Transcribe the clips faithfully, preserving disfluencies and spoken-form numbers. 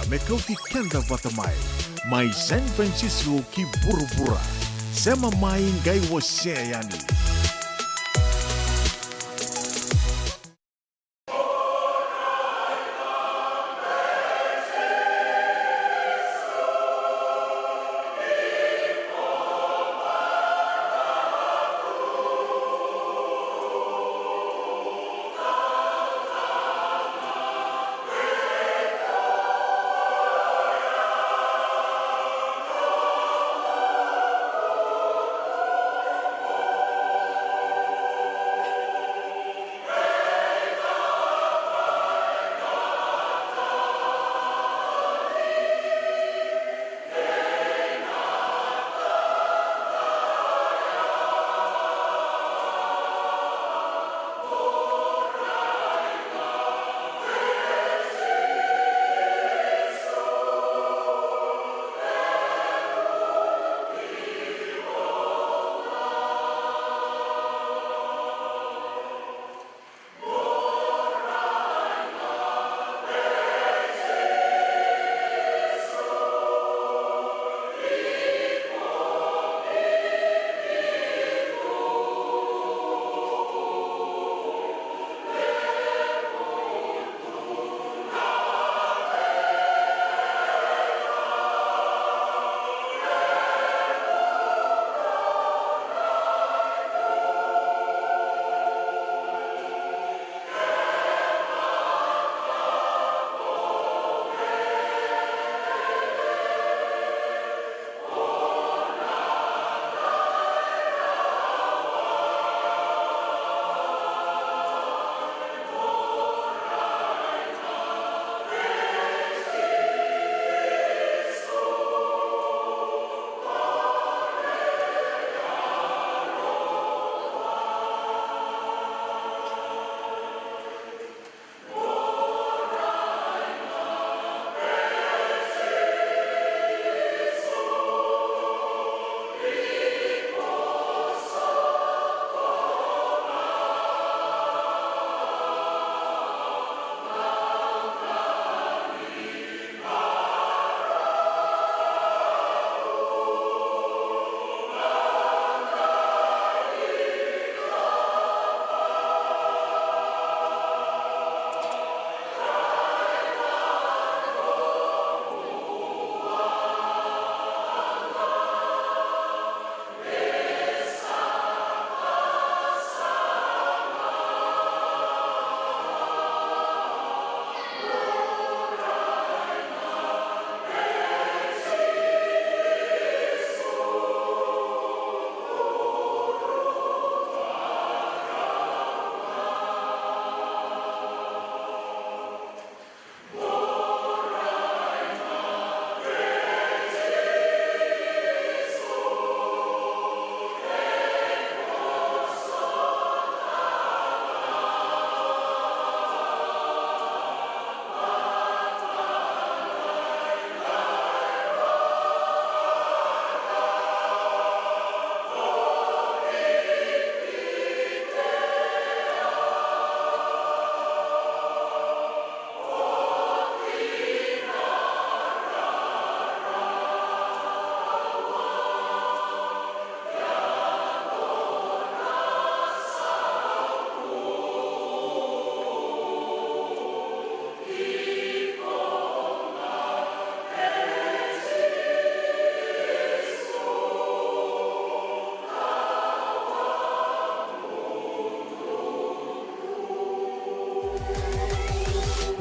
me kauti keda vata mai. Mai San Francisco ki vuravura. Sema mai qai wasea yani.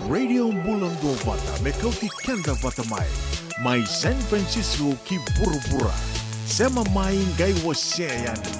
Radio Bula Duavata me kauti keda vata mai. Mai San Francisco ki vuravura. Sema mai qai wasea yani.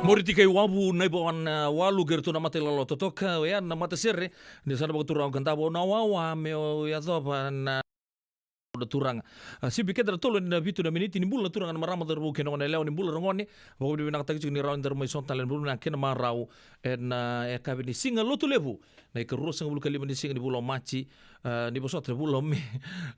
Moriti kei Wavu, Naiba Wan, a, Walu, kei ratou na mata ilala totoka, oya na matasere ni sa na vakaturaga ka davo na wawa me o yacova na na turaga. A, sivi keda na tolu ena vitu na miniti. Ni bula na turaga, na marama, cauravou kei na goneyalewa, ni bula ragone. Vakavinavinakataki tiko ni rawa ni daru mai sota tale, ni bula vinaka kei na marau ena, a, yakavi ni Siga Lotulevu, na ikaruasagavulu ka lima ni siga ni vula o Maji. A, ni vosota, na vula o Me.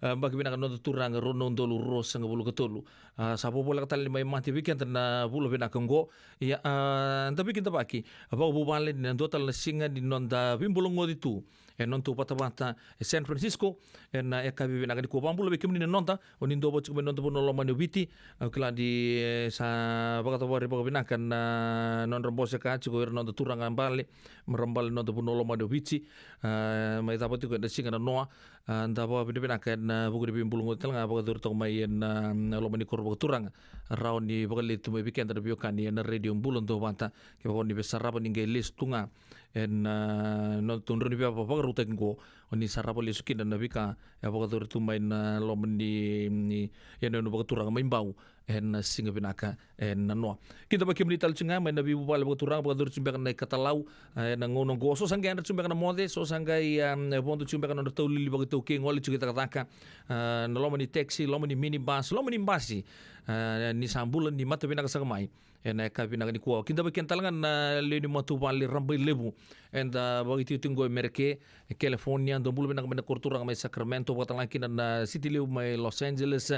A, yabaki vinaka noda turaga, rua na udolu ruasagavulu ka tolu. A, sa vovoleka tale ni mai mate vei keda na vula vinaka oqo. Ia, a, da veikidavaki vakavuvale ni na dua tale na siga ni noda veibulagoci tu ena noda tou vatavata e San Francisco ena, a, yakavi vinaka nikua. Vakabula vei kemuni na noda, o ni dau vata tiko mai na noda vanua lomani o Viti. Au kila ni, e, sa vakacavari vakavinaka na nodra bose ka tiko ira na noda turaga bale, marama bale na noda vanua lomani o Viti. A, mai cava tiko ena siga nanoa. A, da vakavinavinaka ena, a, vuku ni veibulagoci tale ga vakayacori toka mai ena, a, loma ni koro vakaturaga. Rawa ni vakaletu mai vei keda na veiwekani ena Radio Bula Duavata. Kevaka o ni via sarava ni qai lesu tu ga ena, a, noda tou drau ni via vakarautaki oqo, o ni sarava lesu kina na veika e vakayacori tu mai na loma ni, ni yanuyanu vakaturaga mai Bau ena siga vinaka ena noa. Kidavaki kemuni tale tiko ga mai na veivuvale vakaturaga, vakayacori tiko beka na ikatalau, a, ena gauna oqo. So sa qai yadra tiko beka na moce, so sa qai, a, vodo tiko beka na nodra taulili vakaitaukei, gole tiko i cakacaka, a, na loma ni taxi, loma ni minibus, loma ni basi. A, ni sa bula, ni mata vinaka saka mai ena yakavi vinaka nikua. Kidavaki keda tale ga na lewe ni matavuvale Rabailevu, eda vakaititiko oqo e Mereke, e California. Dou bula vinaka mai na koro turaga mai Sacramento, vakatalega kina na City Levu mai Los Angeles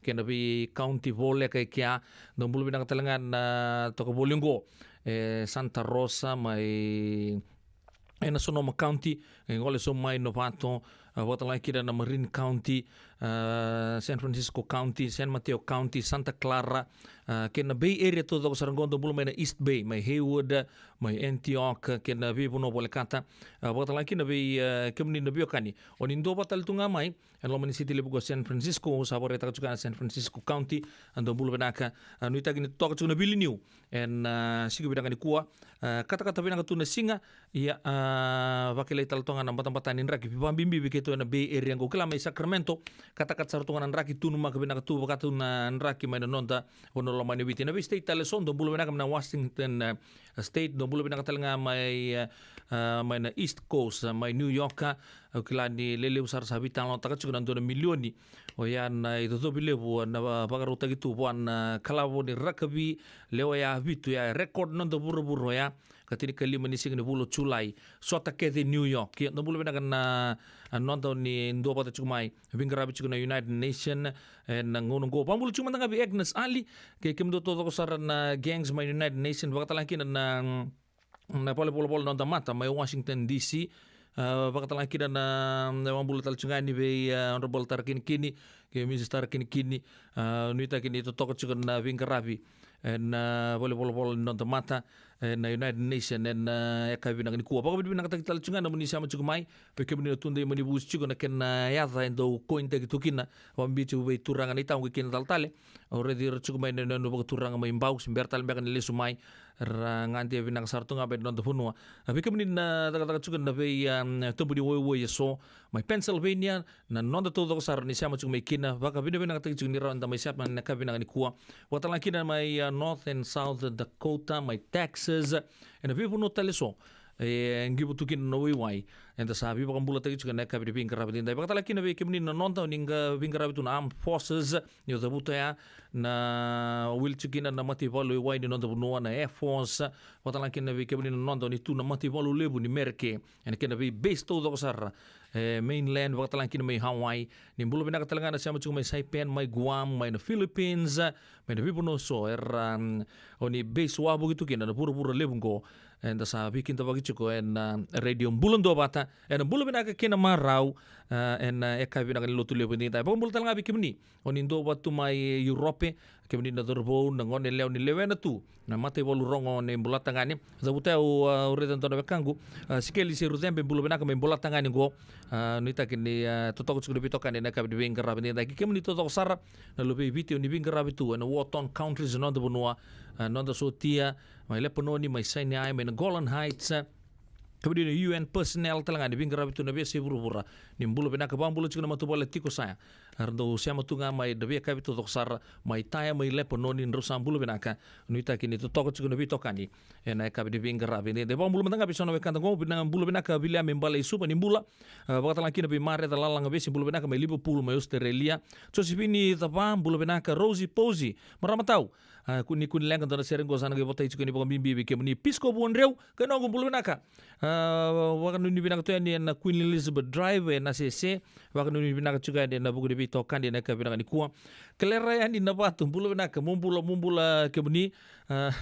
kei na vei county voleka e kea. Dou bula vinaka tale ga na toka voli oqo e Santa Rosa mai ena Sonoma County, e gole so mai Novato, a, vakatalega kina na Marin County, a, San Francisco County, San Mateo County, Santa Clara, a, kei na Bay Area taucoko sara oqo. Dou bula mai na East Bay, mai Hayward, mai Antioch, kei na veivanua volekata. A, vakatalega kina vei, a, kemuni na veiwekani o ni dau vata tale tu ga mai ena loma ni City Levu ko San Francisco, sa vakaraitaka tiko ga na San Francisco County. A, dou bula vinaka. A, nuitaki ni totoka tiko na veilimiu ena, a, siga vinaka nikua. A, katakata vinaka tu na siga. Ia, a, vakilai tale toka ga na batabata ni draki, vakabibi vei keitou ena Bay Area oqo. Kila mai Sacramento, katakata sara tu ga na draki, tu na maka vinaka tu, vaka tu na draki mai na noda vanua lomani o Viti. Na vei state tale so, dou bula vinaka mai na Washington, e, State. Dou bula vinaka tale ga mai, e, e, mai na East Coast, e, mai New York. Au kila ni lelevu sara sa veitalanoataka tiko na dua na milioni, oya na icocovi levu na va-, vakarautaki tu vua na kalavo ni rakavi lewe ya vitu ya, e record noda vuravura oya, ka tinikalima ni siga ni vula o Julai. Sota kece New York. Ia, dou bula vinaka na, a, noda o ni dau vata tiko mai veiqaravi tiko na United Nation ena gauna oqo. Vakabula tiko mada ga vei Agnes Ali kei kemudou taucoko sara na gangs mai United Nation, vakatalega kina na, na, na valenivolavola Noda Mata mai Washington D C. A, vakatalega kina na, na vakabula tale tiko ga yani vei, a, Honorable Tara Kinikini kei Misis Tara Kinikini. A, nuitaki ni totoka tiko na veiqaravi ena, a, valenivolavola Noda Mata ena United Nation ena, a, yakavi vinaka nikua. Vakavinavinakataki tale tiko ga na nomuni sema tiko mai, vei kemuni na tudei mai Nivusi tiko, na kena yaca e dau coin-taki tu kina, vakabibi tiko vei turaga na itago kei na talatale. Au raici ira tiko mai na, na, na vakaturaga mai Bau, se bera tale beka ni lesu mai, ra gade vinaka sara tu ga mai na noda vanua. A, vei kemuni na cakacaka tiko na vei, a, tobu ni waiwai eso mai Pennsylvania, na noda taucoko sara ni sema tiko mai kina, vakavinavinakataki tiko ni rawa ni da mai sema ena yakavi vinaka nikua. Vakatalega kina mai, a, North and South Dakota, mai Texas, ena veivanua tale eso e qivu tu kina na waiwai. Eda sa veivakabulataki tiko ena yakavi ni veiqaravi edaidai. Vakatalega kina vei kemuni na noda o ni qai veiqaravi tu na Armed Forces, ni o cavuta ya na wili tiko kina na mataivalu waiwai ni noda vanua, na Air Force. Vakatalega kina vei kemuni na noda o ni tu na mataivalu levu ni Merika ena kena vei base taucoko sara e mainland, vakatalega kina mai Hawaii. Ni bula vinaka tale ga na sema tiko mai Saipan, mai Guam, mai na Philippines, mai na veivanua eso era, mm, o ni base wavoki tu kina na vuravura levu oqo. Eda sa veikidavaki tiko ena, a, Radio Bula Duavata ena bula vinaka kei na marau, a, ena, a, yakavi vinaka ni Lotulevu edaidai. Vakabula tale ga vei kemuni o ni dau vata tu mai Europe, kemuni na cauravou, na goneyalewa, ni lewena tu na mataivalu rogo ni Bolatagane. Cavuta, au, a, au raica e dua na wekaqu, a, Sikeli Serucebe, bula vinaka mai Bolatagane oqo. A, nuitaki ni, a, totoka tiko na veitokani ena yakavi ni veiqaravi edaidai. Kei kemuni taucoko sara na luvei Viti o ni veiqaravi tu ena war torn countries, noda vanua, a, noda sotia, mai Lepanoni, mai Sinai, mai na Golan Heights, a, kemuni na U N personnel tale ga ni veiqaravi tu na veiyasai vuravura. Ni bula vinaka. Vakabula tiko na matavuvale Tiko Saya, Era dau sema tu ga mai na veiyakavi taucoko sara mai Taya, mai Lepanoni, drau sa bula vinaka. Nuitaki ni totoka tiko na veitokani ena yakavi ni veiqaravi edaidai. Vakabula mada ga vei so na wekada qo, vinaka, bula vinaka Viliame Baleisuva, ni bula. A, vakatalega kina vei Mareca Lalaga Vesi, bula vinaka mai Liverpool, mai Australia. Josefini Cava, bula vinaka. Rosi Posi, marama tau. A, ku-, ni kua ni leqa dua na sere qo sa na qai votai tiko yani vakabibi vei kemuni. Pisco Vuadreu, kai noqu, bula vinaka. A, vakanuinui vinaka tu yani ena Queen Elizabeth Drive ena Sese. Vakanuinui vinaka tiko yani ena vuku ni veitokani ena yakavi vinaka nikua. Kelera yani na vatu, bula vinaka, mo bula, mo bula kemuni. A,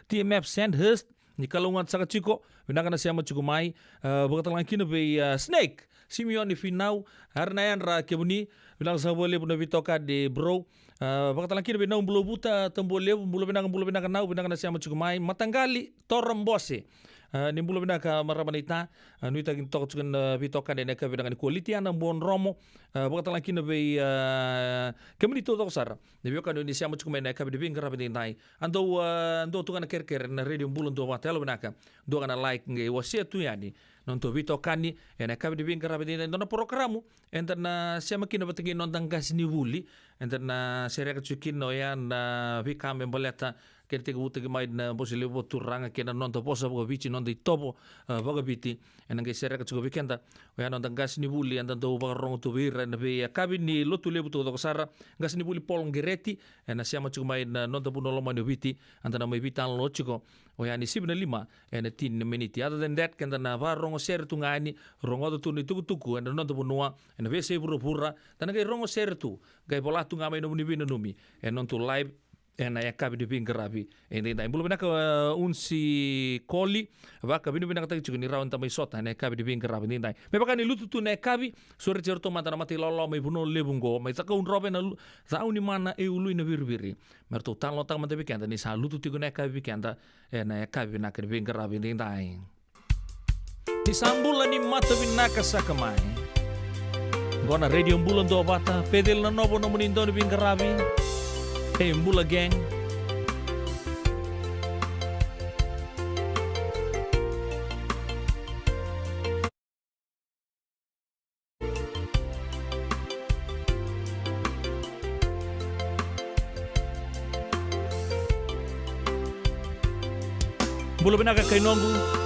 T M F Sandhurst, ni kalougata saka tiko, vinaka na sema tiko mai. A, vakatalega kina vei, a, Snake, Simeoni Finau, Arina Yadra kemuni, vinaka saka vakalevu na veitokani bro. A, vakatalega kina vei Nau Bulovuta Tabualevu, bula vinaka, bula vinaka Nau, vinaka na sema tiko mai. Mataqali Toro Bose, a, ni bula vinaka marama naita. A, nuitaki ni toka tiko na veitokani ena yakavi vinaka nikua. Litiana Buadromo, a, vakatalega kina vei, a, kemuni taucoko sara na veiwekani ni sema tiko mai ena yakavi ni veiqaravi edaidai. A dou, a, dou tu ga na kerekere na Radio Bula Duavata, yalo vinaka. Dua ga na like qai wasea tu yani na nodatou veitokani ena yakavi ni veiqaravi edaidai. Dua na porokaramu eda na sema kina vata kei na noda qasenivuli, eda na sereka tiko kina oya na veika me baleta kei na tekivutaki mai na Bose Levu Vakaturaga kei na noda vosa vakaviti, noda itovo, a, vakaviti. Ena qai sereka tiko vei keda oya na noda qasenivuli eda dau vakarorogo tu vei ira ena veiyakavi ni Lotulevu taucoko sara. Qasenivuli Paul Qereti, ena sema tiko mai na noda vanua lomani o Viti, eda na mai veitalanoa tiko oya ni sivi na lima ena tini na miniti. Other than that, keda na vakarorogo sere tu ga yani, rogoca tu na itukutuku ena noda vanua, ena veiyasai vuravura, da na qai rogo sere tu, qai vola tu ga mai na nomuni veinanumi ena nodatou live ena yakavi ni veiqaravi edaidai. Bula vinaka, e, Unsi Koli, vakavinavinakataki tiko ni rawa ni da mai sota ena yakavi ni veiqaravi edaidai. Me vaka ni lutu tu na yakavi, sureti iratou mada na mata ilawalawa mai Vanua Levu qo, mai Cakaudrove na lu-, Caunimana e Ulu-i-Naviriviri, me ratou talanoataka mada vei keda ni sa lutu tiko na yakavi vei keda ena yakavi vinaka ni veiqaravi edaidai. Ni sa bula, ni mata vinaka saka mai. Qo na Radio Bula Duavata, Peceli Nanovo nomuni dau ni veiqaravi. Ei Bula Gang. Bula vinaka kai noqu.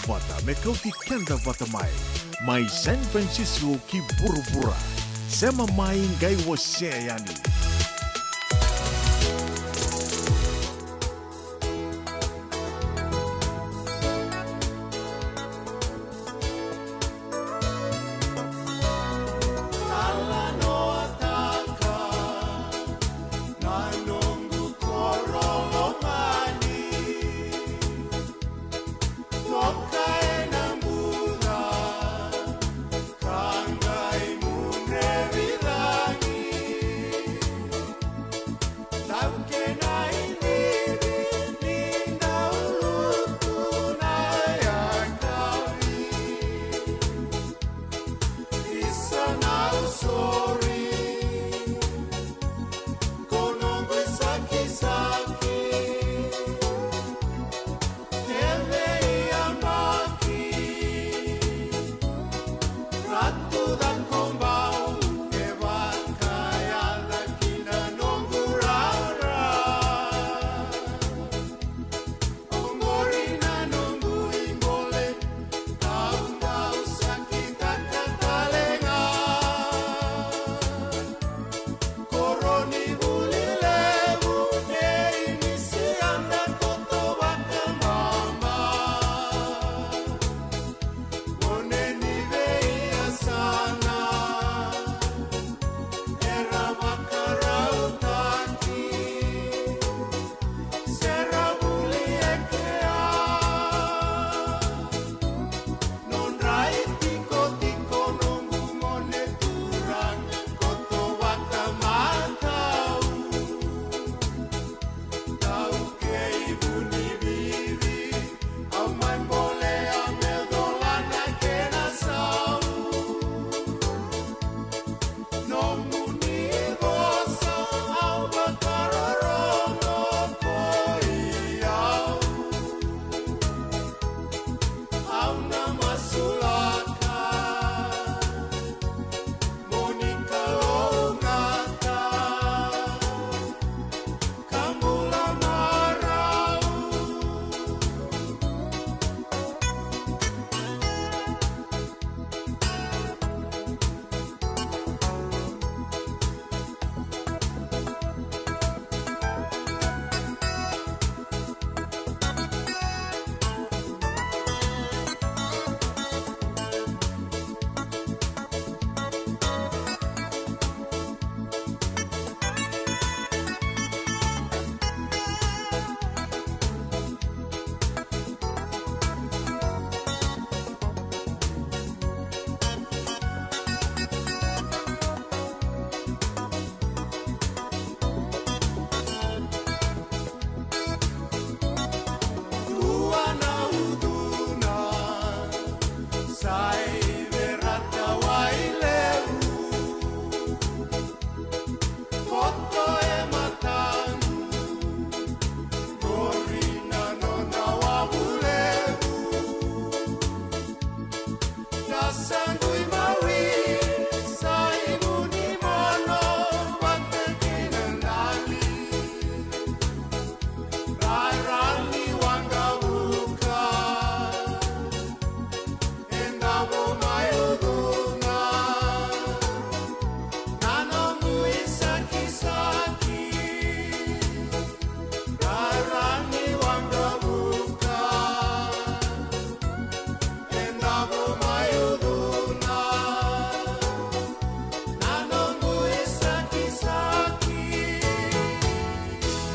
vata me kauti keda vata mai. Mai San Francisco ki vuravura. Sema mai qai wasea yani.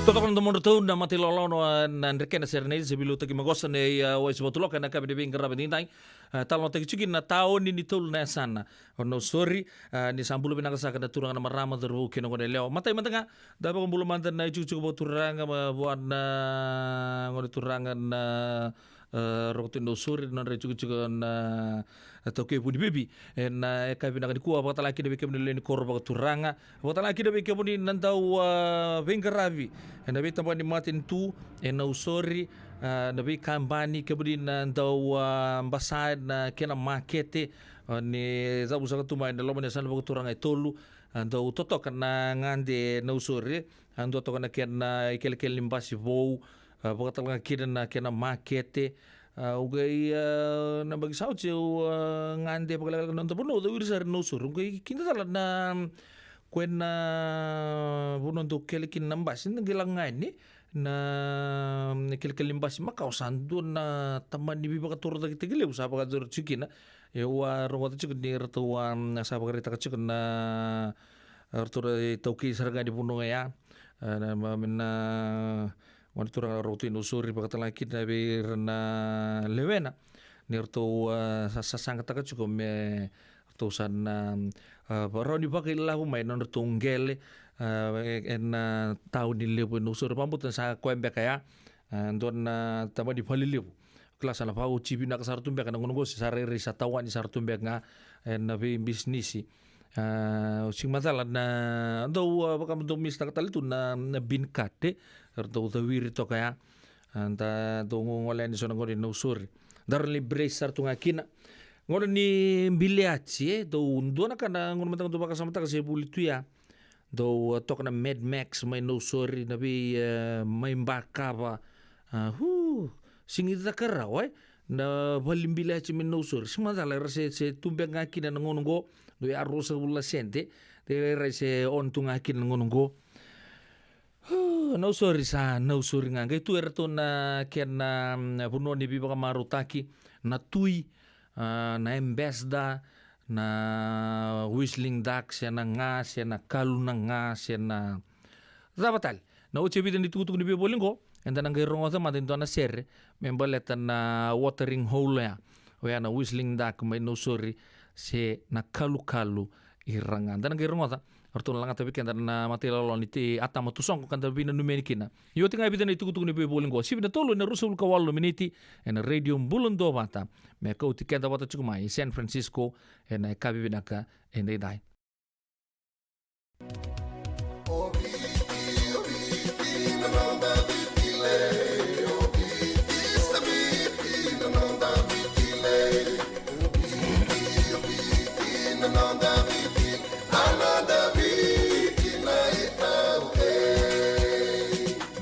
Totoka na domodratou na mata ilawalawa na Drekena Serenade, se veiliutaki Maqosa nei, a, Waisivatuloka ena yakavi ni veiqaravi edaidai. A, talanoataki tiko kina na taoni ni tolu na yasana. O Nausori, a, ni sa bula vinaka saka na turaga na marama, cauravou kei na goneyalewa. Matai mada ga, da vakabula mada na itikotiko vakaturaga, ma, vua na gone turaga na, a, Rokoto ni Nausori, na nodra itikotiko na, a, taukei Vunivivi. Ena yakavi vinaka nikua, vakatale kina vei kemuni na lewe ni koro vakaturaga. Vakatale kina vei kemuni na dau, a, veiqaravi ena veitaba ni matanitu e Nausori, a, na veikabani, kemuni na dau, a, basa ena kena makete, a, ni cavu saka tu mai na loma ni yasana vakaturaga e tolu, a, dau totoka na gade e Nausori, a, dua toka na kena ikelekele ni basi vou, a, vakatalega kina na kena makete, A, au qai, a, na baki sa oti au, a, gade vakalekaleka na noda vanua, au cawiri sara na Nausori. Au qai kida cala na, koya na vanua dau kele kina na basi, na qai lako ga yani na, na kelekele ni basi makawa, sa dua na tamani veivakatorocaketaki levu sa vakayacori tiko kina. Au a rogoca tiko ni ratou a, sa vakaraitaka tiko na, ratou na itaukei sara ga ni vanua ya. A, na, ma, na, gone turaga rau tu i Nausori, vakatalega kina vei ira na lewena, ni ratou, a, sa, sasagataka tiko me ratou sa na, a, rawa ni vakailavo mai na nodratou qele, a, e, ena tauni levu e Nausori. Vakabauta ni sa koya beka ya, a, dua na tamani vale levu. Kila sa na vakaoti vinaka sara tu beka na gauna oqo, se sa rairai sa tawani sara tu beka ga ena veibisinisi. A, sega ni macala na dau, a, vaka me dau misitaka tale tu na, na bean cart, e, era dau cawiri toka ya. A, da dau gogole yani so na gauna i Nausori. Da rawa ni brace sara tu ga kina. Gauna ni biliati, e, dau dua na ka na gauna mada ga dau vakasamataka se vuli tu ya. Dau, a, toka na Mad Max mai Nausori, na vei, e, mai Bakava. A, hu, sega ni caka rawa, e. Na vale ni biliati mai Nausori. Sega ni macala era se, se tu beka ga kina na gauna oqo. Dau ya ruasagavulu na sede. De rairai se on tu ga kina na gauna oqo. Hu, Nausori sa Nausori ga. Qai tu eratou na kena, mm, vanua ni veivakamarautaki. Na Tui, a, na Ambassador, na Whistling Duck, se na ga, se na Kalu na ga, se na cava tale. Na oti e vica ni tukutuku ni veivoli qo, eda na qai rogoca mada e dua na sere me baleta na watering hole ya. Oya na Whistling Duck mai Nausori, se na Kalukalu i ra ga. Da na qai rogoca, ratou na lagata vei keda na matailalalo ni Atama Tusoqo ka da veinanumi yani kina. Ia oti ga e vica na itukutuku ni veivoli qo. Sivi na tolu ena ruasagavulu ka walu na miniti, ena Radio Bula Duavata. Me kauti keda vata tiko mai San Francisco, ena yakavi vinaka edaidai.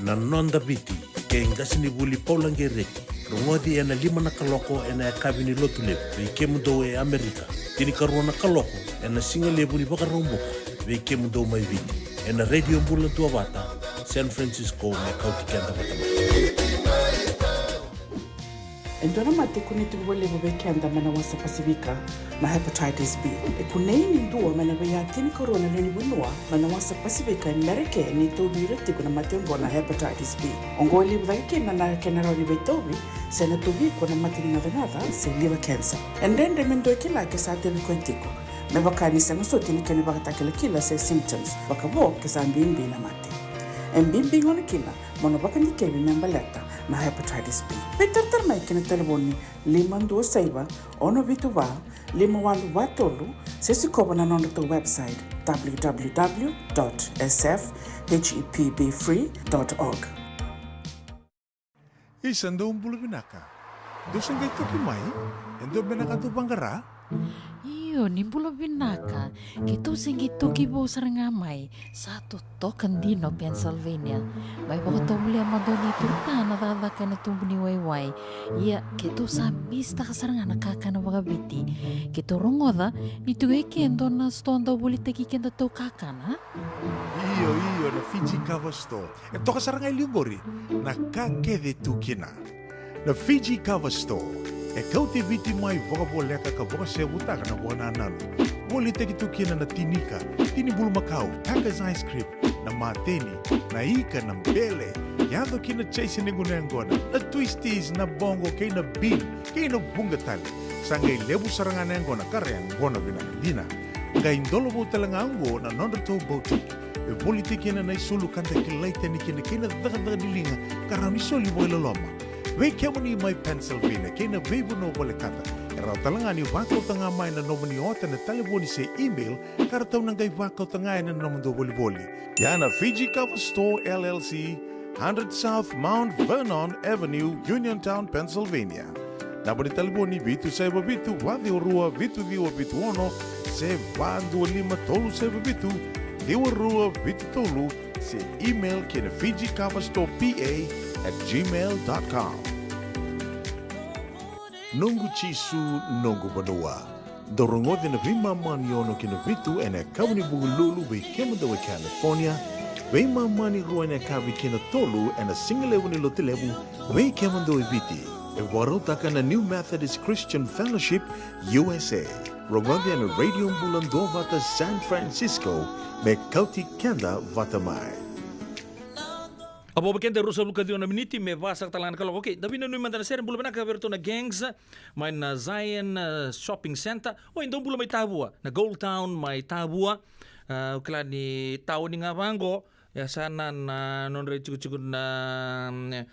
Na Noda Viti, kei qasenivuli Paula Qereti, rogoci ena lima na kaloko ena yakavi ni Lotulevu vei kemudou e Amerika, tinikarua na kaloko ena sigalevu ni Vakaraubuka vei kemudou mai Viti, ena Radio Bula Duavata, San Francisco, me kauti keda vata mai. E dua na mate e kunei tiko vakalevu vei keda mai na wasa Pasifika, na hepatitis B. E kunei ni dua mai na veiya tinikarua na lewe ni vanua mai na wasa Pasifika e Merika ni tauvi ira tiko na mate oqo na hepatitis B. Oqo e levu cake kina na kena rawa ni veitauvi se na tauvi iko na mate ni gacagaca se liver cancer. E dredre me dua e kila ke sa tauvi koya tiko, me vaka ni sega soti na kena ivakatakilakila se symptoms, vakavo ke sa bibi na mate. E bibi gona kina mo na vakadikevi me baleta na hepatitis B. Veitaratara mai ki na talevoni lima dua saiva, ono vitu va, lima walu va tolu, se sikova na nodratou website, w w w dot s f h e p b free dot org. Isa, dou bula vinaka. Dou se qai toki mai? E dua beka na ka dou vaqara? Io, ni bula vinaka. Keitou se qai toki vou sara ga mai. Sa totoka dina o Pennsylvania. Mai vakatovolea mada o neitou ta na cakacaka ena tubu ni waiwai. Ia, keitou sa misitaka sara ga na kakana vakaviti. Keitou rogoca ni tiko e ke e dua na sitoa dau volitaki kedatou kakana. Io, io, na Fiji Cover Store. E toka sara ga e liu qori na ka kece e tu kina. Na Fiji Cover Store e kauti Viti mai vakavoleka ka vakasevutaka na vakanananu. Volitaki tu kina na tinika, tini bulumakau, Taka's ice cream, na mateni, na ika, na bele, yaco ki na chaise ni gunu yaqona, na twisties, na boqo kei na bean, kei na vuqa tale. Sa qai levu sara ga na yaqona ka ra yaqona vinaka dina. Qai dolovou tale ga oqo na nodratou boutique. E volitaki kina na isulu ka da kilai tani kina kei na cakacaka ni liga ka rawa ni soli vakailoloma. Vei kemuni mai Pennsylvania kei na veivanua volekata, e rawa tale ga ni vakauta ga mai na nomuni ota ena talevoni se email ka ratou na qai vakauta ga ena nomudou volivoli. Ia na Fiji Cover Store L L C, hundred South Mount Vernon Avenue, Uniontown, Pennsylvania. Naba ni talevoni vitu saiva vitu, va ciwa rua, vitu ciwa vitu ono, se va dua lima tolu saiva vitu, ciwa rua vitu tolu, se email ki na Fiji Cover Store P A at gmail dot com. Noqu Jisu, noqu vanua. Dou rogoci na veimama ni ono ki na vitu ena yakavi ni Vukelulu vei kemudou e California, veimama ni rua ena yakavi ki na tolu ena sigalevu ni Lotulevu vei kemudou e Viti. E vakarautaka na New Methodist Christian Fellowship U S A. Rogoci ena Radio Bula Duavata San Francisco, me kauti keda vata mai. A vo vei keda e ruasagavulu ka ciwa na miniti me vasaka tale ga na kaloko. Okay, da vinanumi mada na sere. Bula vinaka vei iratou na Gangs mai na Zion, uh, Shopping Center. Oi, dou bula mai Tavua, na Gold Town mai Tavua. Uh, au kila ni taoni ga vaqo. Ia sa na, na nodra itikotiko na, mm, eh,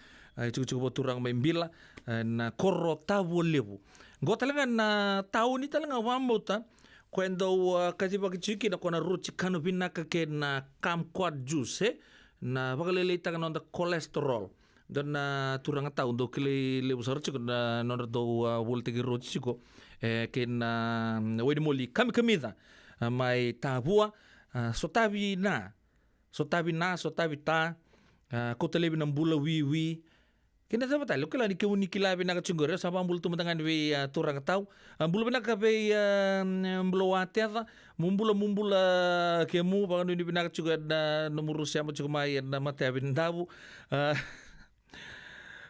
itikotiko vakaturaga mai Bila, eh, na koro Tavua Levu. Qo tale ga na taoni tale ga vakabauta ko e dau, uh, kacivaki tiko kina ko na roti kana vinaka kei na kumquat juice, eh? Na vakalailaitaka na noda cholesterol. Dua na turaga tau dau kilai levu sara tiko na nodra dau, uh, volitaki roti tiko, eh, kei na, mm, wainimoli kamikamica, uh, mai Tavua, uh, sotavi na, sotavi na, sotavi ta, uh, kauta laivi na bula wiwi. Kei na cava tale, au kila ni kemuni kila vinaka tiko qori, au sa vakabula tu mada ga yani vei, a, turaga tau. A, bula vinaka vei, a, Bula Wateca, mo bula, mo bula, a, kemu, vakanuinui vinaka tiko ena nomuru sema tiko mai ena Matayavi ni Davu. A,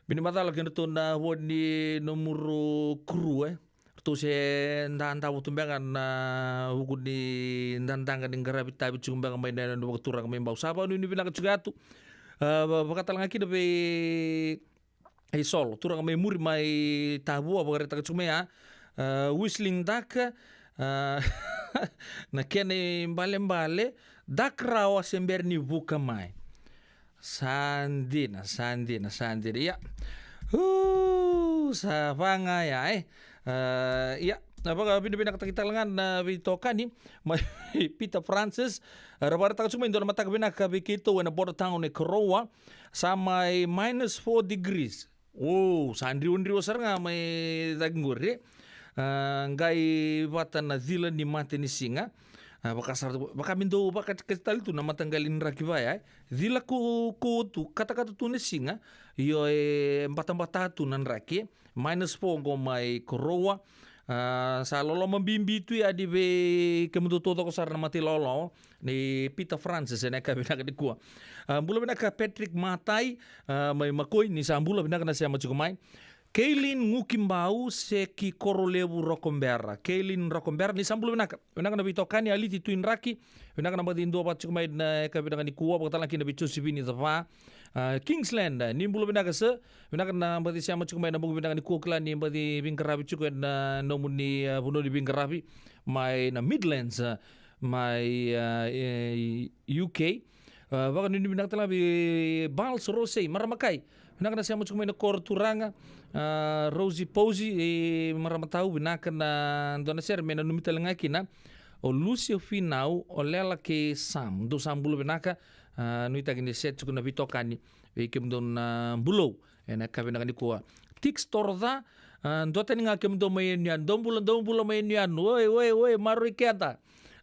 vini macala kei ratou na vo ni nomuru kuru, e. Ratou se dadavu tu beka na vuku ni dadaga ni qaravi tavi tiko beka mai na, na vakaturaga mai Bau. Sa vakanuinui vinaka tiko yatu. A, va-, vakatale ga kina vei, e, Solo, turaga mai muri mai Tavua, vakaraitaka tiko mai ya. A, Whistling Duck, a, na kena ibalebale, duck rawa se bera ni vuka mai. Sa dina, sa dina, sa dina. Ia. Uu, sa vaga ya, e. A, ia, na vakavinavinakataki tale ga na veitokani mai Peter Francis. A, ra vakaraitaka tiko mai dua na mataka vinaka vei keitou ena Border Town e Koroua. Sa mai minus four degrees. O, sa driwadriwa sara ga mai cake qori. A, qai vata na cila ni mate ni siga. A, vaka sara, vaka me dau vakatikatika tale tu na mataqali draki vaya, e. Cila ko, ko tu, katakata tu na siga. Io, e batabata tu na draki. Minus four qo mai Koroua. A, sa loloma bibi tu yani vei kemudou taucoko sara na mata ilawalawa. Nei Peter Francis ena yakavi vinaka nikua. A, bula vinaka Patrick Matai, a, mai Makoi, ni sa bula vinaka na sema tiko mai. Kaylin Gukibau se ki Korolevu Rokobera. Kaylin Rokobera, ni sa bula vinaka. Vinaka na veitokani Aliti Tui Draki. Vinaka na baci dua vata tiko mai na yakavi vinaka nikua, vakatale ga kina vei Josivini Cava. A, Kingsland, ni bula vinaka sir. Vinaka na baci sema tiko mai na bogi vinaka nikua, kila ni baci veiqaravi tiko ena nomuni, a, vanua ni veiqaravi mai na Midlands, a, mai, a, e, U K. A, vakanuinui vinaka tale ga vei Bals Rosei, marama kai. Vinaka na sema tiko mai na koro turaga, a, Rosie Posey, e, marama tau, vinaka na dua na sere me nanumi tale ga kina. O Lucio Finau, o Lela kei Sam. Dou sa bula vinaka, a, nuitaki ni se tiko na veitokani vei kemudou na Bulou ena yakavi vinaka nikua. Tix Toroca, a, dua tani ga kemudou mai yanuyanu. Dou bula, dou bula mai yanuyanu. Oi, oi, oi, maroroi keda.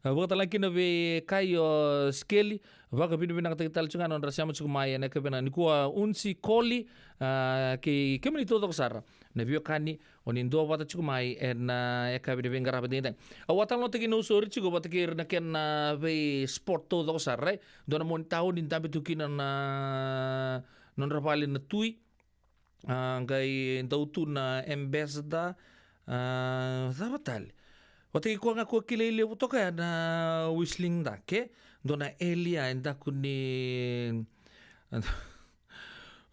A, vakatale ga kina vei Kai o Sikeli, vakavinavinakataki tale tiko ga na nodra sema tiko mai ena yakavi vinaka nikua. Unsi Koli, a, kei kemuni taucoko sara na veiwekani, o ni dua vata tiko mai ena, a, yakavi ni veiqaravi edaidai. Au a talanoataki Nausori tiko vata kei ira na kena, a, vei sport taucoko sara, e. Dua na moni taoni dabe tu kina na nodra vale na tui. A, qai dau tu na ambassador, a, cava tale. Vata kei koya ga ko kilai levu toka ya na Whistling Duck, e. Dua na eli ya e daku ni,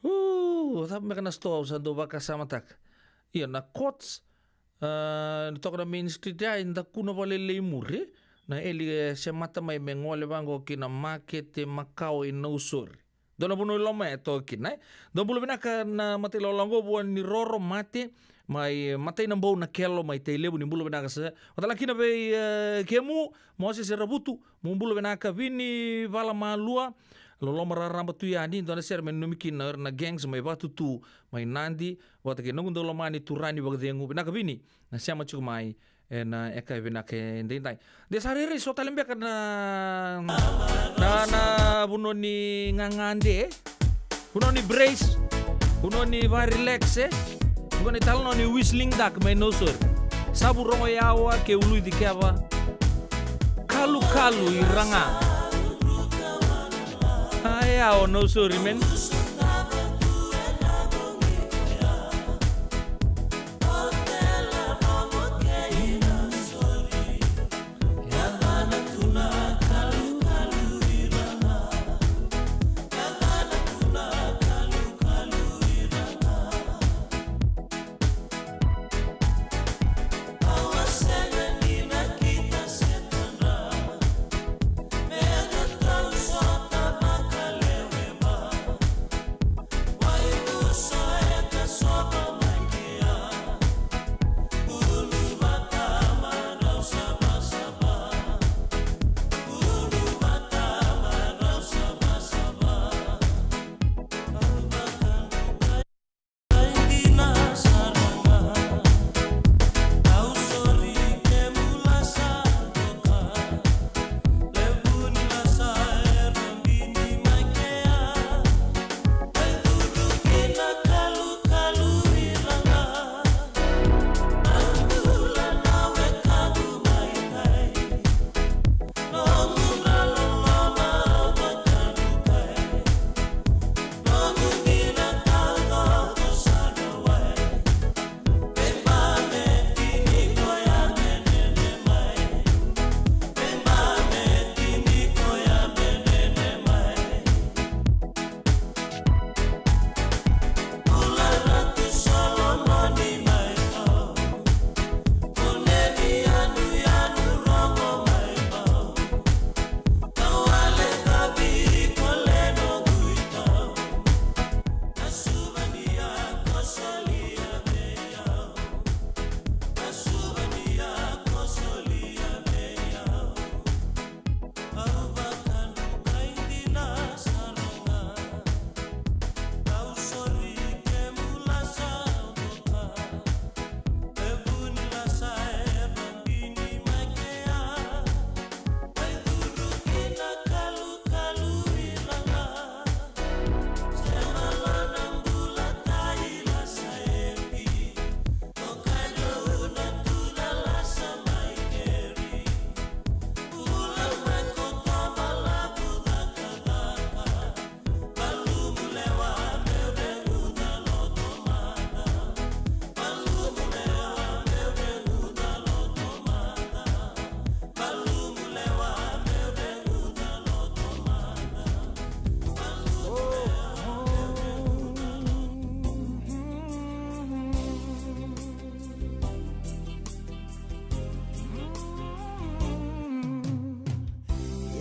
u, cava beka na store au sa dau vakasamataka. Io, na Courts, a, toka na Main Street ya, e daku na valelei muri. Na eli e semata mai me gole vaqo ki na makete makawa i Nausori. Dua na vanua i loma e toka kina, e. Dou bula vinaka na mata ilawalawa qo vua ni Roro Mate, mai Matai na Bou na Kelo, mai Tailevu, ni bula vinaka sir. Vakatale ga kina vei, e, kemu, Moses Ravutu, mo bula vinaka. Vini Valamalua, loloma raraba tu yani, dua na sere me nanumi kina o ira na Gangs mai Vatutu, mai Nadi, vata kei noqu daulomani Turani Vakacegu, vinaka Vini na sema tiko mai ena yakavi vinaka edaidai. De sa rairai so tale beka na, na, na vanua ni gagade, vanua ni brace, vanua ni vakarelax, e. Ko na italanoa ni whistling duck mai Nausori. Savu rogo yawa ke uluci keva. Kalukalu i ra ga. A yawa Nausori man.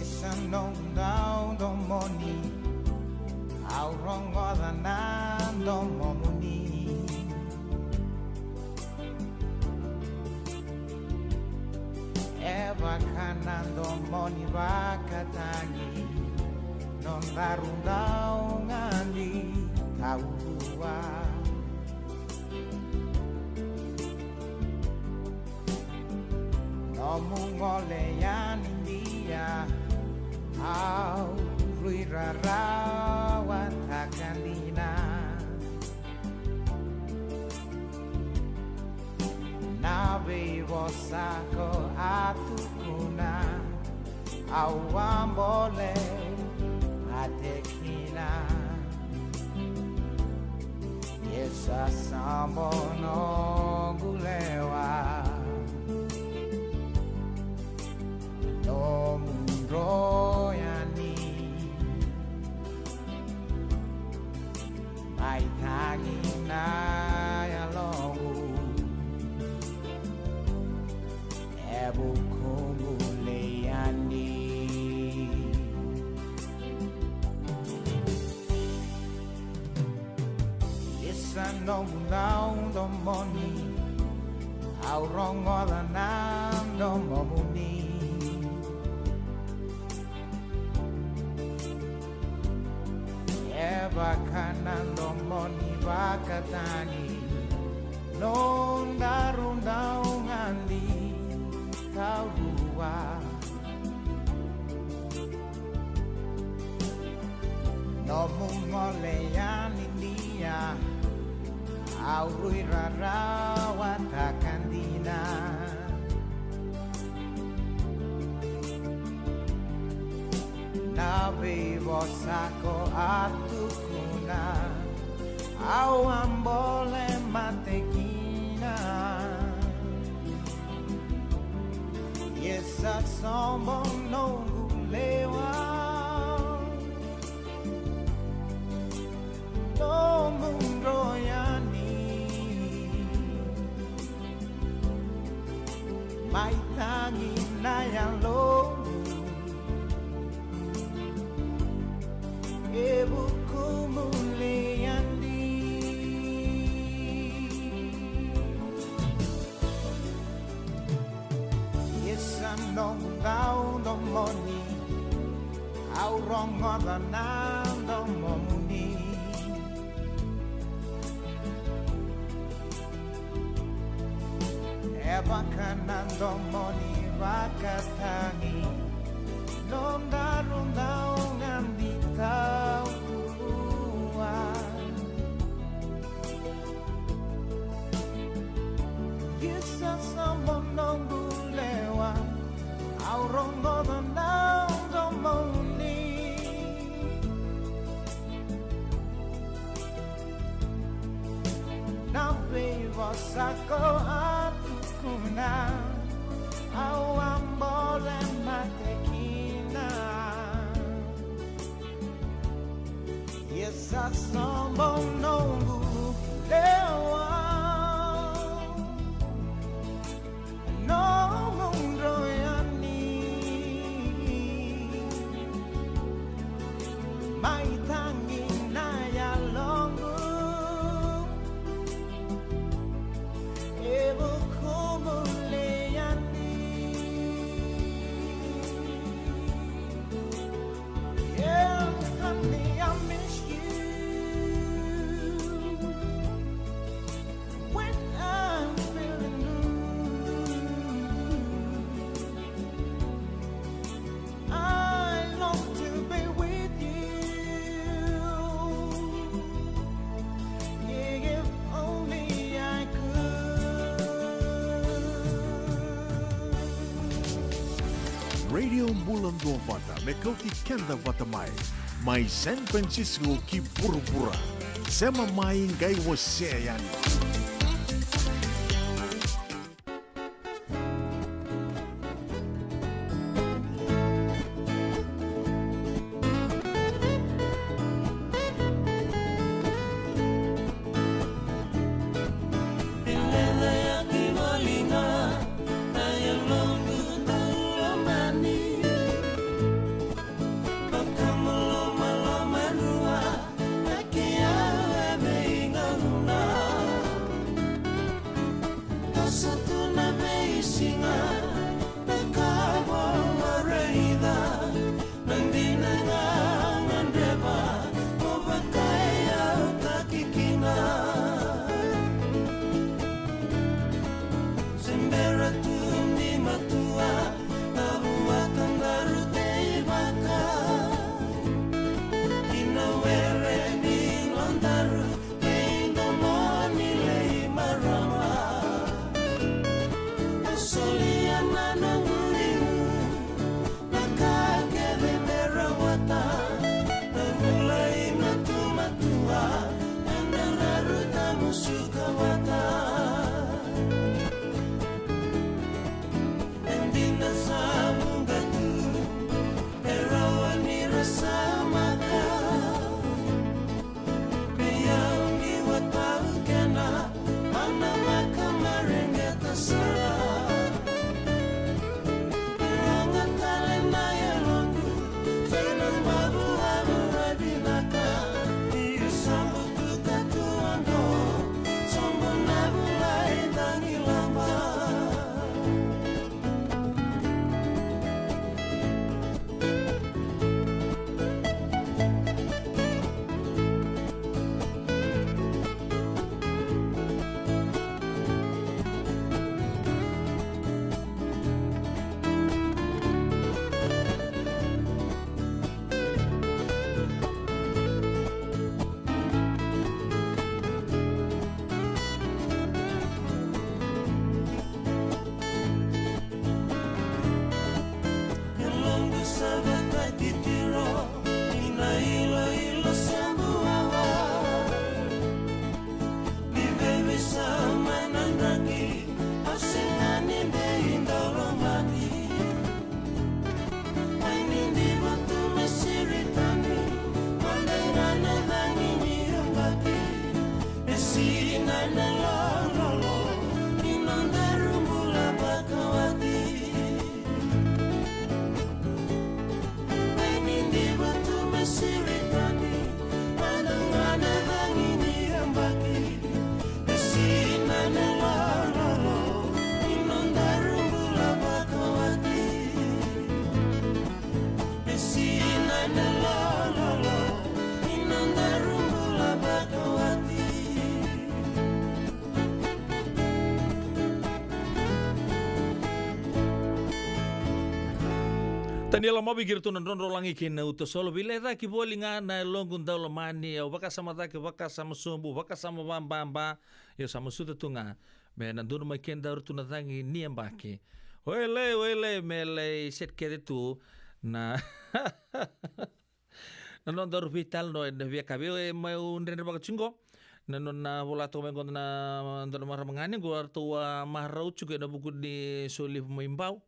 Isa noqu dau domoni, au rogoca na domomuni. E vaka na domoni vakatagi, nodaru dau gadi taurua. Nomu gole yani dia, au rui rarawataka dina. Na veivosa ko a tukuna, au a bole mate kina. Isa sabo noqu lewa, nomu dro yani. Mai tagi na yaloqu, e vukuqu lei yani. Isa noqu dau domoni, au rogoca na domomuni. E vaka na domoni vakatagi, nodaru dau gadi taurua. Nomu gole yani dia, Au rui rarawataka dina na veivosa ko a tukuna, au a bole mate kina. Ia sa sobo noqu lewa, nomu dro yani, mai tagi na yaloqu, e vukumu lewa yani. Ia sa noqu daudomoni, au rogoca na domomuni. E vaka na domoni vakatagi, nodaru dau gadi taudua. Ia sa sobo noqu lewa, au rogoca na domoni. Na veivosa ko a tukuna, au a bole mate kina. Ia sa sobo noqu lewa, nomu dro yani, mai tagi na yaloqu, e vukumu lewa yani. Yeah, honey, I miss you when I'm feeling blue. I long to be with you. Yeah, if only I could. Radio Bula Duavata, me kauti keda vata mai. Mai San Francisco ki vuravura. Sema mai qai wasea yani. Taniela Mavi kei iratou na Drodrolagi kei na Uta Solo. Veilecayaki voli ga na yaloqu daulomani, au vakasama cake, vakasama sobu, vakasama vababa. Io, sa masuta tu ga me na donu mai kedaru tu na cagi ni yabaki. Oele, oele, me lai set kece tu na na nodaru veitalanoa ena veiyakavi. E mai au dredrevaka tiko qo na nona vola toka mai qo na dua na marama ga ni qo, eratou a marau tiko ena vuku ni solevu mai Bau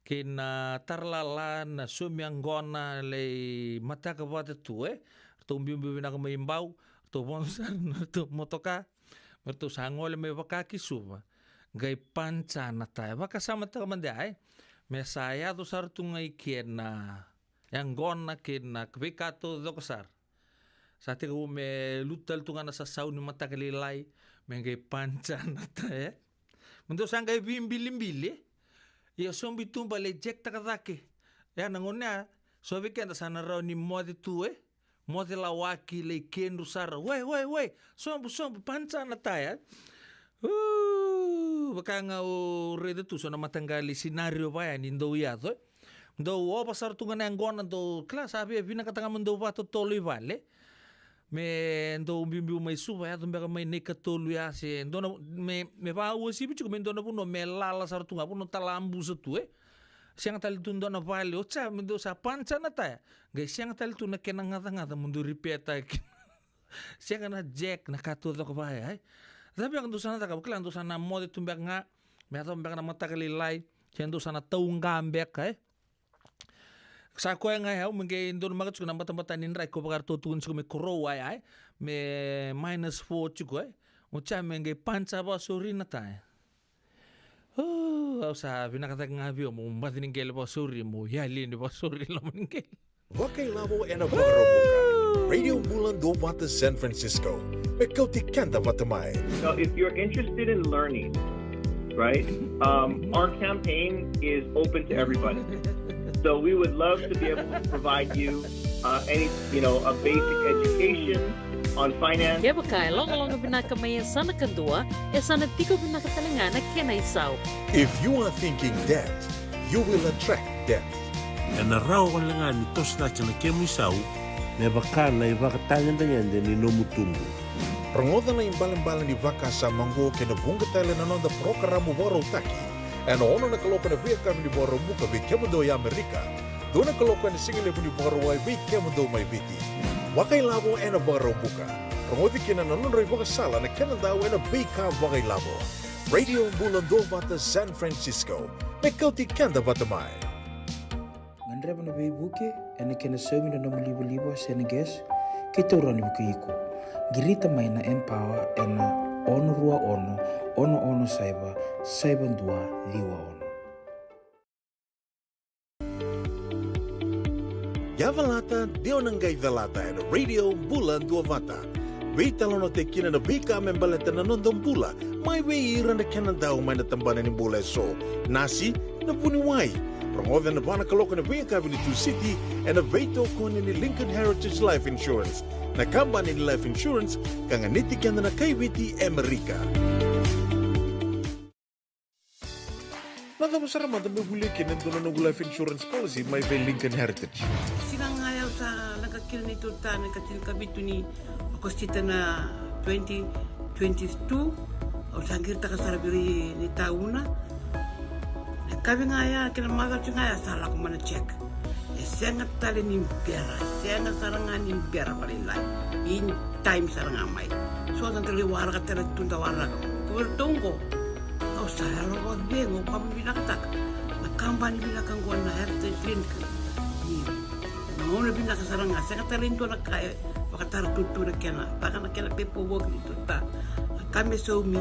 kei na taralala na somi yaqona lai mataka vata tu, e. Ratou biubiu vinaka mai Bau, ratou vodo sara na ratou motoka, me ratou sa gole mai vaka ki Suva. Qai panca na taya, vakasamataka mada, e. Me sa yaco sara tu ga i ke na yaqona kei na veika taucoko sara. Sa tekivu me lutu tale tu ga na sasau ni mataka lailai, me qai panca na taya. Me dou sa qai veibilibili. Ia sobu i tuba lai jek taka cake. Ia na gauna ya, so vei keda sa na rawa ni moce tu, e. Moce lawaki lai kedru sara. Wai, wai, wai. Sobu, sobu, panca na taya. Uu, vaka ga au raica tu so na mataqali scenario vaya ni dou yaco, e. Dou ova sara tu ga na yaqona, dou kila sa via vinakata ga mo dou vakatotolo i vale. Me dou biubiu mai Suva, yaco beka mai na ikatolu ya se dua na, me, me vakauasivi tiko me dua na vanua me lala sara tu ga, vanua talabusa tu, e. Sega tale tu dua na vale, o ca me dou sa panca na taya. Qai sega tale tu na kena gacagaca mo dou ripetaki. Sega na jack, na ka taucoko vaya, e. Cava beka dou sa na cakava, kila dou sa na moce tu beka ga me yacova beka na mataka lailai, se dou sa na tauqa beka, e. Sa koya ga ya, au me qai donumaka tiko na batabata ni draki ko vakaratou tukuna tiko me korou ya, e. Me minus four tiko, e. O ca me qai panca vakasauri na taya. O, au sa vinaka cake ga vei au mo baci ni qele vakasauri, mo yali ni vakasauri loma ni qele. Vakailavo ena Vakaraubuka. Radio Bula Duavata San Francisco. Me kauti keda vata mai. So if you're interested in learning, right, um, our campaign is open to everybody. So we would love to be able to provide you, uh, any, you know, a basic education on finance. Kevaka e logaloga vinaka mai e sa na kadua, e sa na tiko vinaka tale ga na kena isau. If you are thinking debt, you will attract debt. Ena rawa wale ga ni toso cake na kemu isau me vaka na ivakatagedegede ni nomu tubu. Rogoca na ibalebale ni vakasama oqo kei na vuqa tale na noda parokaramu vakarautaki ena ono na kaloko ena veiyakavi ni Vakaraubuka vei kemudou e Amerika, dua na kaloko ena sigalevu ni Vakarauwai vei kemudou mai Viti. Vakailavo ena Vakaraubuka. Rogoci kina na nodra ivakasala na kena dau ena veika vakailavo. Radio Bula Duavata San Francisco. Me kauti keda vata mai. Gadreva na veivuke ena kena saumi na nomu livaliva se na gas, kei taura na vukei iko. Qirita mai na Empower ena ono rua ono, ono ono saiva, saiva dua ciwa ono. Yavalata, de o na qai calata ena Radio Bula Duavata. Veitalanoataki kina na veika me baleta na noda bula, mai vei ira na kena dau mai na tabana ni bula eso. Nasi, na vuniwai. Rogoca ena va na kaloko ena veiyakavi ni Tusiti, ena veitokoni ni Lincoln Heritage Life Insurance, na kabani ni life insurance ka ganiti keda na kai Viti e Amerika. Na cava sara mada me volia kina e dua na noqu life insurance policy mai vei Lincoln Heritage? Siga ga ya au sa leqa kina neitou ta na ikatinikavitu ni Okosita na twenty twenty-two, au sa qiritaka sara vei ira na itauna. Na yakavi ga ya kei na macawa ga ya sa lako mai na check. E sega tale ni bera, sega sara ga ni bera vakalailai. In time sara ga mai. So da qai waraka tale tu da waraka. Ko vei ratou oqo, au sa yalo vakacegu, au vakavinavinakataka na kabani vinaka oqo na Heritage Link. Ni na gauna vinaka sara ga, sega tale ni dua na ka e vakatara tutu na kena, vaka na kena pepa woki ni tuta. Na ka me saumi,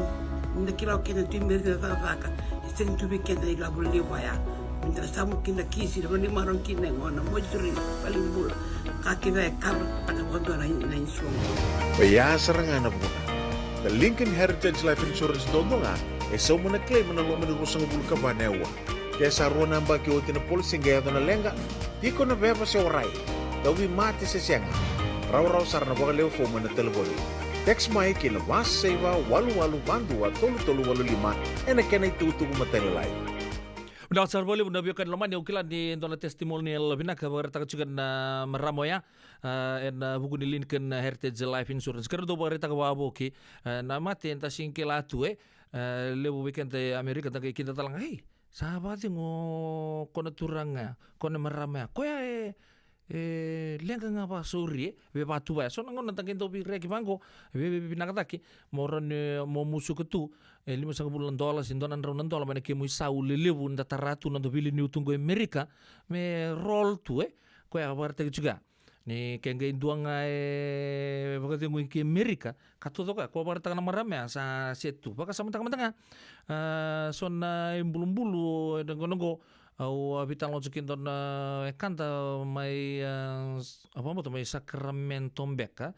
ni da kila o keda tu i Merika na cakacaka, e sega tu vei keda na ilavo levu vaya. Ni da na samu kina kisi, na vani marau kina e gona, moituri, valenibula. Ka kece e kavara taka vakadua na, na insurance. Oya sara ga na vuna. Na Lincoln Heritage Life Insurance duadua ga e sauma na claim ena loma ni ruasagavulu ka va na aua. Ke sa rua na yabaki oti na policy qai yaco na leqa, tiko na veva se warai, tauvimate se sega, rawarawa sara na vakalewe fomu ena talevoni. Text mai ki na va saiva walu walu va dua tolu tolu walu lima ena kena itukutuku matailalai. Vinaka sara vakalevu na veiwekani lomani, au kila ni dua na testimonial vinaka vakaraitaka tiko na marama oya, ah, ena vuku ni Lincoln Heritage Life Insurance. Keirau dau vakaraitaka vakavoki, eh, na mate eda sega ni kila tu, eh. Eh, levu vei keda e Amerika da qai kida tale ga, "Ei, sa vakacegu o koya na turaga ya, koya na marama ya, koya e, e leqa ga vakasauri, e, veivatu vaya." So na gauna da qai dau veireki vaqo, vei, vei, vinaka cake mo rawa ni mo musuka tu e limasagavulu na dola se dua na drau na dola mai na kemu isau lelevu da tara tu, na noda veiliutaki tu qo e Amerika, me roll tu, e. Koya vakaraitaki tiko ya. Ni ke qai dua ga e vakacegu i ke Amerika, ka taucoko ya, ko vakaraitaka na marama ya sa set tu. Vakasamataka mada ga, ah, so na ibulubulu ena gauna qo, au a veitalanoa tiko kei dua na wekada mai, ah, a vakabauta mai Sacramento beka.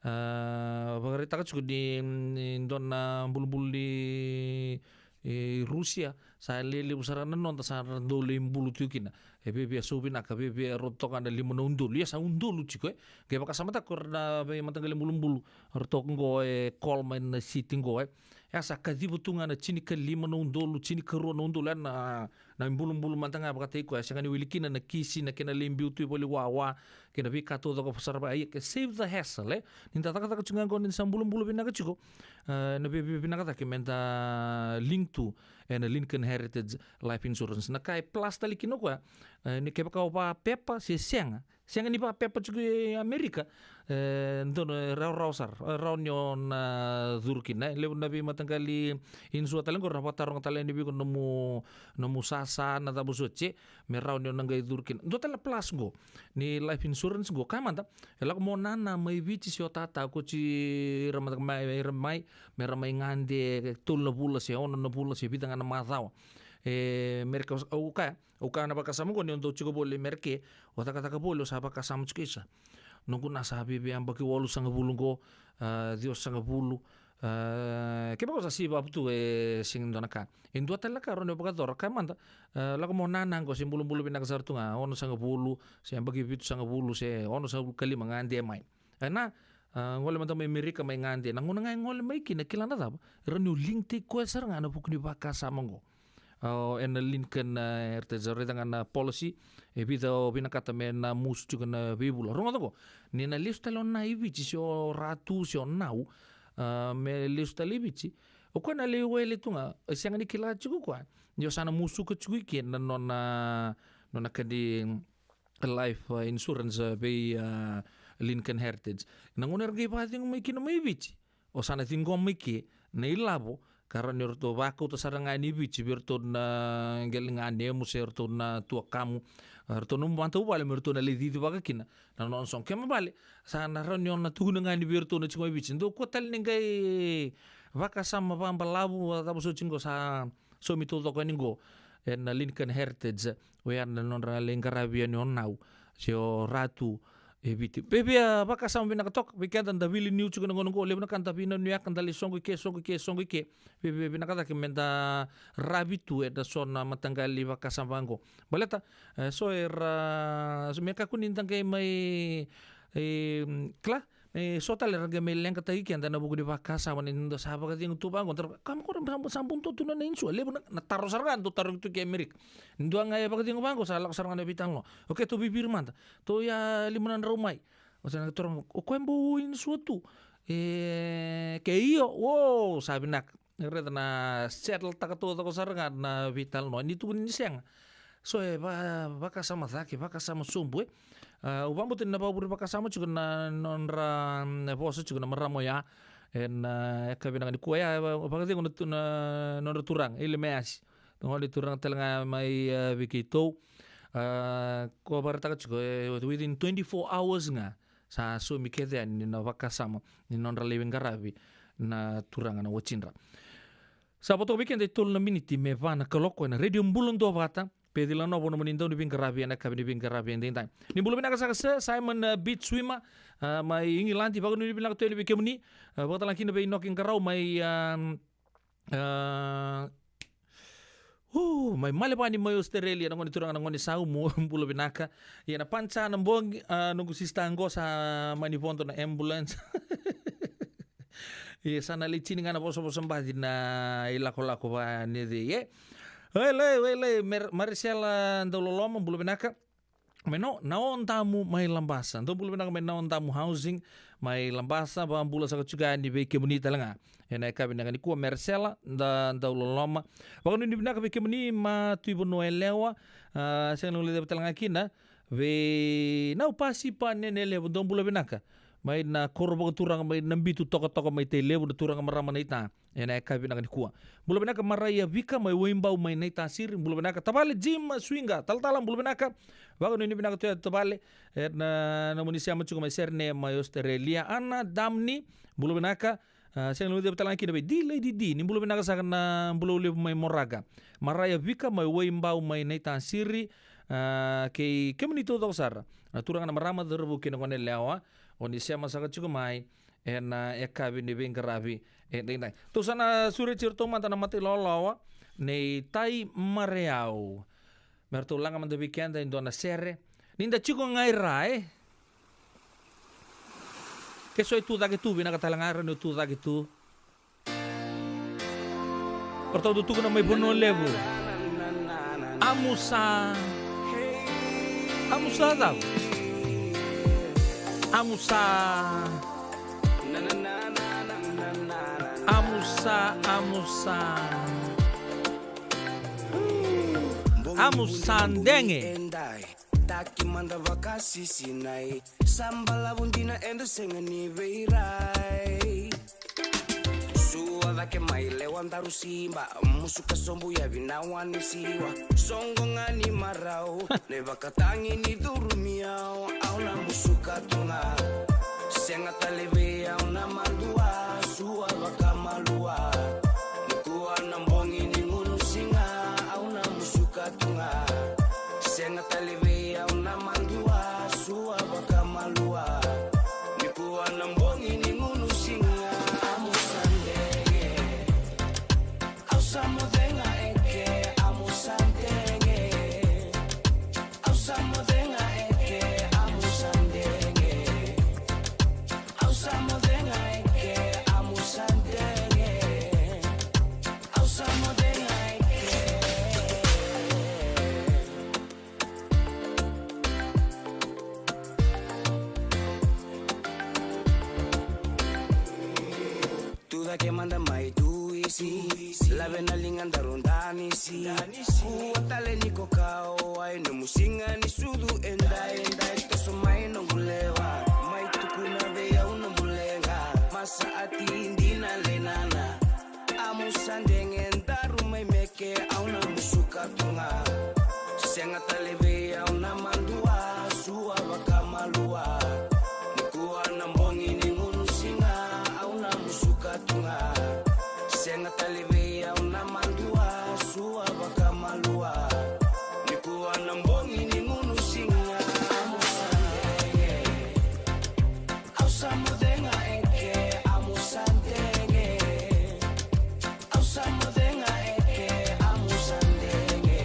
Ah, vakaraitaka tiko ni, ni dua na bulubulu ni, e, Rusia, sa lelevu sara na noda sa ra dau lai bulu tiko kina. E viavia sau vinaka, viavia rauta toka ga na lima na udolu. Ia sa udolu tiko, e. Qai vakasamataka ko ira na veimataqali bulubulu, rauta toka qo e call mai na city qo, e. Ia sa kaciva tu ga na tinikalima na udolu, tinikarua na udolu, ya na, na ibulubulu mada ga vakataki koya, e sega ni wili kina na kisi, na kena lai biu tu i vale ni wawa, kei na veika taucoko sara vaya, ia ke save the hassle, e. Ni da cakacaka tiko ga qo ni sa bulubulu vinaka tiko, e, na vei, vei, vinaka cake me da link tu ena Lincoln Heritage Life Insurance. Na ka e plus tale kina o koya, e, ni kevaka o vakapepa se sega, sega ni vakapepa tiko e Amerika, e, donu, e, rawarawa sara, e, rawa ni o na curu kina, e. Levu na veimataqali insure tale qori na vakataroga tale yani vei iko na nomu, nomu sasa, na cava soti, e, me rawa ni o na qai curu kina. Dua tale na plus qo ni life insurance qo, kaya mada, e lako mo nana mai Viti se o tata, ko ti ira mada mai, ira mai, me ra mai gade tolu na vula se ono na vula se vica ga na macawa. E, Amerika, au kaya, au kaya na vakasama qo ni o dau tiko voli Amerika, o cakacaka voli, o sa vakasama tiko, isa, noqu na sa viavia yabaki walusagavulu qo, ah, ciwasagavulu, ah, kevaka o sa save up tu, e sega ni dua na ka. E dua tale na ka rawa ni o vakayacora, kaya mada, ah, lako mo nana qo se bulubulu vinaka sara tu ga, onosagavulu se yabaki vitusagavulu se onosagavulu ka lima, gade mai. E na, ah, gole mada mai Amerika mai gade. Na gauna ga e gole mai kina, kila na cava, rawa ni o link-taki koya sara ga ena vuku ni vakasama qo. Ah, ena Lincoln, ah, Heritage, raica ga na policy, e vica o vinakata me na musu tiko na veivula. Rogoca qo, ni na lesu tale o Na i Viti se o Ratu se o Nau, ah, me lesu tale i Viti, o koya na lai wele tu ga, e sega ni kila tiko o koya ni o sa na musuka tiko i ke na nona, nona ka ni life, ah, insurance, ah, vei, ah, Lincoln Heritage. Na gauna era qai vakacegu mai kina mai Viti, o sa na ciqoma i ke na ilavo ka rawa ni ratou vakauta sara ga yani i Viti vei iratou na qele ganemu se iratou na tuakamu, ah, iratou na matavuvale me ratou na lai cicivaka kina na nona soqo. Kena ibalebale, sa na rawa ni o na tukuna ga yani vei iratou na tiko mai Viti, dou kua tale ni qai vakasama vakabalavu, ah, cava soti qo sa saumi taucoko yani qo ena Lincoln Heritage, oya na nodra lai qaravi yani o Nau se o Ratu e Viti. Viavia vakasama vinaka toka vei keda da veiliutaki tiko ena gauna qo, levu na ka da veinanuyaka, da lai soqo i ke, soqo i ke, soqo i ke. Viavia vinaka cake me da ravi tu ena so na mataqali vakasama vaqo. Baleta, e, so era, so me kakua ni da qai mai, e, kila, e, so tale era qai mai leqataki keda ena vuku ni vakasama ni da sa vakacegu tu vaqo. Da ra, kama ko ra sa, sa buto tu na, na insua. Levu na, na taro sara ga dau tarogi tu ke Amerika. Dua ga e vakacegu vaqo, sa lako sara ga na veitalanoa. O keitou viviri mada, tou ia lima na drau mai. O sa na toro, o koya bau insua tu? E, ke io, o, sa vinaka. Raica na settle-taka taucoko sara ga na veitalanoa. Ni tukuni ni sega, so e va, vakasama cake, vakasama sobu, e. Ah, au vakabauta ni na vakavure vakasama tiko na nodra, mm, vosa tiko na marama oya ena, ah, yakavi vinaka nikua. Oya e va, vakacegu na tu, na nodra turaga, Ilemeasi. Gone turaga tale ga mai, ah, vei keitou. Ah, ko vakaraitaka tiko, e, within twenty-four hours ga sa saumi kece yani na vakasama ni nodra lai veiqaravi na turaga na watidra. Sa vo toka vei keda e tolu na miniti me va na kaloko ena Radio Bula Duavata, Peci Lanovo, nomuni dau ni veiqaravi ena yakavi ni veiqaravi edaidai. Ni bula vinaka saka sir, Simon, ah, beach swimmer, ah, mai Igiladi, vakanuinui vinaka tu yani vei kemuni. Ah, vakatalega kina vei Inoke Qarau mai, ah, ah, uh, mai Malevani mai Australia, na gone turaga na gone saumu, bula vinaka. Ia na Pancha na bogi, ah, noqu sister qo sa mani vodo na ambulance. Ia sa na lai tini ga na vosavosa baci na ilakolako va ni cei, e. Wailei, wailei, Mer-, Marisela Dauloloma, bula vinaka. Mai na, na Odamu mai Labasa. Dou bula vinaka mai na Odamu Housing mai Labasa, vakabula saka tiko yani vei kemuni tale ga. Ena yakavi vinaka nikua, Marisela, da, Dauloloma. Vakanuinui vinaka vei kemuni mai Vanua Yalewa, a, sega ni guilecava tale ga kina. Vei Nau Pasipa Nene Levu, dou bula vinaka. Mai na koro vakaturaga mai Nabitu Tokatoka mai Tailevu, na turaga marama naita. Ena yakavi vinaka nikua. Bula vinaka Maraia Vika mai Waibau mai Naitasiri, bula vinaka. Tavale Jim Swinga, talatala, bula vinaka. Vakanuinui vinaka tu ya tavale. Ena nomuni sema tiko mai Sydney mai Australia. Ana Damni, bula vinaka. A, sega ni guilecava tale ga kina vei D Lady D, ni bula vinaka saka na Bula Levu mai Moraga. Maraia Vika mai Waibau mai Naitasiri, a, kei kemuni taucoko sara. Na turaga na marama, cauravou kei na goneyalewa, o ni sema saka tiko mai ena yakavi ni veiqaravi edaidai. Tou sa na sureti iratou mada na mata ilawalawa nei Tai Mareyau. Me ratou laga mada vei keda e dua na sere. Ni da tiko ga i ra, e? Ke so e tu cake tu, vinaka tale ga era ni tu cake tu. O ratou tu tukuna mai Vanua Levu. Amusa. Amusa cava? Amusa. Amusa, amusa. Amusa dege. Taki mada vakasisinai, sa balavu dina eda sega ni veirai. Sua cake mai lewa daru siba, musuka sobu yavi na wani siwa. Soqo ga ni marau, na ivakatagi ni curumi au, au na musuka tu ga. Sega tale vei au na madua, sua vakamalua. Nikua na bogi ni gunu siga, au na musuka tu ga. Sega tale vei au na madua, sua vakamalua. Nikua na bogi ni gunu siga. Amusa dege. Au sa moce ga eke, amusa dege. Au sa moce ga eke, amusa dege. Au sa moce ga eke, amusa dege. Au sa moce ga eke. Tu cake mada mai tu isi, lave na liga daru danisi. Kua tale ni kokao, ai nomu siga ni sucu e dai, e dai, toso mai noqu lewa. Mai tukuna vei au nomu leqa, masa ati dina lenana. Amusa dege daru mai meke, au na musuka tu ga. Sega tale vei au na madua, sua vakamalua. Nikua na bogi ni gunu siga, au na musuka tu ga. Sega tale vei au na madua, sua vakamalua. Nikua na bogi ni gunu siga, amusa dege. Au sa moce ga eke, amusa dege. Au sa moce ga eke, amusa dege.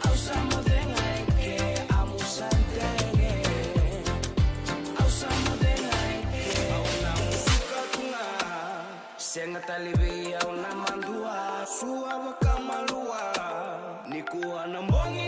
Au sa moce ga eke, amusa dege. Au sa moce ga eke, au na musuka tu ga. Sega tale vei au na madua, sua vakamalua. Nikua na bogi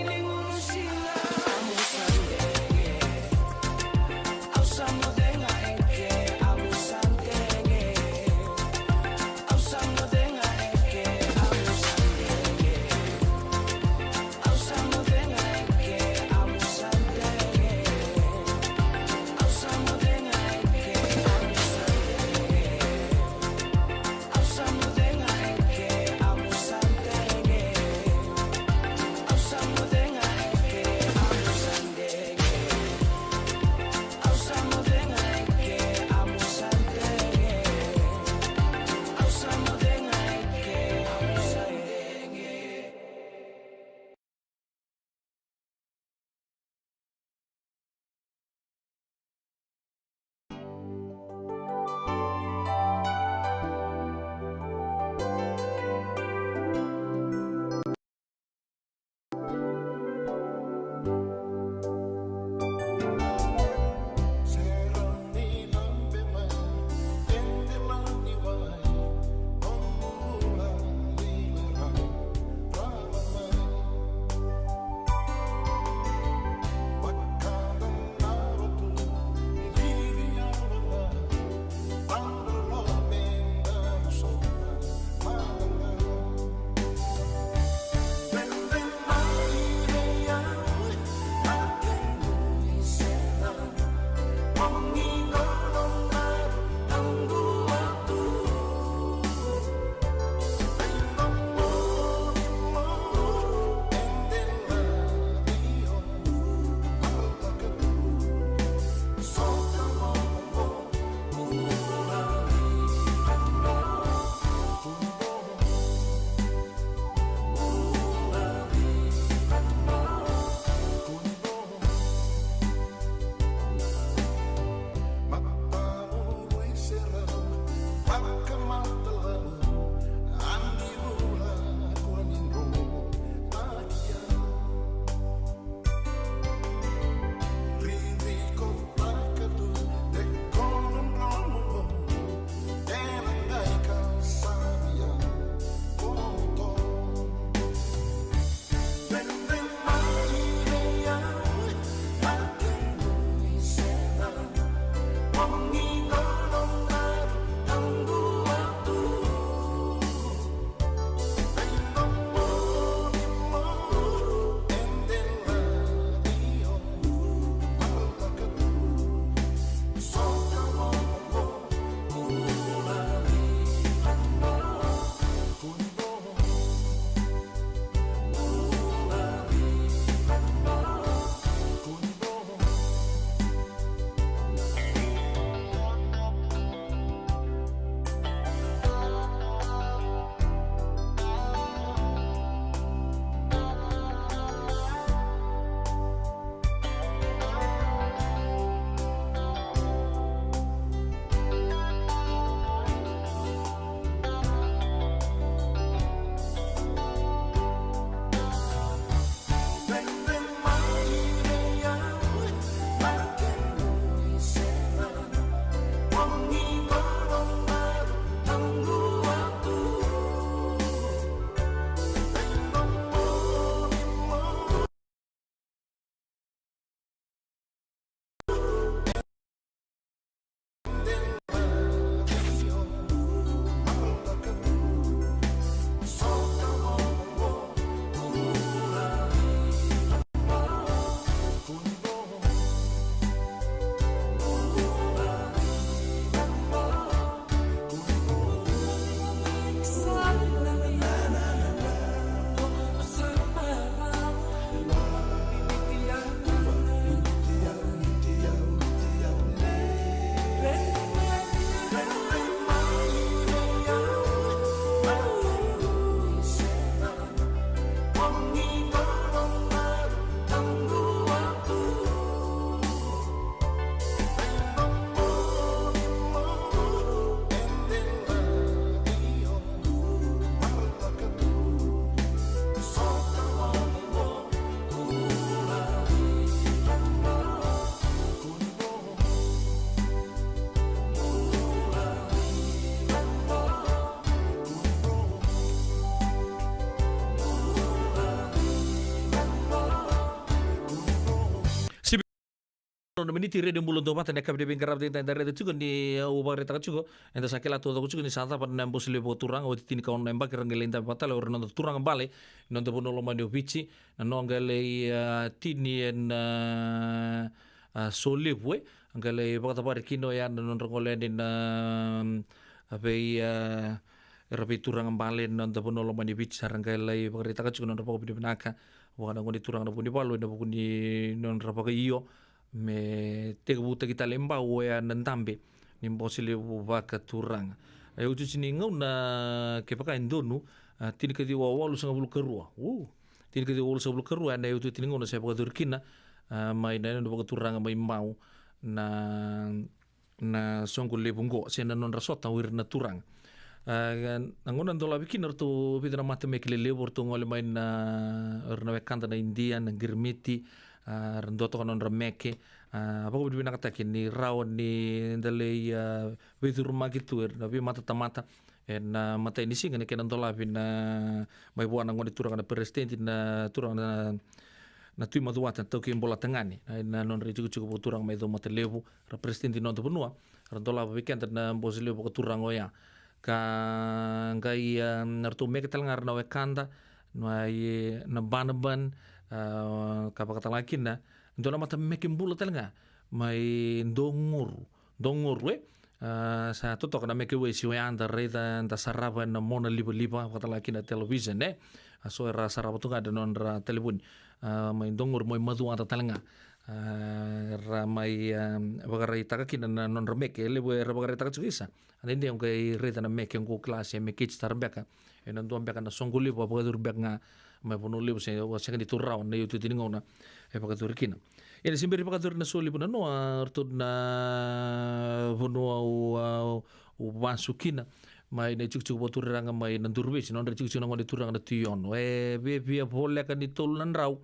Ono na miniti, Radio Bula Duavata, na yakavi ni veiqaravi. Eda, eda raica tiko ni, uh, au vakaraitaka tiko, eda sa kila taucoko tiko ni sa cava na Bose Levu Vakaturaga, oti tinikaono na yabaki era qai lai dabe vata tale o ira na noda turaga bale ena noda vanua lomani o Viti, na nodra qai lai, uh, tini ena, uh, uh, Solevu, e, qai lai vakacavari kina oya na nodra gole yani na, um, vei, uh, era veituraga bale ena noda vanua lomani o Viti, sa ra qai lai vakaraitaka tiko na nodra vakavinavinaka vua na gone turaga na Vunivalu ena vuku ni nodra vakaio me tekivutaki tale e Bau oya na dabe ni Bose Levu Vakaturaga. E iotioti ni gauna, kevaka e donu, a, tinikaciwa walusagavulu ka rua. U, tinikaciwa walusagavulu ka rua, ena iotioti ni gauna sa vakayacori kina, a, mai na yanuyanu vakaturaga mai Bau na, na soqo levu oqo, se na nodra sota o ira na turaga. A, na gauna dolavi kina, ratou vica na matameke lelevu, ratou gole mai na, o ira na wekada na Idia, na Qiriti, a, ra dua toka na nodra meke, a, vakavinavinakataki ni rawa ni da lai, a, veicurumaki tu ira na veimatatamata ena, a, imatai ni siga ni kena dolavi na, mai vua na gone turaga na peresitedi na turaga na, na Tui Macuata, na iTaukei Bolatagane, na, na nodra itikotiko vakaturaga mai Caumatalevu, ra peresitedi ni noda vanua, ra dolava vei keda na Bose Levu Vakaturaga oya. Ka qai, a, na ratou meke tale ga ira na wekada, na, e, na Banaban, a, ka vakatalega kina dua na matameke bula tale ga mai Dogoru, Dogoru, e. A, sa totoka na meke wesi oya, da raica, da sarava ena mona livaliva, vakatalega kina television, e. A, so era sarava tu ga ena nodra talevoni, a, mai Dogoru, mai Macuata tale ga. A, era mai, a, vakaraitaka kina na nodra meke, e levu era vakaraitaka tiko, isa. A, dede au qai raica na meke oqo, kila se meke iti tara beka ena dua beka na soqo levu a vakayacori beka ga mai Vanua Levu, se, a, sega ni tu rawa na iotioti ni gauna e vakayacori kina. Ia ni se bera ni vakayacori na Solevu, na noa, a, ratou na vanua au, a, au vasu kina mai na itikotiko vakaturaga mai Nadrovi, se nodra itikotiko na gone turaga na Tui Ono. E viavia voleka ni tolu na drau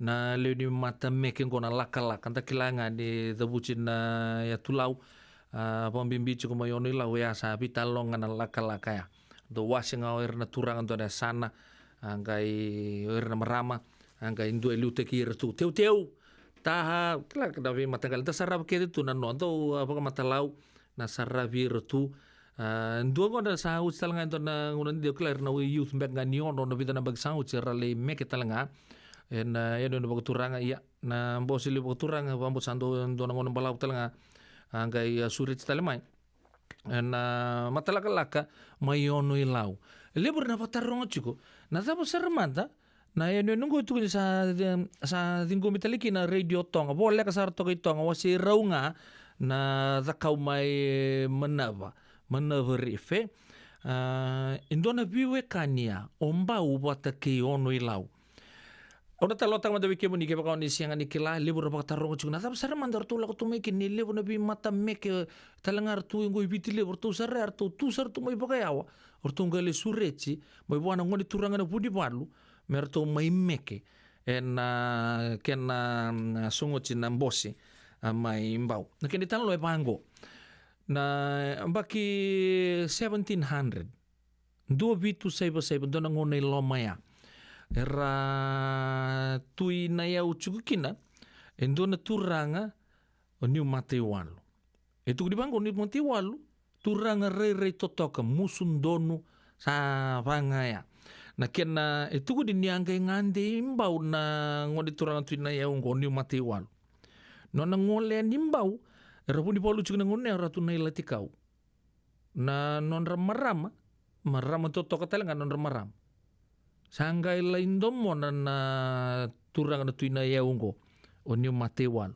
na lewe ni matameke oqo na lakalaka, da kila ga ni cavuti na yatu Lau, a, vakabibi tiko mai Ono-i-Lau, e a sa veitaloga na lakalaka ya. Dau wase ga o ira na turaga dua na yasana, a, qai o ira na marama, a, qai dua e liutaki ira tu. Teuteu, taha, kila na veimataqali, da sarava kece tu na noa, dau, a, vakamatalau, na saravi ira tu. A, dua gona sa oti tale ga e dua na gauna, dau kila ira na youth beka ga ni Ono, na vica na yabaki sa oti, era lai meke tale ga ena, a, yanuyanu vakaturaga, ia, na Bose Levu Vakaturaga, vakabauta sa dua, dua na gauna balavu tale ga, a, qai, a, sureti tale mai ena matalakalaka mai Ono-i-Lau. E levu era na vakataroga tiko, na cava sara mada na yanuyanu oqo, e tukuni sa, sa ciqomi tale kina Radio Toga. Voleka sara toka i Toga, wasei rau ga na Cakaumai, Manava, Manava Reef, e. A, e dua na veiwekani ya o Bau vata kei Ono-i-Lau. Au na talanoataka mada vei kemuni, kevaka o ni sega ni kila, levu era vakataroga tiko na cava sara mada ratou lako tu mai kina, ni levu na veimatameke tale ga ratou oqo i Viti Levu, ratou sara, ratou tu sara tu mai vakayawa, ratou qai lai sureti mai vua na gone turaga na Vunivalu me ratou mai meke ena, a, kena, a, sogoti na Bose, a, mai Bau. Na kena italanoa e vaqo. Na yabaki seventeen hundred, dua vitu saiva saiva, dua na gauna i loma ya, era tu i Nayau tiko kina e dua na turaga o Niumataiwalu. E tukuni vaqo, Niumataiwalu, turaga rairai totoka, musu donu, sa va ga ya. Na kena, e tukuni ni a qai gade i Bau na gone turaga tu i Nayau oqo, Niumataiwalu. Nona gole yani i Bau, era Vunivalu tiko na gauna ya, o Ratu Nailatikau. Na nodra marama, marama totoka tale ga na nodra marama. Sa qai lai domona na turaga na Tui Nayau oqo, o Niumataiwalu.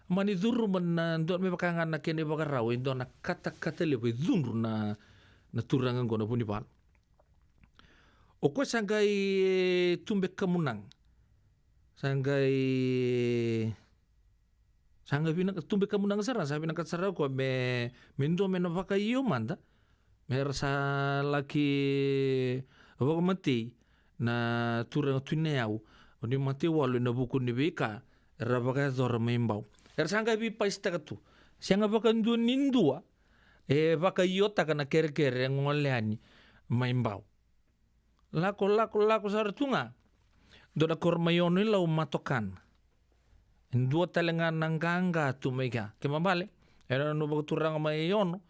Mani curuma na dua, me vaka ga na kena ivakarau, e dua na katakata levu e cudru na, na turaga oqo na Vunivalu. O koya sa qai, e, tube kamunaga. Sa qai, sa qai vinaka, tube kamunaga sara, sa vinakata sara o koya me, me dua me na vakaio mada, me ra sa laki vakamatei na turaga Tui Nayau o Niumataiwalu ena vuku ni veika era vakayacora mai Bau. Era sa qai veipaisitaka tu. Sega vakadua ni dua e vakaiotaka na kerekere e gole yani mai Bau. Lako, lako, lako sara tu ga. Dua na koro mai Ono-i-Lau, Matokana. E dua tale ga na qaqa tu mai kea. Kena ibalebale, e na nona vakaturaga mai Ono,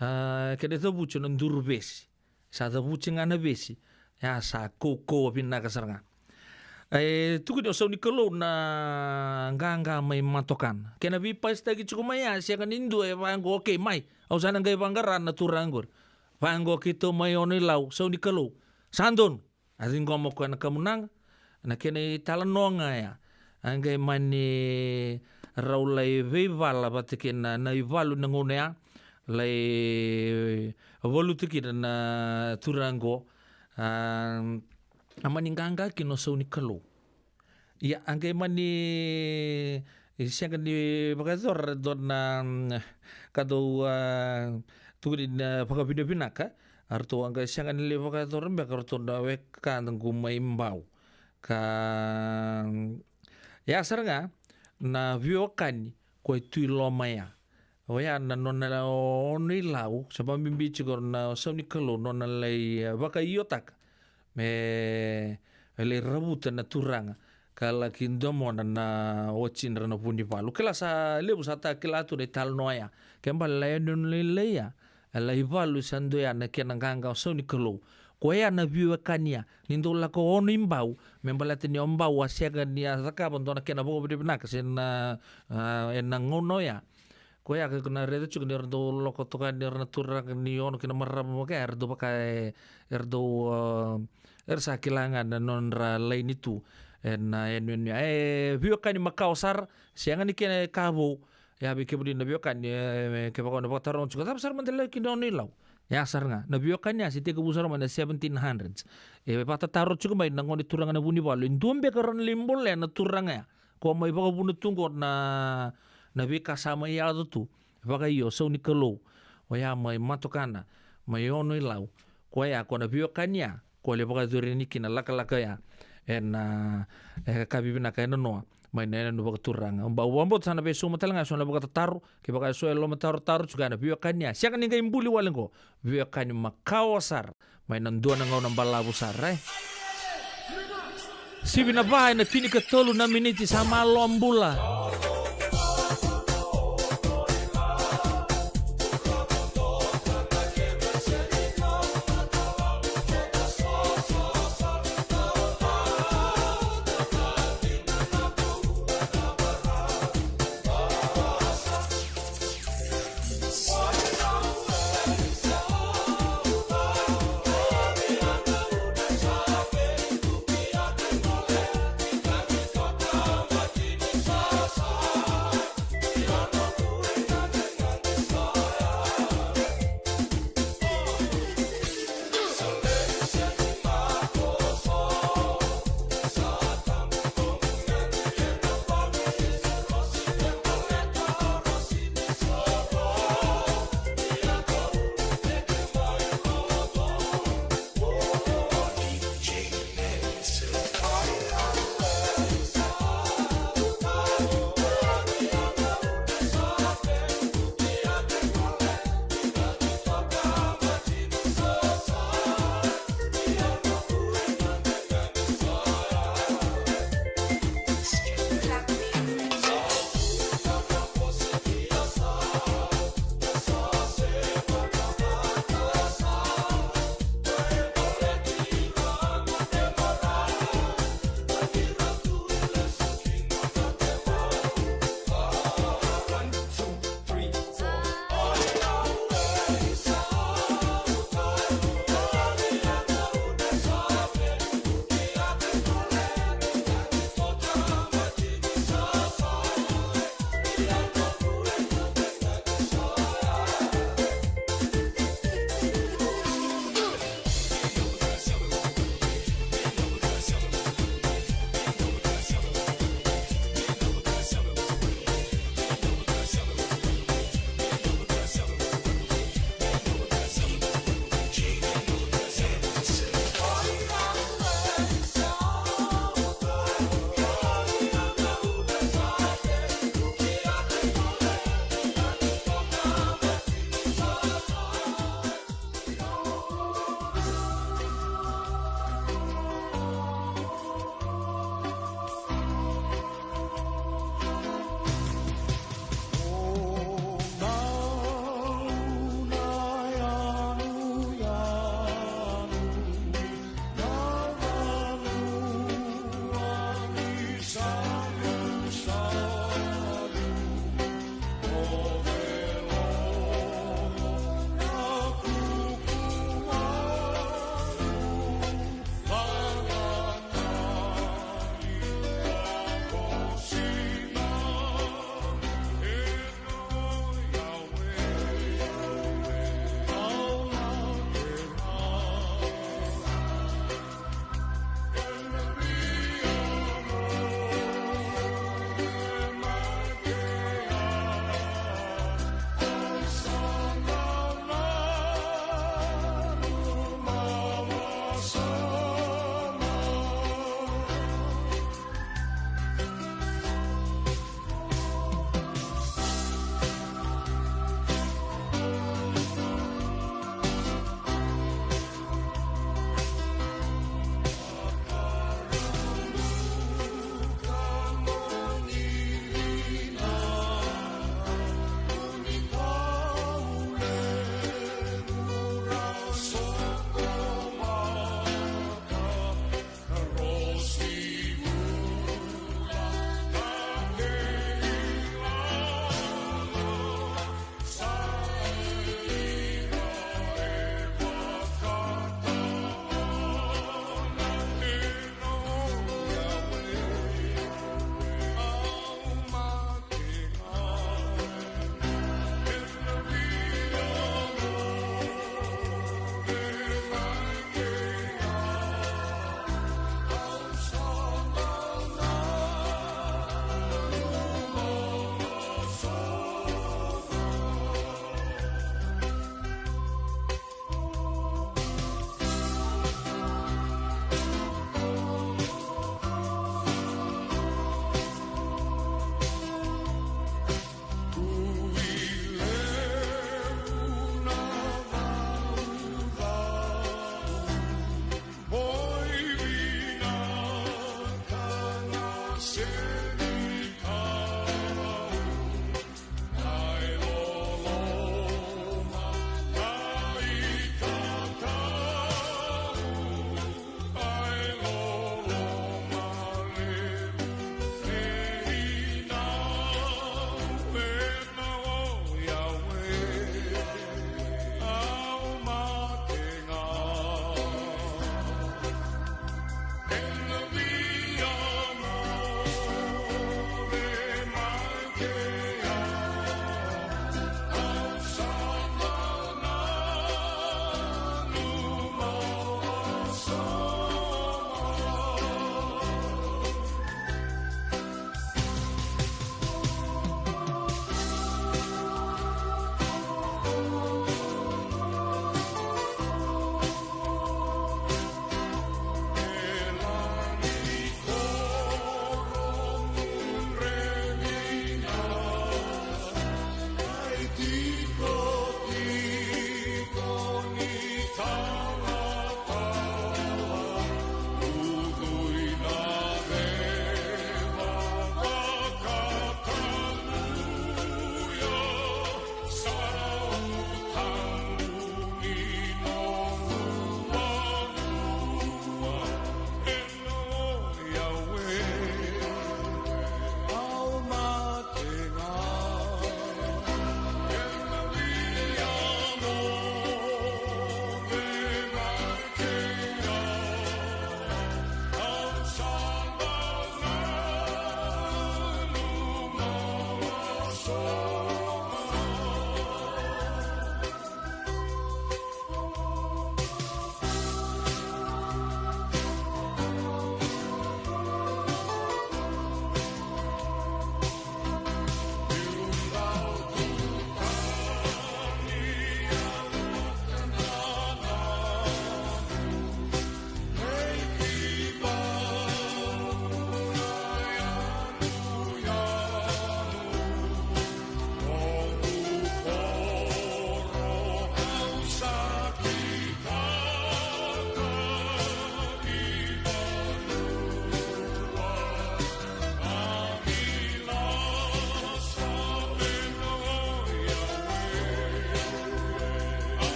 a, kena icavuti na duru vesi. Sa cavuti ga na vesi, ia sa kaukauwa vinaka sara ga. E tukuni o Sau ni Kalou na qaqa mai Matokana. Kena veipasitaki tiko mai ya, sega ni dua e vaqo, okay, mai, au sa na qai vaqara na turaga qori. Vaqo keitou mai Ono-i-Lau, Sau ni Kalou. Sa donu. A ciqoma o koya na kamunaga, na kena italanoa ga ya. A qai mani rau lai veivala vata kei na, na ivalu na gauna ya, lai valuta kina na turaga qo. A, a mani qaqa kina o Sau ni Kalou. Ia, a qai mani sega ni vakayacora e dua na, mm, ka dau, a, tukuni na vakavinavinaka, a ratou a qai sega ni lai vakayacora beka o ratou na wekaqu mai Bau. Ka, mm, ya sara ga na veiwekani ko e tu i loma ya. Oya na nona Ono-i-Lau, sa vakabibi tiko na Sau ni Kalou, nona lai, e, vakaiotaka me, me lai ravuta na turaga ka laki domona na watidra na Vunivalu. Kila sa levu sa ta kila tu na italanoa ya. Kena ibalebale e nona lailai ya, e lai valu sa dua ya na kena qaqa o Sau ni Kalou. Koya na veiwekani ya, ni dau lako Ono-i-Bau, me baleta ni o Bau a sega ni a cakava dua na kena vakavinavinaka se na, a, e na gauna oya. Koya ka na raica tiko ni ra dau lako toka ni ra na turaga ni Ono kei na marama vaka, era dau vaka, e, era dau, a, era sa kila ga na nodra laini tu e na, e na, e na, e veiwekani makawa sara, sega ni kena ka vou. Ia vei kemuni na veiwekani, e, kevaka o na vakataroga tiko, cava sara mada e lako kina Ono-i-Lau? Ya sara ga, na veiwekani ya se tekivu sara mai na seventeen hundreds. E vakatataro tiko mai na gone turaga na Vunivalu, e dua beka rau na lai bolea na turaga ya. Ko mai vakavuna tu qo na, na veika sa mai yaco tu. Vakaio, Sau ni Kalou. Oya mai Matokana, mai Ono-i-Lau. Koya ko na veiwekani ya, ko lai vakayacori yani kina lakalaka ya. E na, e ka vivinaka e na noa. Mai na yanuyanu vakaturaga. Bau vakabauta sa na veisauma tale ga e so na vakatataro, kevaka e so e loma tarotaro tiko ya na veiwekani ya. Sega ni qai buli wale qo. Veiwekani makawa sara. Mai na dua na gauna balavu sara, e. Sivi na va e na tinikatolu na miniti, sa malo bula.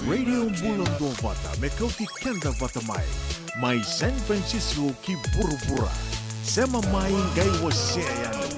Radio Bula Duavata, me kauti keda vata mai. Mai San Francisco ki vuravura. Sema mai qai wasea yani.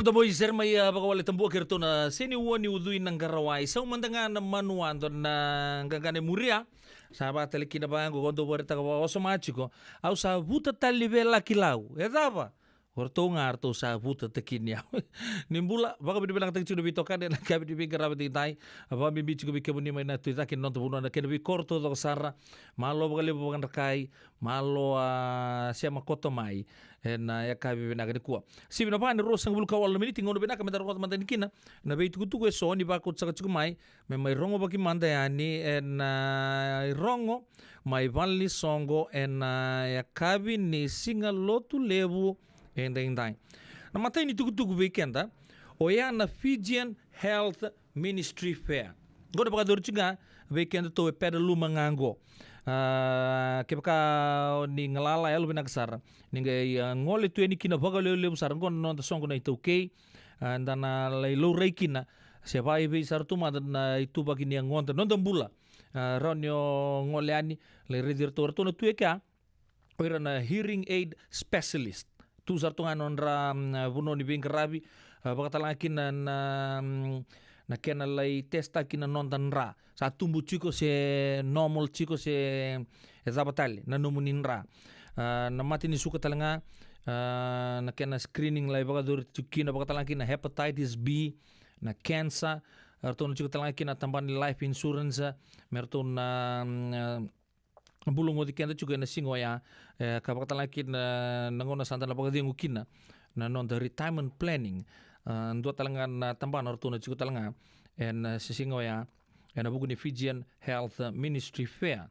Tomoi sere mai a vakawale tabua kei ratou na seni ua ni ucui na qarawai. Sau mada ga na manu ado na qaqana e muria. Sa vakatale kina vaqo ko dou vakaraitaka vakaosoma tiko. Au sa vuta tale ni velaki lau. E cava? O ratou ga ratou sa vuta takini au. Ni bula, vakavinavinakataki tiko na veitokani ena yakavi ni veiqaravi edaidai. Vakabibi tiko vei kemuni mai na Tui Cake, na noda vanua, na kena veikoro taucoko sara. Malo vakalevu vakadrakai, malo a sema koto mai ena yakavi vinaka nikua. Sivi na va ni ruasagavulu ka walu na miniti, gauna vinaka meda rogoca mada yani kina na veitukutuku eso ni vakauta saka tiko mai, me mai rogovaki mada yani ena irogo mai valenisoqo ena yakavi ni siga Lotulevu edaidai. Na imatai ni tukutuku vei keda, oya na Fijian Health Ministry Fair. Qo na vakayacori tiko ga vei kedatou e Pedaluma ga qo. A, kevaka o ni galala, yalovinaka sara ni qai, a, gole tu yani kina vakalevulevu sara. Qo na noda soqo na iTaukei, a, da na lai laurai kina se vakaivei sara tu mada na ituvaki ni yagoda, noda bula. A, rawa ni o gole yani, lai raici iratou, ratou na tu e kea o ira na hearing aid specialist. Tu sara tu ga nodra, mm, vanua ni veiqaravi, a, vakatale ga kina na, mm, na kena lai testaki na noda dra. Sa tubu tiko se normal tiko se e cava tale na nomuni dra. A, na mate ni suka tale ga, a, na kena screening lai vakayacori tiko kina, vakatale ga kina hepatitis B, na cancer, a, ratou na tiko tale ga kina tabana ni life insurance, me ratou na, mm, a, bula goci keda tiko ena siga oya, e, ka vakatale ga kina na gauna sa da na vakacegu kina na noda retirement planning. A, dua tale ga na tabana ratou na tiko tale ga ena siga oya, ena vuku ni Fijian Health Ministry Fair.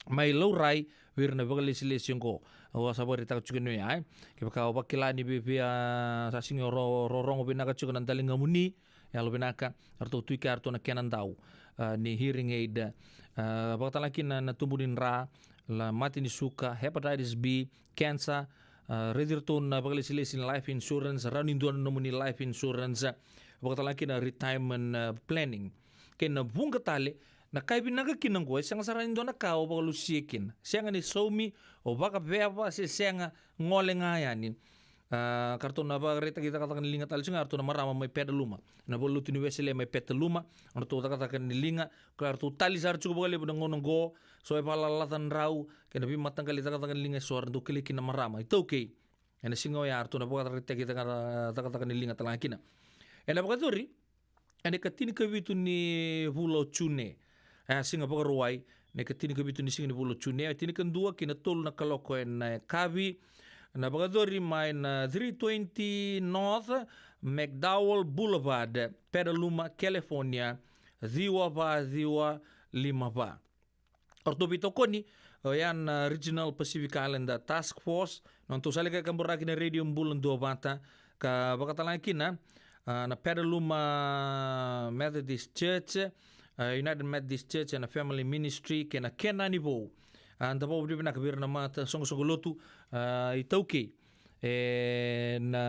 Mai laurai vei ira na vakalesilesi oqo. Au sa vakaraitaka tiko ni oya, e. Kevaka o vakila ni via, via sa sega ni ro-, ro-, rogo vinaka tiko na daligamuni, yalovinaka, ratou tu i kea ratou na kena dau, a, ni hearing aid, a, vakatale ga kina na tubu ni dra, na mate ni suka, hepatitis B, cancer, a, raici iratou na vakalesilesi ni life insurance, rawa ni dua na nomuni life insurance, vakatale ga kina retirement, a, planning. Kei na vuqa tale, na ka e vinaka kina oqo, e sega sara ni dua na ka o vakalusia kina. Sega ni saumi, o vakaveva, se sega, gole ga yani. A, ka ratou na vakaraitaki cakacaka ni liga tale tiko ga ratou na marama mai Pedaluma. Na valenilotu ni Wesele mai Pedaluma, ratou cakacaka ni liga, ka ratou tali sara tiko vakalevu na gauna oqo, so e vakalalaca drau, kei na veimataqali cakacaka ni liga eso, ra dau kilai kina na marama iTaukei. Ena siga oya ratou na vakaraitaki caka-, cakacaka ni liga tale ga kina. Ena vakayacori ena ikatinikavitu ni vula o June. E, siga Vakarauwai, na ikatinikavitu ni siga ni vula o June, e tinikadua ki na tolu na kaloko ena yakavi. Na vakayacori mai na three twenty North McDowell Boulevard, Petaluma, California, ciwa va ciwa lima va. O ratou veitokoni, oya na Regional Pacific Islander Task Force, na nodatou sala ni kaburaki na Radio Bula Duavata, ka vakatale ga kina, a, na Petaluma Methodist Church, a, United Methodist Church and Family Ministry, kei na Kenani Vou. A, da vakavinavinaka vei ira na mata soqosoqo lotu, a, iTaukei ena,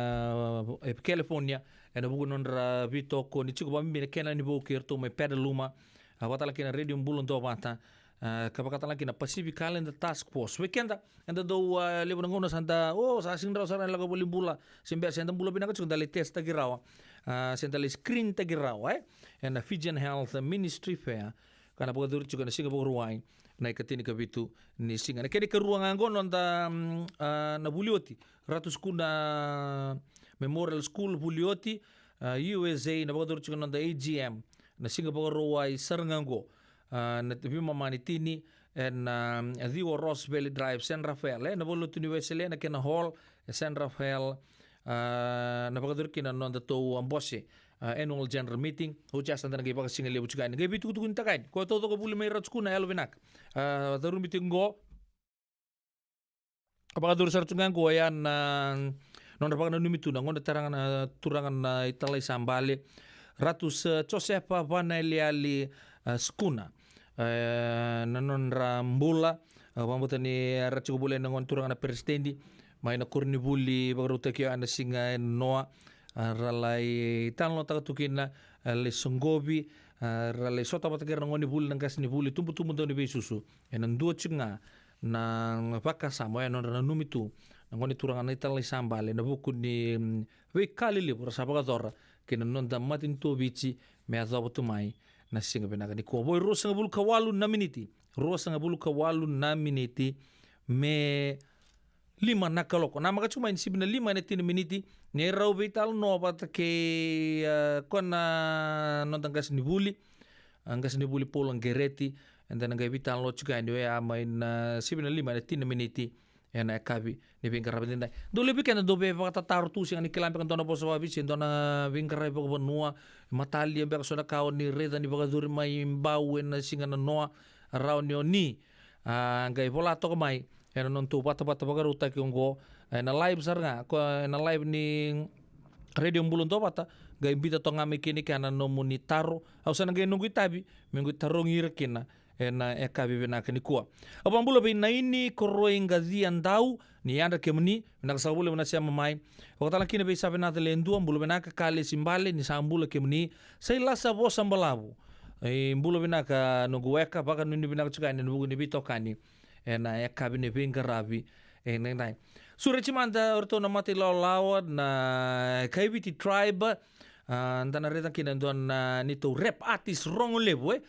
e, California, ena vuku ni nodra veitokoni tiko vakabibi na Kenani Vou kei iratou mai Petaluma, a, vakatale ga kina Radio Bula Duavata, a, ka vakatale ga kina Pacific Islander Task Force. Vei keda eda dau, a, levu na gauna sa da, o, sa sega ni rawa sara na lako i valenibula, se bera se da bula vinaka tiko, da lai test taki rawa, a, se da lai screen taki rawa, e, ena Fijian Health Ministry Fair, ka na vakayacori tiko ena siga Vakarauwai, na ikatinikavitu ni siga. Na kena ikarua ga oqo, noda, mm, a, na vuli oti, Ratu Sukuna Memorial School vuli oti, a, U S A, na vakayacori tiko na noda A G M na siga Vakarauwai sara ga oqo, a, na veimama ni tini, ena, a, ciwa Ross Valley Drive, San Rafael, e, na valenilotu ni Wesele, na kena hall e San Rafael, a, na vakayacori kina na nodatou, a, bose, a, annual general meeting. Oti ya sa da na qai vakasigalevu tiko yani, qai veitukutukutaka yani. Ko taucoko vuli mai Ratu Sukuna, yalovinaka. A, curumi tiko qo. Vakayacori sara tu ga qo, oya na nodra vakananumi tu na gone turaga na, turaga na italai sa bale, Ratu S-, Josefa Vanaeliali, a, Sukuna. E, na nodra bula, a, vakabauta ni ra tiko voli na gone turaga na peresitedi mai na koronivuli vakarautaki oya na siga e noa, a, ra lai talanoataka tu kina, a, lai soqovi, a, ra lai sota vata kei ira na gonevuli, na qasenivuli, tubutubu dau ni veisusu. Ena dua tiko ga na vakasama, oya na nodra nanumi tu na gone turaga na italai sa bale, na vuku ni, mm, veika lelevu ra sa vakayacora kei na noda matanitu o Viti me yacova tu mai na siga vinaka nikua. Vo e ruasagavulu ka walu na miniti, ruasagavulu ka walu na miniti me lima na kaloko. Namaka tiko mai ni sivi na lima ena tini na miniti, ni rau veitalanoa vata kei, a, koya na noda qasenivuli, a, qasenivuli Paula Qereti, eda na qai veitalanoa tiko yani oya mai na sivi na lima ena tini na miniti ena yakavi ni veiqaravi edaidai. Dau levu vei keda dau veivakatataro tu, sega ni kila beka dua na vosa vakaviti, dua na veiqaravi vakavanua, matalia beka so na ka o ni raica ni vakacuri mai Bau ena siga nanoa, rawa ni o ni, a, qai vola toka mai ena nodatou vatavata vakarautaki oqo, ena live sara ga, ko ena live ni Radio Bula Duavata, qai biuta toka ga mai kina kea na nomuni taro, au sa na qai noqu itavi me qai tarogi ira kina ena yakavi vinaka nikua. Au vakabula vei Naini Koroi Qacia Dau, ni yadra kemuni, vinaka saka vakalevu na sema mai. Vakatale kina vei Savenaca Ledua, bula vinaka Kalesi Bale, ni sa bula kemuni. Sailasa Vosa Balavu, e, bula vinaka noqu weka, vakanuinui vinaka tiko yani ena vuku ni veitokani ena yakavi ni veiqaravi edaidai. Sureti mada o iratou na mata ilawalawa na Kaiviti Tribe. A, da na raica kina e dua na neitou rap artist rogo levu, e.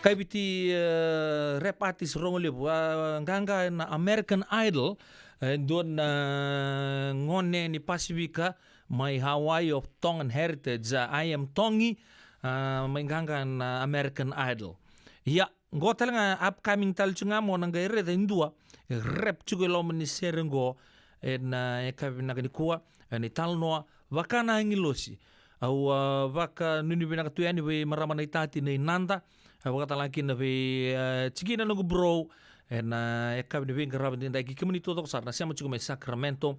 Kaiviti, e, rap artist rogo levu, a, qaqa ena American Idol, e dua na gone ni Pasifika mai Hawaii of Tongan heritage, a, I am Tongi, a, mai qaqa ena American Idol. Ia, qo tale ga upcoming tale tiko ga mo na qai raica e dua e rap tiko e loma ni sere qo ena yakavi vinaka nikua, ena italanoa Vaka na Agilosi. Au, a, vakanuinui vinaka tu yani vei marama na itati na inada, a, vakatale ga kina vei, a, tikina noqu bro, ena yakavi ni veiqaravi edaidai kei kemuni taucoko sara na sema tiko mai Sacramento.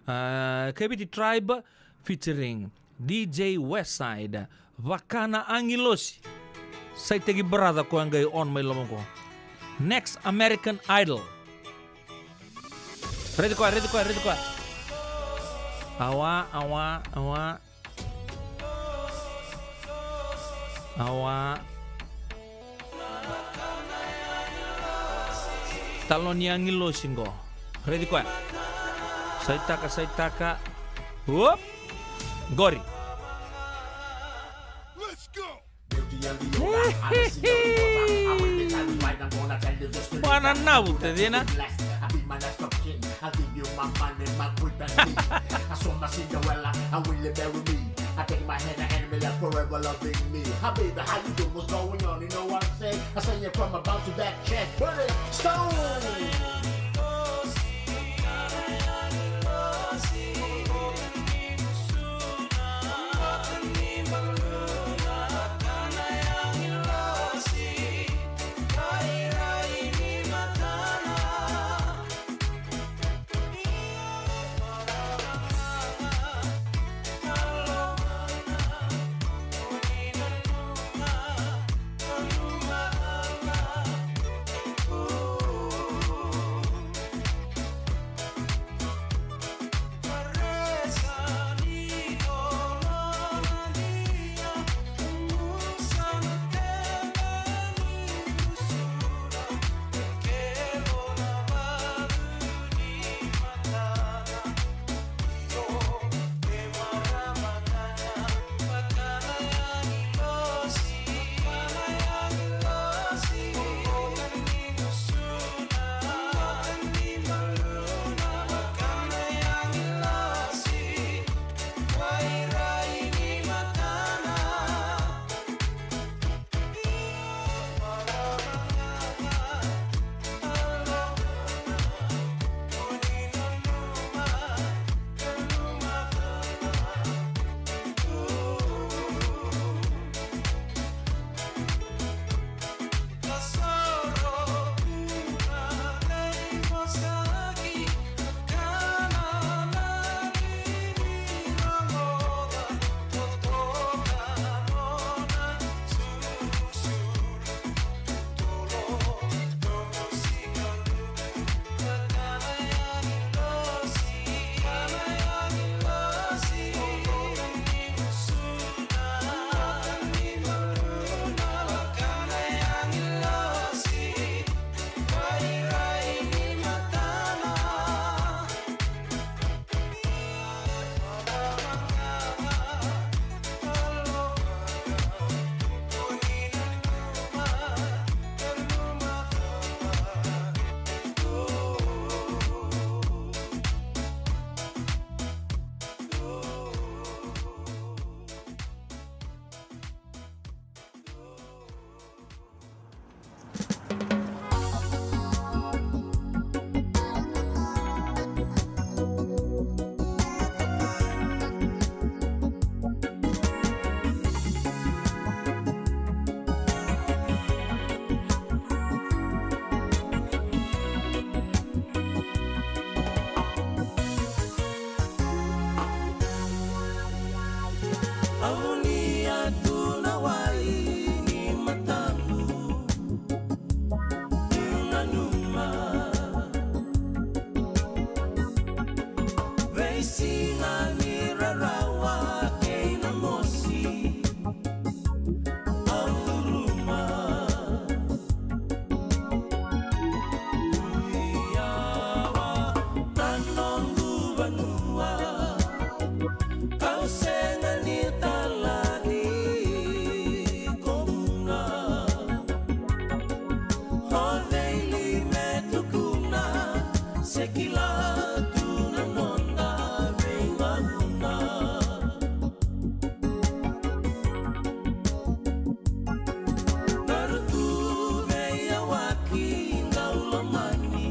A, Kaiviti Tribe featuring D J Westside, Vaka na Agilosi. Sa iteki brother koya qai on mai loma qo. Next American Idol. Raici koya, raici koya, raici koya. Awa, awa, awa. Awa. Talo ni agilosi qo. Raici koya. Saitaka, saitaka. Whoop. Qori. Wana navu te cina. tu na wai ni mataqu. Niu nanuma veisiga ni rarawa kei na mosi, au curuma. Ui, yawa na noqu vanua, kau sega ni talaci ko vuna. O cei li me tukuna, se kila tu na noda veivuna. Daru tu veiyawaki, dau lomani,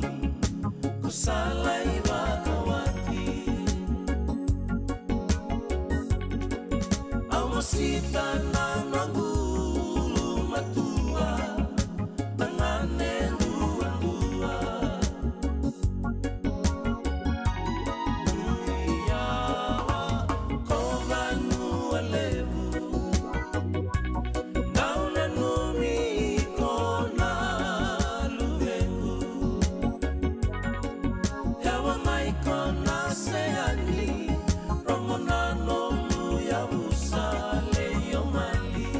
ko sa lai vakawati. Au mosita na noqu ulumatua, tagane duadua. Ui, yawa ko Vanua Levu, dau nanumi ko na luvequ. Yawa mai ko na seyani, rogo na nomu yavusa, leio mali.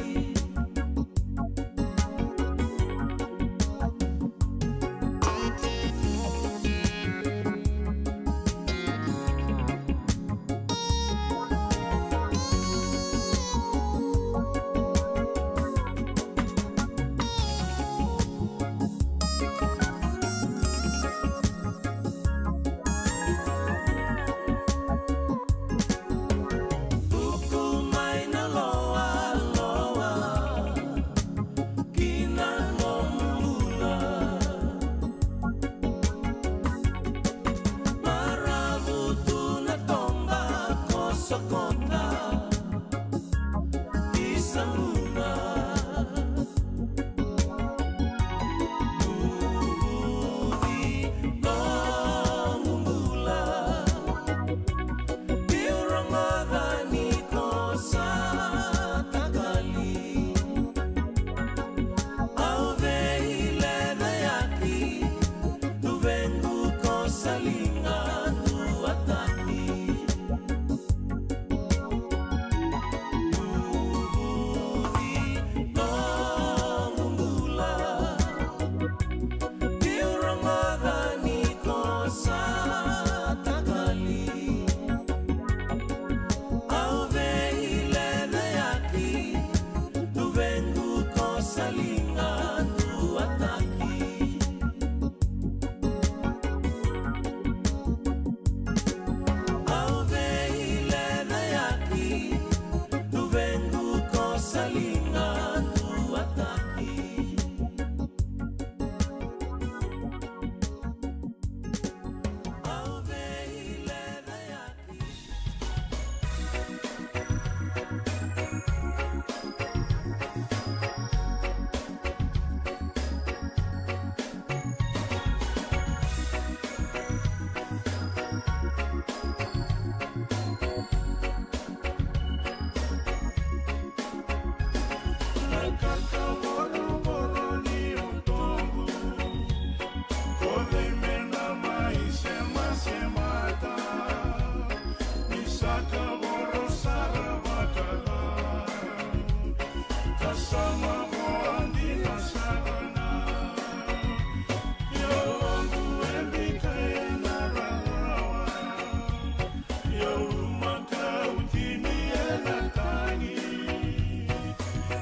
Tuku mai na loaloa ki na nomu bula. Maravu tu na toba ko sokota i Samuna. Uvuci noqu bula, niu rogoca ni ko sa takali. Au veilecayaki, luvequ ko sa liga duataki. Uvuci noqu bula, niu rogoca ni ko sa takali. Au veilecayaki, luvequ ko sa liga duataki. Au veilecayaki, luvequ ko sa liga duataki. Au veilecayaki.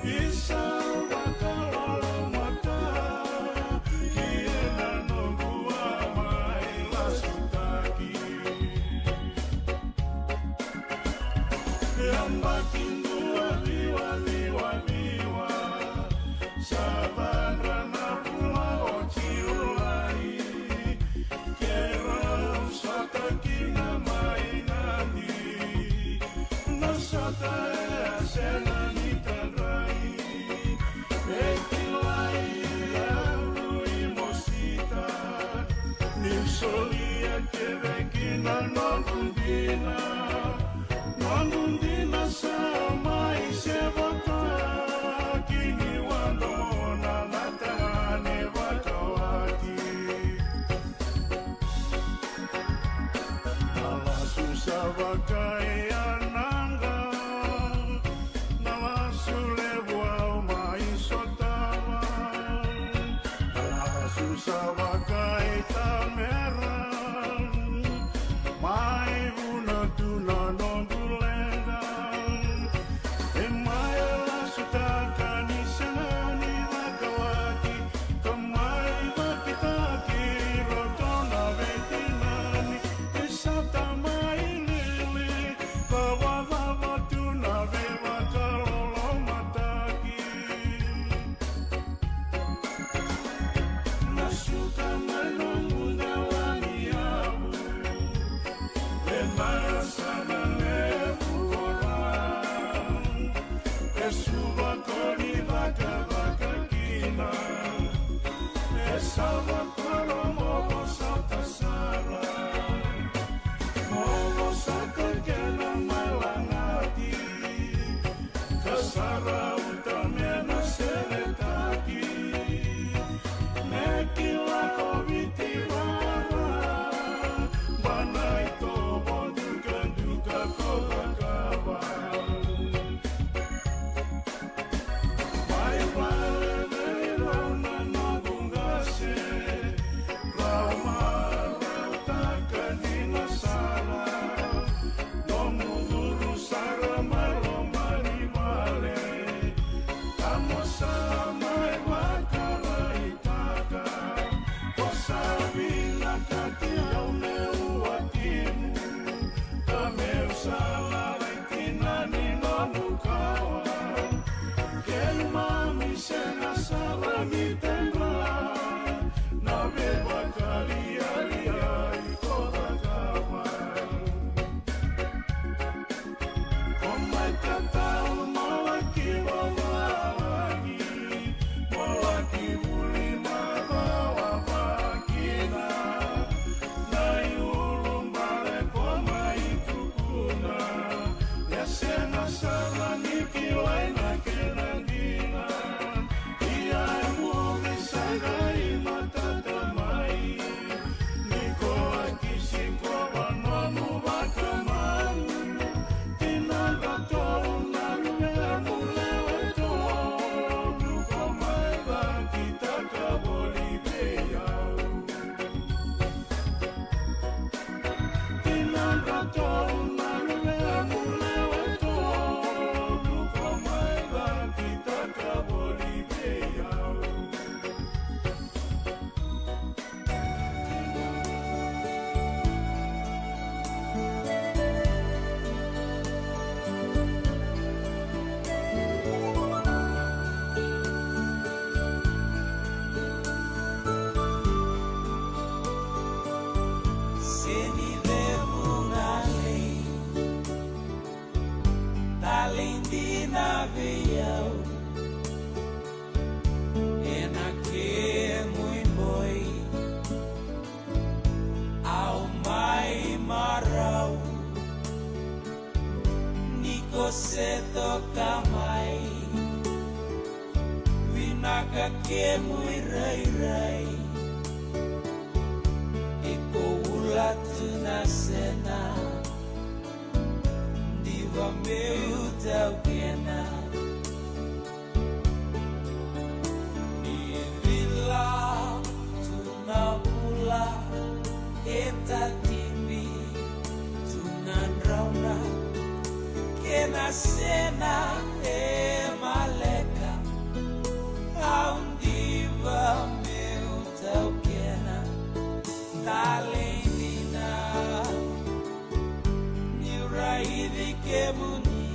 Isa vakalolomaka ki na noqu a mai lasutaki. Yabaki dua ciwa ciwa ciwa, sa vadra na vula o Julai. Keirau sa takina mai na ni na sota e a sena ni tadrai. E kilai au i mosita ni solia kece ki na noqu dina. Noqu dina sa mai se vaka Kaianaga, na lasu levu au mai sotava, na lasu sa vakaitamera, mai vuna tu na noqu leqa. E mai lasutaka ni sega ni vakalaki, ka mai vakitaki ratou na veitinani. E sa tamai lili, ka vakava tu na veivakalolomataki. Na suka mai nomu dela ni yavu, e na yasana levu ko Ra. E suva ko ni cakacaka kina, e sa vakoro mo vosota sara. Mo vosota kena mai lagati, ka sa rauta me na seretaki. Me kila ko Viti vara, ba na itovo dukaduka ko cakava. Mai vale vei rau na noqu qase, rau marautaka dina sara. Nomu curu sara mai loma ni vale, ka mo sa mai vakaraitaka. Ko sa vinakati au meu watimu, ka meu sa lavai kina ni nomu kawa. Keimami sega sara ni tedra na veivakalialiai ko cakava. Ko mai tatau mo laki vavalagi, mo laki vuli macawa vakina. Na iulubale ko mai tukuna, e sega sara ni kilai na kena dina. Ia e muri sa qai matata mai, ni ko laki sikova nomu vakamau. Tinadratou na luvemu lewe tolu, ko mai cakitaka voli vei au. Tinadratou na luvemu lewe tolu, ko mai cakitaka voli vei au. Seni vevugale, talei dina vei au. Ena kemu iboi au mai marau, ni ko se toka mai. Vinaka kemu irairai, iko ula tu na sena, diva meu taukena. Ni vila tu na vula, e tatibi tu na drauna, kena sena e maleka, au diva meu taukena. Talei dina niu raici kemuni.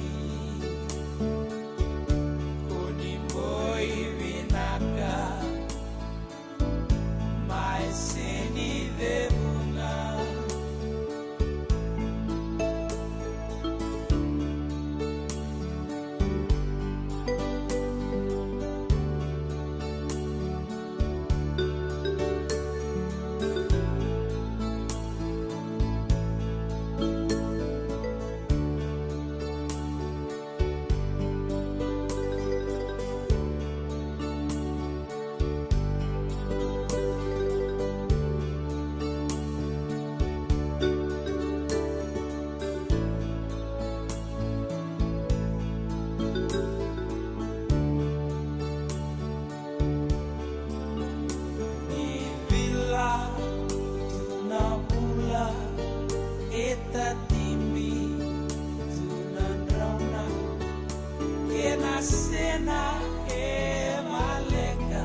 Ena e maleka,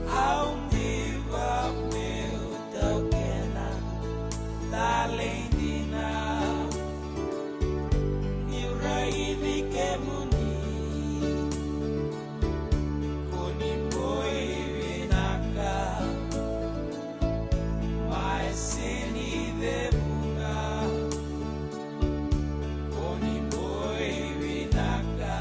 au diva meu taukena, talei dina, niu raici kemuni, ko ni boi vinaka, mai seni cevuna, ko ni boi vinaka,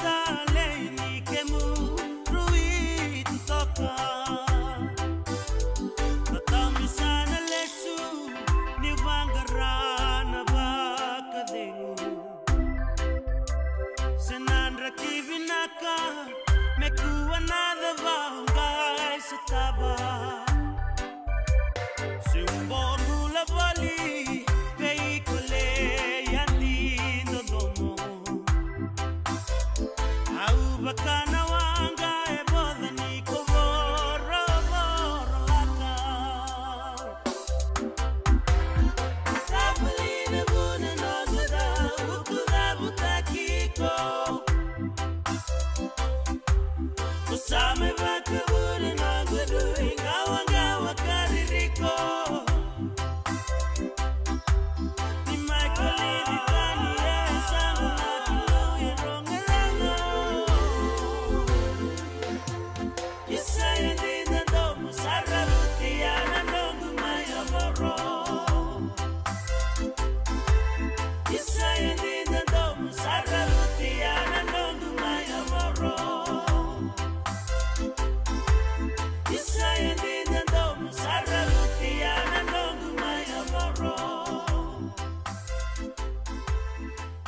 Talei ni kemu rui totoka. Tatami sa na lesu ni vaqara na vakacegu. Se na draki vinaka me kua na cava qai sotava. Se bau bula voli vei iko le yadi dodomo. Au vaka na waqa e voca ni ko vorovoro laka. Sa buli na vuna noqu cau, ku cavutaki iko. Ko sa mai vakavuna noqu dui qawaqawa ka ririko. Ni mai kolivi tani e sa na kilou e rogo rago. Isa e dina domo sa raruti ana noqu mai avoro. Isa e dina domo sa raruti ana noqu mai avoro. Isa e dina domo sa raruti ana noqu mai avoro.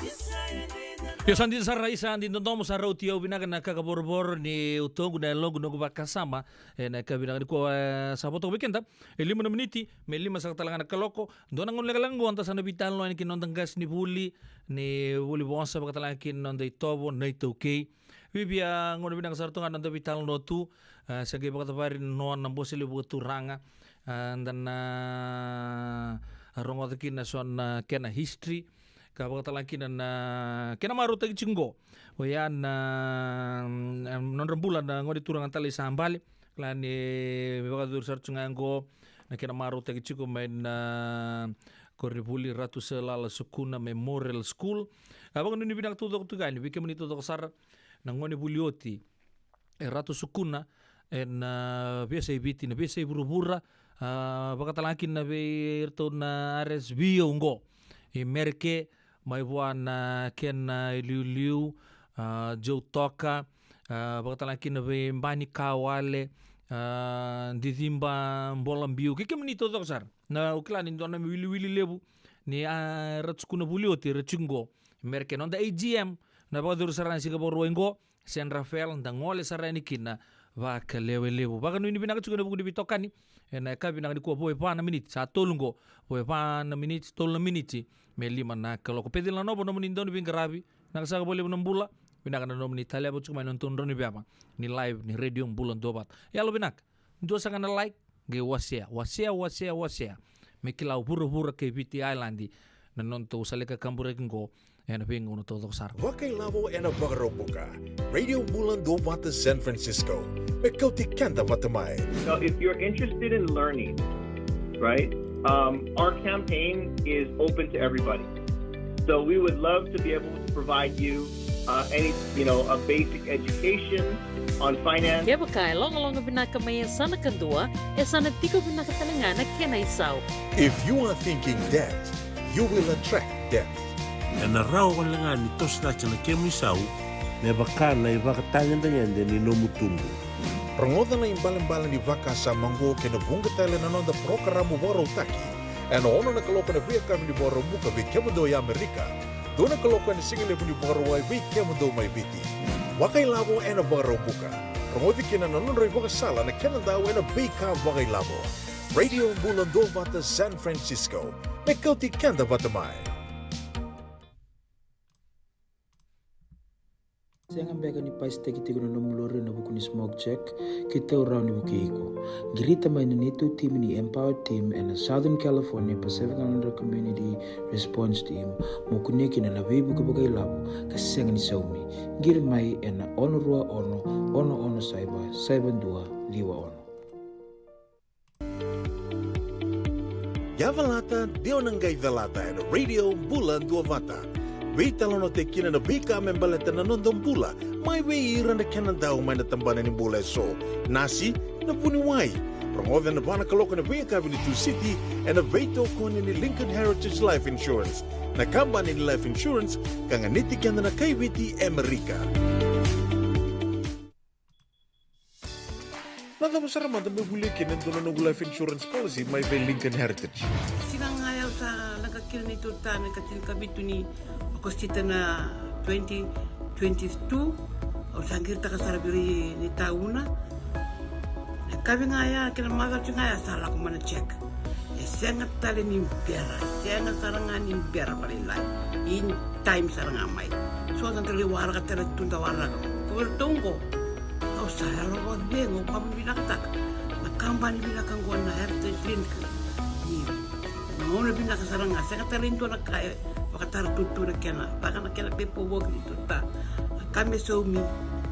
Isa e dina Io, sa dina sara, isa dina domo sa rauti au vinaka na kaka vorovoro ni utoqu na yaloqu noqu vakasama. E na ka vinaka ni ko, e, sa votoka vei keda. E lima na miniti me lima saka tale ga na kaloko. Dua na gauna lekaleka oqo da sa na veitalanoa yani ki na noda qasenivuli ni vuli vosa vakatale ga ki na noda itovo na iTaukei. Vivia gauna vinaka sara toka ga na noda veitalanoa tu. E, se qai vakacavari na nona bose levu vakaturaga. E, da na rogoca kina so na kena history. Ka vakatale ga kina na kena marautaki tiko oqo. Oya na, mm, nodra bula na gone turaga tale i Sabale. Kila ni vakacuru sara tiko ga oqo na kena marautaki tiko mai na koronivuli Ratu Sir Lala Sukuna Memorial School. A vakanuinui vinaka taucoko tu ga yani vei kemuni taucoko sara na gone vuli oti e Ratu Sukuna, e na veiyasai Viti, na veiyasai vuravura, a, vakatale ga kina vei iratou na R S V oqo i Mereke, mai vua na kena iliuliu, a, Joe Toka, a, vakatale ga kina vei Bani Kawale, a, Diciba Bolabiu, kei kemuni taucoko sara. Na, au kila ni dua na wiliwili levu ni, a, Ratu Sukuna vuli oti, Ratu Sukuna oqo i Mereke, noda A G M na vakacuru sara na siga Vakarauwai oqo, San Rafael, da gole sara yani kina vakalewe levu. Vakanuinui vinaka tiko ena vuku ni veitokani ena yakavi vinaka nikua, vo e va na miniti, sa tolu oqo, vo e va na miniti, tolu na miniti me lima na kaloko. Pecila Novo, nomuni dau ni veiqaravi, vinaka saka vakalevu na bula, vinaka na nomuni taleva tiko mai na nodatou drau ni veva ni live ni Radio Bula Duavata. Yalovinaka. Dua saka na like, qai wasea, wasea, wasea, wasea. Me kila o vuravura kei Viti Island na nodatou sa lai kakaburaki qo ena veigauna taucoko sara. Vakailavo ena Vakaraubuka. Radio Bula Duavata San Francisco. Me kauti keda vata mai. So if you're interested in learning, right, um, our campaign is open to everybody. So we would love to be able to provide you, uh, any, you know, a basic education on finance. Kevaka e logaloga vinaka mai e sa na kadua, e sa na tiko vinaka tale ga na kena isau. If you are thinking debt, you will attract debt. Ena rawa wale ga ni toso cake na kemu isau me vaka na ivakatagedegede ni nomu tubu. Rogoca na ibalebale ni vakasama oqo kei na vuqa tale na noda parokaramu vakarautaki. Ena ono na kaloko ena veiyakavi ni Vakaraubuka vei kemudou e Amerika, dua na kaloko ena sigalevu ni Vakarauwai vei kemudou mai Viti. Vakailavo ena Vakaraubuka. Rogoci kina na nodrau ivakasala na kena dau ena veika vakailavo. Radio Bula Duavata San Francisco. Me kauti keda vata mai. Sega beka ni pasitaki tiko na nomu lori ena vuku ni smoke check? Keitou rawa ni vukei iko. Qirita mai na neitou timi ni Empower Team ena Southern California Pacific Islander Community Response Team mo kunea kina na veivuke vakailavo ka sega ni saumi. Qiri mai ena ono rua ono, ono ono saiva, saiva dua, ciwa ono. Yavalata, de o na qai calata ena Radio Bula Duavata. Veitalanoataki kina na veika me baleta na noda bula, mai vei ira na kena dau mai na tabana ni bula eso, nasi, na vuniwai. Rogoca ena va na kaloko ena veiyakavi ni Tusiti ena veitokoni ni Lincoln Heritage Life Insurance. Na kabani ni life insurance ka ganiti keda na kai Viti e Amerika. Na cava sara mada me volia kina e dua na noqu life insurance policy mai vei Lincoln Heritage? Siga ga ya au sa leqa kina neitou ta na ika tinikavitu ni Okosita na twenty twenty-two. Au sa qiritaka sara vei ira ni tauna. Na kavi ga ya kei na macawa ga ya sa lako mai na check. E sega tale ni bera, sega sara ga ni bera vakalailai. In time sara ga mai. So da dau lai waraka tale tu da waraka. Ko vei ratou oqo. Au sa yalo vakacegu, au vakavinavinakataka na kabani vinaka oqo na Heritage Link. Ni gauna vinaka sara ga, sega tale ni dua na ka e vakatara tutu na kena, caka na kena paperwork ni tuta. Na ka me saumi,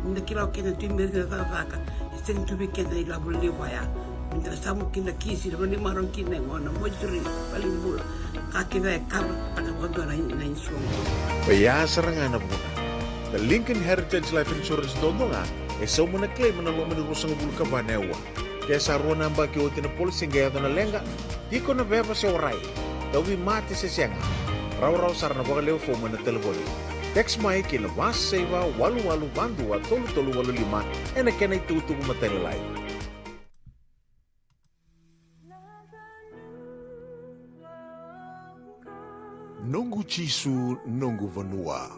ni da kila o keda tu i Merika na cakacaka, e sega tu vei keda na ilavo levu ya. Ni da samu kina kisi, na vanua ni marau kina e gona, mortuary, valenibula. Ka kece e cover-taka vakadua na, na insurance. Oya sara ga na vuna. Na Lincoln Heritage Life Insurance dodonu ga, e sauma na claim ena loma ni ruasagavulu ka va na aua. Ke sa rua na yabaki oti na policy qai yaco na leqa, tiko na veva se warai, tauvimate se sega. Rawarawa sara na vakalewe fomu ena talevoni. Text mai ki na va saiva walu walu va dua tolu tolu walu lima ena kena itukutuku matailalai. Noqu Jisu, noqu vanua.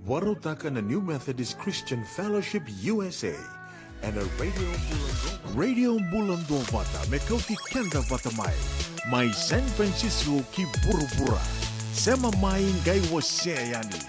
Vakarautaka na New Methodist Christian Fellowship U S A ena Radio Bula Duavata. Radio Bula Duavata me kauti keda vata mai, mai San Francisco ki vuravura. Sema mai qai wasea yani.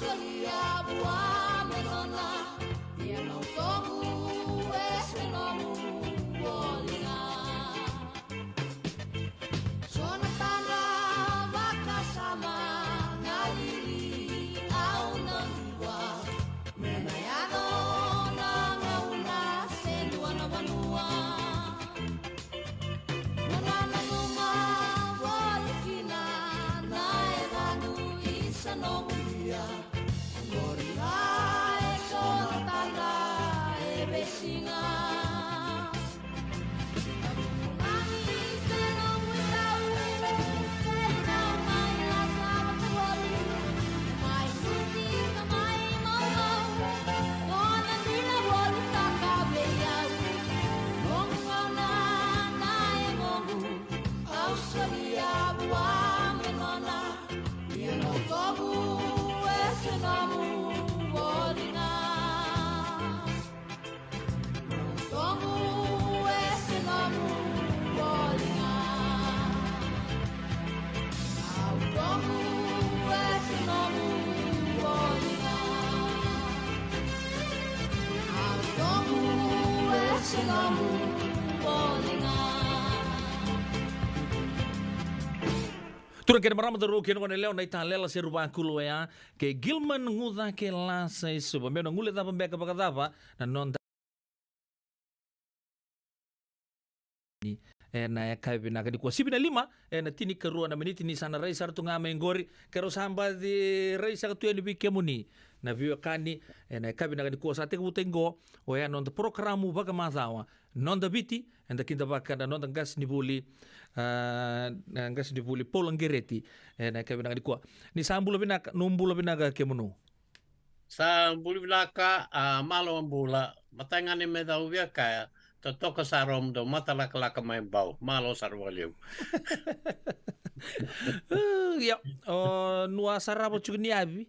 Solia vua me nona, ia na utoqu e se nomu voli ga. So na tadra vakasama na lili au na dua, me na yaco na gauna se dua na vanua. Mo na nanuma voli kina na yacaqu i sa nomu dia. Qori ga e so na tadra e veisiga. Nomu mami se nomu itau, kei na mai lasa vakaoqo. Mai lusi ka mai maumau, o na dina volitaka vei au. Noqu gauna na yagoqu, au solia vua me nona. Ia na utoqu e se nomu voli ga. Na utoqu e se nomu voli ga. Na utoqu e se nomu voli ga. Na utoqu e se nomu voli ga. Turaga kei na marama, cauravou kei na goneyalewa, na italela se ruvakulu oya kei Gilman Guca kei Lasa i Suva. Meu na guilecava beka vakacava na noda e na yakavi vinaka nikua. Sivi na lima e na tinikarua na miniti ni sa na rai sara tu ga mai qori. Keirau sa baci rai saka tu yani vei kemuni na veiwekani e na yakavi vinaka nikua. Sa tekivu tiko qo oya na noda porokaramu vakamacawa Noda Viti, eda kidavaka na noda qasenivuli, a, na qasenivuli Paula Qereti e na yakavi vinaka nikua. Ni sa bula vinaka, no bula vinaka kemunu. Sa bula vinaka, a, malo bula. Matai ga ni me cau via kaya, totoka sara o mudou matalakalaka mai Bau. Malo sara vakalevu. Ia, o, nua sarava tiko ni yavi.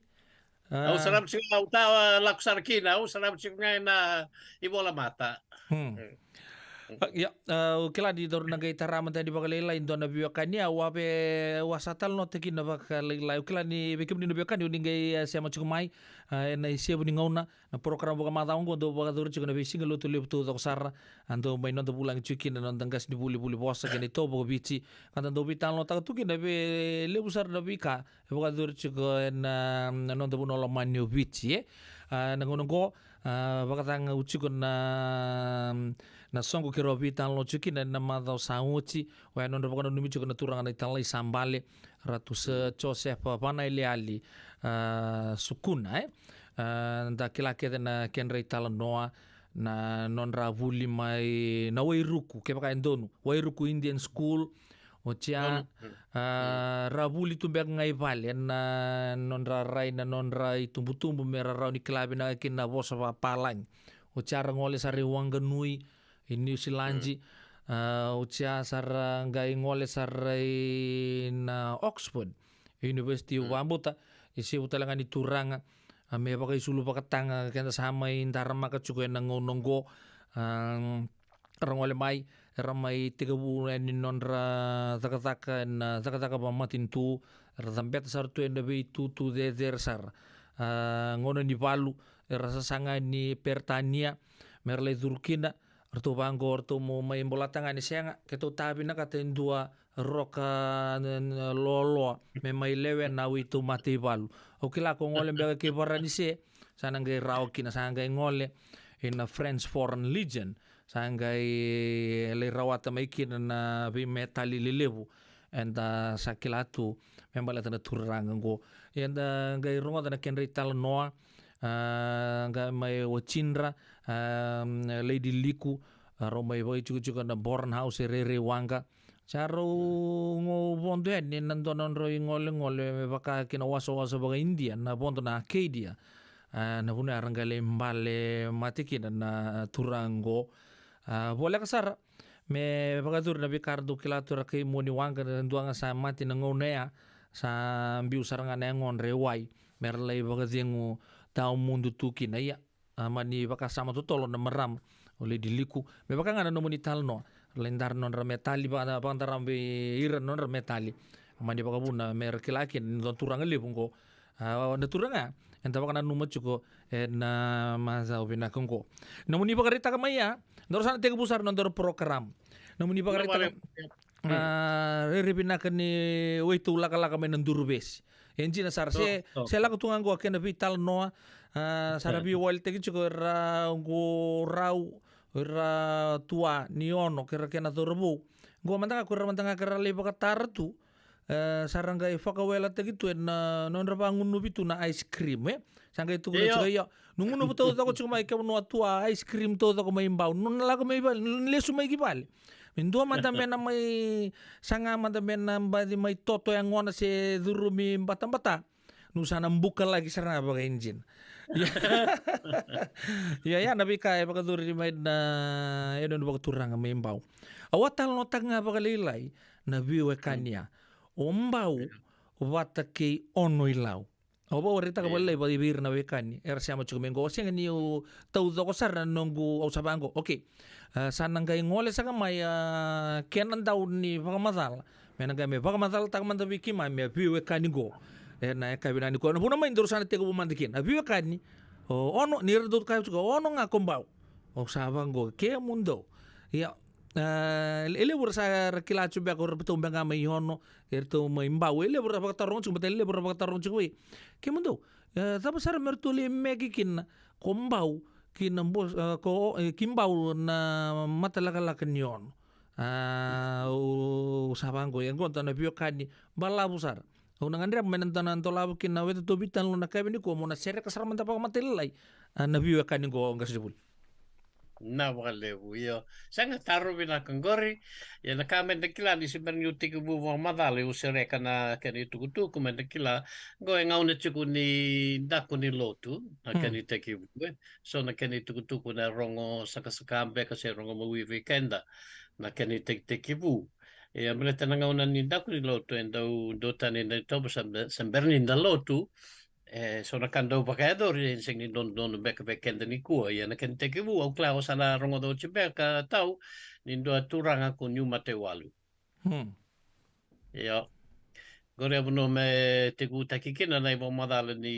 Au sarava tiko, au ta lako sara kina, au sarava tiko ga ena ivolamata. Hmm. E. A, ia, a, au kila ni daru na qai tara mada ni vakalailai dua na veiwekani, au a via, au a sa talanoataka kina vakalailai. Au kila ni vei kemuni na veiwekani, o ni qai, a, sema tiko mai, a, ena isevu ni gauna, na porokaramu vakamacawa oqo dau vakayacori tiko na veisiga Lotulevu taucoko sara, a, dau mai noda vulagi tiko kina na noda qasenivuli, vuli vosa kei na itovo vakaViti. Ka da dau veitalanoataka tu kina vei levu sara na veika e vakayacori tiko ena, na noda vanua lomani o Viti, e. A, na gauna oqo, a, vakacagau tiko na, na soqo keirau veitalanoa tiko kina ena macawa sa oti, oya nodra vakananumi tiko na turaga na italai sa bale, Ratu Sir Joseph Vanaeleali, a, Sukuna, e. A, da kila kece na kedra italanoa, na nodra vuli mai na Wairuku, kevaka e donu, Wairuku Indian School, oti ya, a, ra vuli tu beka ga i vale, na nodra rai, na nodra itubutubu, me ra rawa ni kila vinaka kina na vosa vakapalagi. Oti ya ra gole sara i Wanganui, i Niusiladi, a, oti ya sa ra qai gole sara i na Oxford University, vakabuta, isevu tale ga ni turaga, a, me vakaisulu vakataga, keda sa mai daramaka tiko ena gauna oqo, a, ra gole mai, era mai tekivu yani nodra cakacaka ena cakacaka vakamatanitu, era cabeta sara tu ena veitutu cecere sara. A, gauna ni valu, era sasaga ni Peritania, me ra lai curu kina, ratou vaqo, ratou mo mai bolata ga ni sega, keitou ta vinakata e dua roka, n-, n-, loaloa, me mai lewena au i taumate i valu. Au kila ko gole beka kei Varanise, sa na qai rawa kina, sa qai gole ina French Foreign Legion, sa qai lai rawata mai kina na veimetali lelevu eda sa kila tu me baleta na turaga oqo. Eda qai rogoca na kedra italanoa, a, qai mai watidra, a, Lady Liku, a, rau mai vakaitikotiko na Boran House e rairai waqa. Sa rau qai vodo yani ena dua na nodrau igolegole me vaka kina wasawasa vaka-Idia, na vodo na Arcadia. A, na vanua era qai lai bale mate kina na turaga oqo. A, voleka sara me vakayacori na veika ra dau kila tu, ra kai mua ni waqa, na dua ga sa mate na gauna ya, sa biu sara ga na yagodra e wai me ra lai vakacegu tawamudu tu kina. Ia, a, mani vakasama totolo na marama o Lady Liku, me vaka ga na nomuni talanoa, ra lai dara nodra metali, vaka, vakadarama vei ira na nodra metali. A, mani vakavuna me ra kila kina ni dua na turaga levu oqo, A, na turaga, eda vakananuma tiko ena macawa vinaka oqo. Nomuni vakaraitaka mai ya, daru sa na tekivu sara na nodaru program. Nomuni vakaraitaka, a, rairai vinaka ni waitu lakalaka mai na Duruvesi. E dina sara, se, se lako tu ga oqo kei na veitalanoa, a, sa ra veiwalitaki tiko era oqo rau, era tua ni Ono kei ira kena cauravou. Oqo mada ga, ko ira mada ga kei ra lai vakatara tu. E, sa ra qai vakawelataki tu ena nodra vagunuvi tu na ice cream, e? Sa qai tukuna tiko, io, na gunuva taucoko tiko mai ke vanua tu a ice cream taucoko mai Bau. Nona lako mai vale, nona lesu mai ki vale. Me dua mada me na mai saga mada me na baci mai toto yagona se curumi batabata. Niu sa na bukalaki sara ga vakaidina. Ia, ia, na veika e vakacurumi mai na, e, nona vakaturaga mai Bau. Au a talanoataka ga vakalailai na veiwekani ya. O Bau vata kei Ono i Lau. Au vakaraitaka vakalailai vei ira na wekani era sema tiko mai qo. Au sega niu taucoko sara na noqu, au sa vaqo. Okei. A, sa na qai gole saka mai, a, kena dau ni vakamacala. Me na qai me vakamacalataka mada vei keimami a veiwekani qo. Ena yakavi nikua. Na vuna mai daru sa na tekivu mada kina. A veiwekani. O Ono, ni ra dau kaya tiko, Ono ga ko Bau. Au sa vaqo. Kemudou. Ia, a, e levu ra sa ra kila tiko beka, o ratou beka ga mai Ono. Eratou mai Bau, e levu ra vakataroga tiko, baleta e levu ra vakataroga tiko vei kemudou. E, cava sara me ratou lai meke kina ko Bau, ki na Bo-, e, ko, e, ki Bau na matalakalaka ni Ono. A, au sa vaqo, e qo dua na veiwekani balavu sara. Au na gadreva me na dua na dolava kina, weta tou veitalanoa na yakavi nikua, mo na sereka sara mada vakamatailalai, a, na veiwekani qo, qasenivuli. Na vakalevu, io. Sega, taro vinaka qori. Ia na ka meda kila ni se bera niu tekivu vakamacala, au sereka na kena itukutuku, meda kila. Qo e gauna tiko ni daku ni lotu, na kena itekivu, e. So na kena itukutuku na rogo sakasaka beka se rogo mawi vei keda, na kena itekitekivu. Ia baleta na gauna ni daku ni lotu, e dau duatani na itovo, sa be-, sa bera ni da lotu, e, so na ka dau vakayacori, e sega ni dodonu beka vei keda nikua. Ia na kena itekivu, au kila o sa na rogoca oti beka, Tau, ni dua turaga ko Niu Mataiwalu. Hmm. Io. Qori e vanua me tekivutaki kina na ivakamacala ni,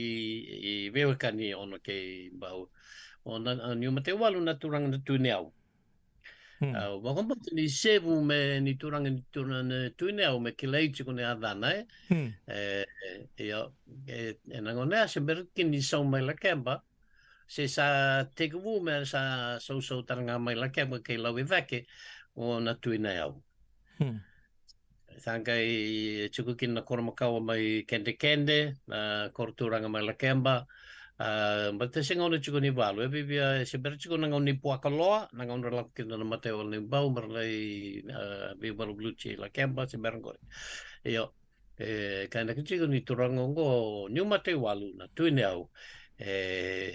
i veiwekani Ono kei Bau. O na, o Niu Mataiwalu na turaga na Tui Nayau. Hmm. A, vakabauta ni sevu me ni turaga ni turaga na Tui Nayau me kilai tiko na yacana, e. Hmm. E, e, io, e, ena gauna ya se bera kina ni sau mai Lakeba, se sa tekivu me sa sausau tale ga mai Lakeba kei Lauicake, o na Tui Nayau. Hmm. Sa qai tiko kina na koro makawa mai Kedekede, na koro turaga mai Lakeba. A, baleta se gauna tiko ni valu, e viavia, se bera tiko na gauna ni Puakaloa, na gauna ra lako kina na mataivalu ni Bau, me ra lai, a, veivaluvaluti Lakeba, se bera qori. Io, e, ka na tiko ni turaga oqo, Niu Mataiwalu, na Tui Nayau, e,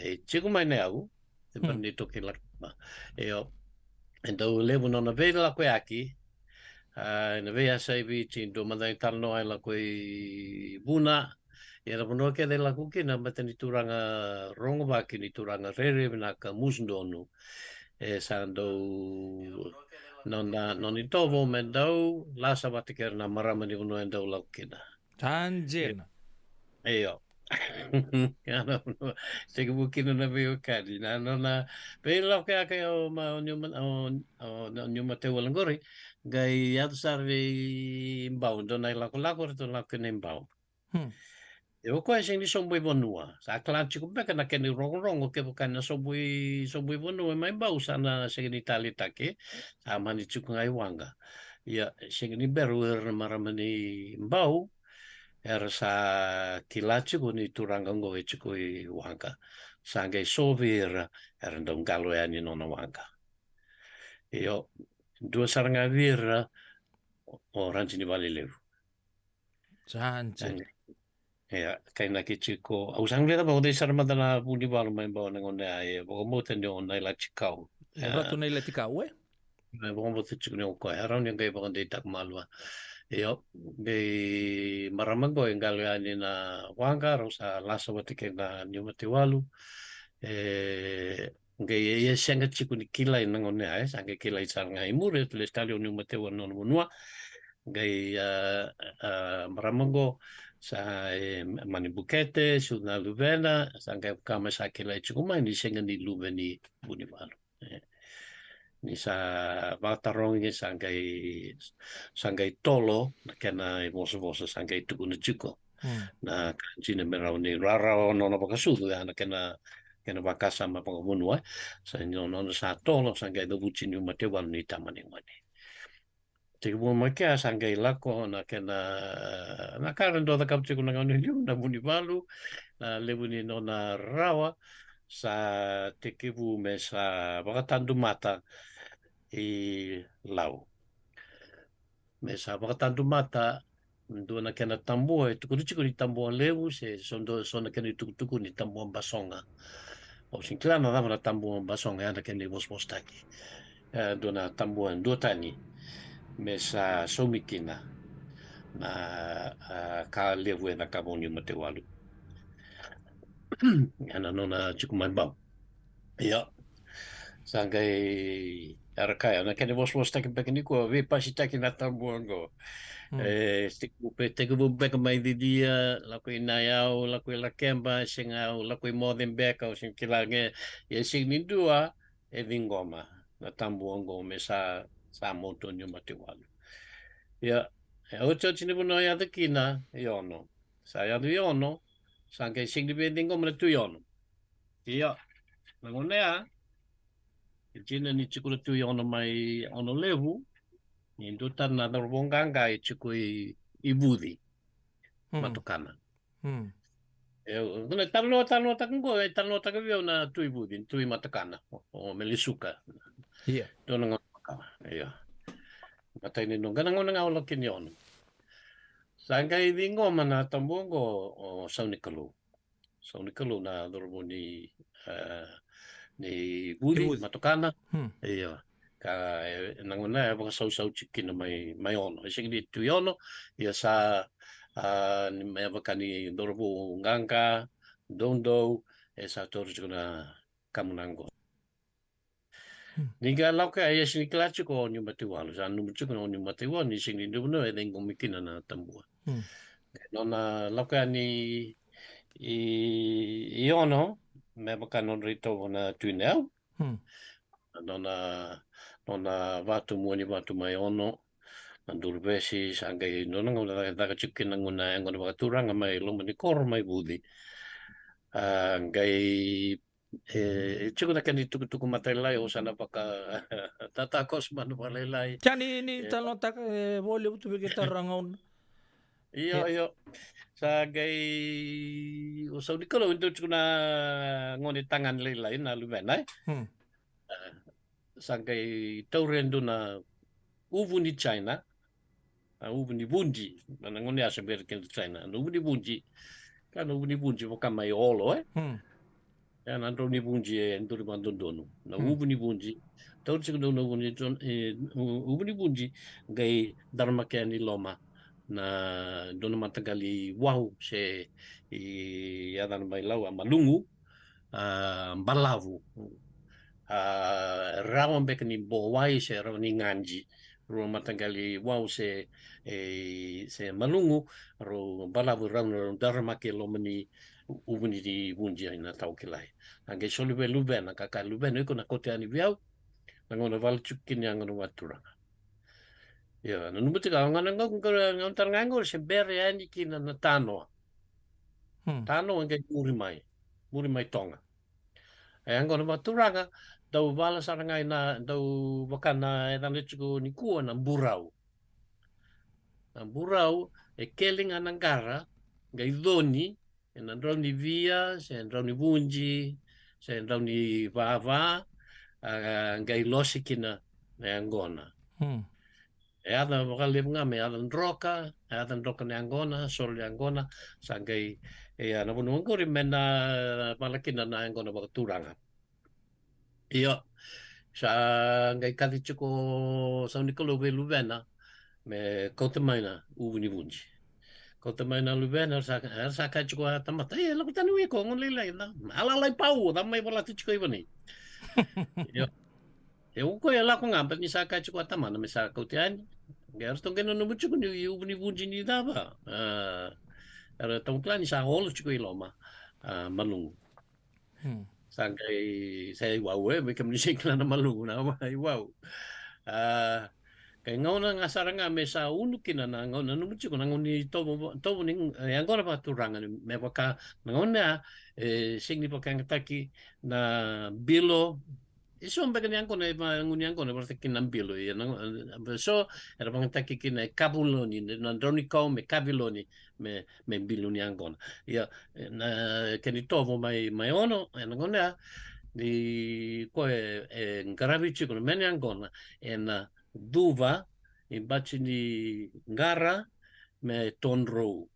e tiko mai Nayau, se bera ni toki Lakeba. Io, e dau levu nona veilakoyaki, a, ena veiyasa i Viti, dua mada e talanoa e lako i Vuna, ia na vanua kece e lako kina, baleta ni turaga rogovaki, ni turaga rairai vinaka, musu donu. E sa dau, nona, nona itovo me dau lasa vata kei ira na marama ni vanua e dau lako kina. Sa dina. Io. Ia na vanua tekivu kina na veiwekani, na nona veilakoyaki o ma, o Niu Ma, o, o, o Niu Mataiwalu qori, qai yaco sara vei Bau, dua na ilakolako, ratou lako kina i Bau. Hmm. E o koya e sega ni sobu i vanua. Sa kila tiko beka na kena irogorogo, kevaka na sobu i, sobu i vanua mai Bau, sa na sega ni taleitaki, sa mani tiko ga i waqa. Ia, sega ni bera o ira na marama ni Bau, era sa kila tiko ni turaga oqo e tiko i waqa. Sa qai so vei ira, era dau qalo yani nona waqa. Io, dua sara ga vei ira, o, o Radinivalelevu. Sa dina. Ia, kainaki tiko, au sa qai vakadei sara mada na Vunivalu mai Bau na gauna ya, e vakabauta ni o Nailatikau. E, Ratu Nailatikau, e? E vakabauta tiko ni o koya, e rawa ni qai vakadeitaka malua. Io, qai marama qo e qalo yani na waqa, rau sa lasa vata kei na Niu Mataiwalu. E, qai e, e sega tiko ni kilai na gauna ya, e sa qai kilai sara ga i muri, e tu lesu tale o Niu Mataiwalu na nona vanua. Qai, a, a, marama qo, Sa e mani bukete, sucu na luvena, sa qai vaka me sa kilai tiko mai ni sega ni luve ni Vunivalu. E, ni sa vakatarogi, sa qai, sa qai tolo na kena ivosavosa, sa qai tukuna tiko. Hmm. Na ka dina me rawa ni rawarawa nona vakasucu, ya na kena, kena vakasama vakavanua. Sa ni nona sa tolo, sa qai cavuti Niu Mataivalu ni tama ni gone. Tekivu mai kea sa qai lako na kena, na ka ra dau cakava tiko na gauna liu na Vunivalu, na levu ni nona rawa, sa tekivu me sa vakatadumata i Lau. Me sa vakatadumata, dua na kena tabua, e tukuni tiko ni tabua levu, se so dua, so na kena itukutuku ni tabua basoga. Au sega ni kila na cava na tabua basoga, ya na kena ivosavosataki. E dua na tabua duatani me sa saumi kina na, a, ka levu e cakava o Niu Mataivalu. Ya na nona tiko mai Bau. Io. Sa qai, era kaya, na kena ivosavosataki beka nikua, veipasitaki na tabua oqo. Hmm. E, tekivu be-, tekivu beka mai Cicia, lako i Nayau, lako i Lakeba, Segau, lako i Moce beka, au sega ni kila ga, ia e sega ni dua e ciqoma na tabua oqo me sa, sa motu o Niu Mataivalu. Ia, e otioti ni vanua e yaco kina i Ono. Sa yaco i Ono, sa qai sega ni via ciqoma na Tui Ono. Ia, na gauna ya, e dina ni tiko na Tui Ono mai Onolevu, ni dua tale na cauravou qaqa e tiko i, i Vuci, Hmm. Matokana. Hmm. E, na talanoa, talanoataka qo, e talanoataka vei au na Tui Vuci, Tui Matokana, o, o Melisuka. Ia. Dua na gauna vaka, ia. Matai ni noqu, na gauna ga au lako kina i Ono. Sa qai ciqoma na tabua oqo o Saunikalou. Saunikalou na cauravou ni, e, ni Vuci, Vuci. Matokana. Hmm. Io. Ka, e, na gauna e vakasausau tiko kina mai, mai Ono. E sega ni Tui Ono, ia sa, a, ni me vaka ni cauravou qaqa, doudou, e sa taura tiko na kamunaga oqo. Hmm. Ni qai lako ya, e sega ni kila tiko o Niu Mataivalu, sa nanuma tiko o Niu Mataivalu ni sega ni dua na vanua e ciqomi kina na tabua. Hmm. Nona lako yani i, i Ono, me vaka nodra itovo na Tui Nayau. Hmm. Nona, nona vatu, mua ni vatu mai Ono, na Duruvesi, sa qai nona gauna caka, caka tiko kina na gauna e yaqona vakaturaga mai loma ni koro mai Vuci. A, qai E, e tiko na kena itukutuku matailalai, au sa na vaka tatakoso mada vakalailai. Sa ni, ni e, talanoataka, e, vakalevu tu vei keitou na gauna. Io, e, io. Sa qai, o Saunikalou e dau tiko na gone tagane lailai, na luvena, e. Hmm. E, sa qai taura e dua na uvu ni China, na uvu ni vuji, na gauna ya se bera kina China, na uvu ni vuji, ka na uvu ni vuji vaka mai Olo, e? Hmm. E, na drau ni vuji e duri vakadodonu. Na, hmm, uvu ni vuji, taura tiko na uvu ni, e, u-, uvu ni vuji, qai daramaki yani loma na dua na mataqali wau se i yacana mai Lau a malugu, a, balavu. A, rawa beka ni bowai se rawa ni gaji. Rua mataqali wau se, e, se malugu, rau balavu, rau na daramaki e loma ni u-, uvu ni vuji, ena tau kilai. A qai soli vei luvena, ka kaya luvena, iko na kauta yani vei au, na gauna vale tiko kina ya gauna vakaturaga. Ia, nanuma tiko, a gauna qo, gauna tale ga qo, se bera yani kina na tanoa. Hmm. Tanoa e qai muri mai, muri mai Toga. E, yaqona vakaturaga, dau vala sara ga ina, dau vaka na yacana tiko nikua na burau. Na burau, e keli ga na qara, qai coni, ena drau ni via, se drau ni vuji, se drau ni vava, a, qai losi kina na yaqona. Hmm. E yaca vakalevu ga me yaca droka, e yaca droka na yaqona, solo na yaqona, sa qai, e, a, na vanua qori me na vala kina na yaqona vakaturaga. Io, sa qai kaci tiko o Saunikalou vei luvena, me kauta mai na uvu ni vuji. Kauta mai na luvena, sa, sa kaya tiko a tamata, e, lako tani o iko, gone lailai, na, a lalai pau, cava mai volata tiko i vanua. Io. E, o koya e lako ga, baleta ni sa kaya tiko a tamana me sa kauta yani. Qai eratou qai nanuma tiko ni uvu ni vuji ni cava. A, Era tamakila ni sa olo tiko i loma, a, Malugu. Hmm. Sa qai, sa iwau, e, me kemuni sega ni kila na Malugu, na iwau. A, qai gauna ga sara ga me sa unu kina na gauna, nanuma tiko na gauna ni tovo, tovo ni, e, yaqona vakaturaga ni, me vaka, na gauna ya, e, sega ni vakayagataki na bilo, e so beka ni yaqona, e va-, gauna ni yaqona, e vakataki kina na bilo, ia na, e, so, era vakayagataki kina e kaviloni, na drau ni kau me kaviloni, me, me bilo ni yaqona. Ia, e, na, kena itovo mai, mai ono, ena gauna ya, ni koya e, e qaravi tiko na mena yaqona, ena cuva, i bati ni qara, me todrou.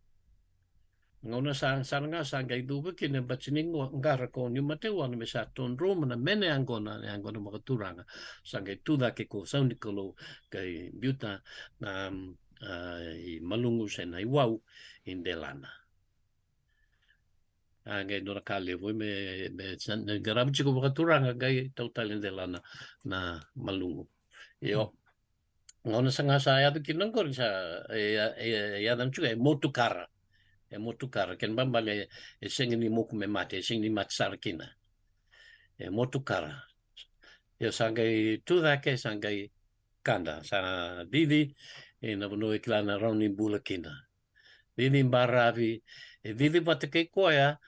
Gauna sa, sa na ga sa qai cuva kina e bati ni qo-, qara ko niu mate wana me sa todrou, ma na mena yaqona, yaqona vakaturaga. Sa qai tu cake ko sau ni Kalou, qai biuta na, a, i Malugu se na iwau, i delana. A, qai dua na ka levu, me, me sa na qaravi tiko vakaturaga, qai tau tale i delana, na Malugu. Io. Gauna sa ga sa yaco kina qori sa, e, e, e, yaco na tiko, e motukara. E motukara, kena ibalebale, e sega ni moku me mate, e sega ni mate sara kina. E motukara. Ia sa qai tu cake, sa qai kada, sa cici, e na vanua e kila na rawa ni bula kina. Cici baravi, e cici vata kei koya,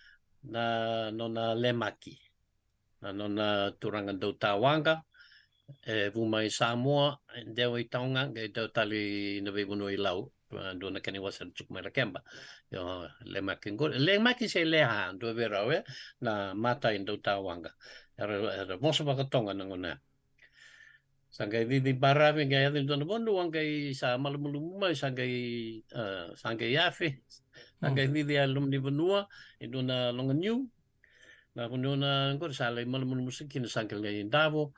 na nona lemaki. Na nona turaga dau tawaqa, e vu mai Samoa, e dewa i Taoga, qai dewa tale i na veivanua i Lau, e, dua na kena iwasa era tiko mai Lakeba. Io, lemaki qori, lemaki se leha, dua vei rau, e, na mata i dau tawaqa. Era, era vosa vakaToga na gauna ya. Sa qai cici baravi, qai yaco i dua na vanua, qai sa malumalumu mai, sa qai, e, sa qai yafe, sa qai cici a loma ni vanua, i dua na loga niu, na vanua na qori sa lai malumalumu sara kina, sa qai lai davo.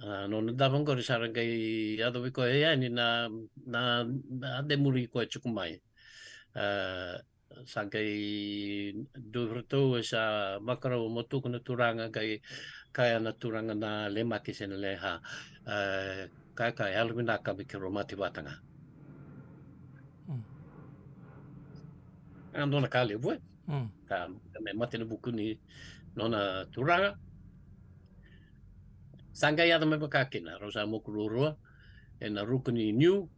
A, nona davo qori sa ra qai yaco vei koya yani na, na, na de muri koya tiko mai. A, sa qai dua vei ratou e sa vakarau motuka na turaga, qai kaya na turaga na lemaki se na leha. A, kaya, kaya, yalovinaka me keirau mate vata ga. Mm. A, dua na ka levu, e. Mm. Ka, me mate na vuku ni nona turaga. Sa qai yaco me vaka kina, rau sa moku ruarua, e na ruku ni niu,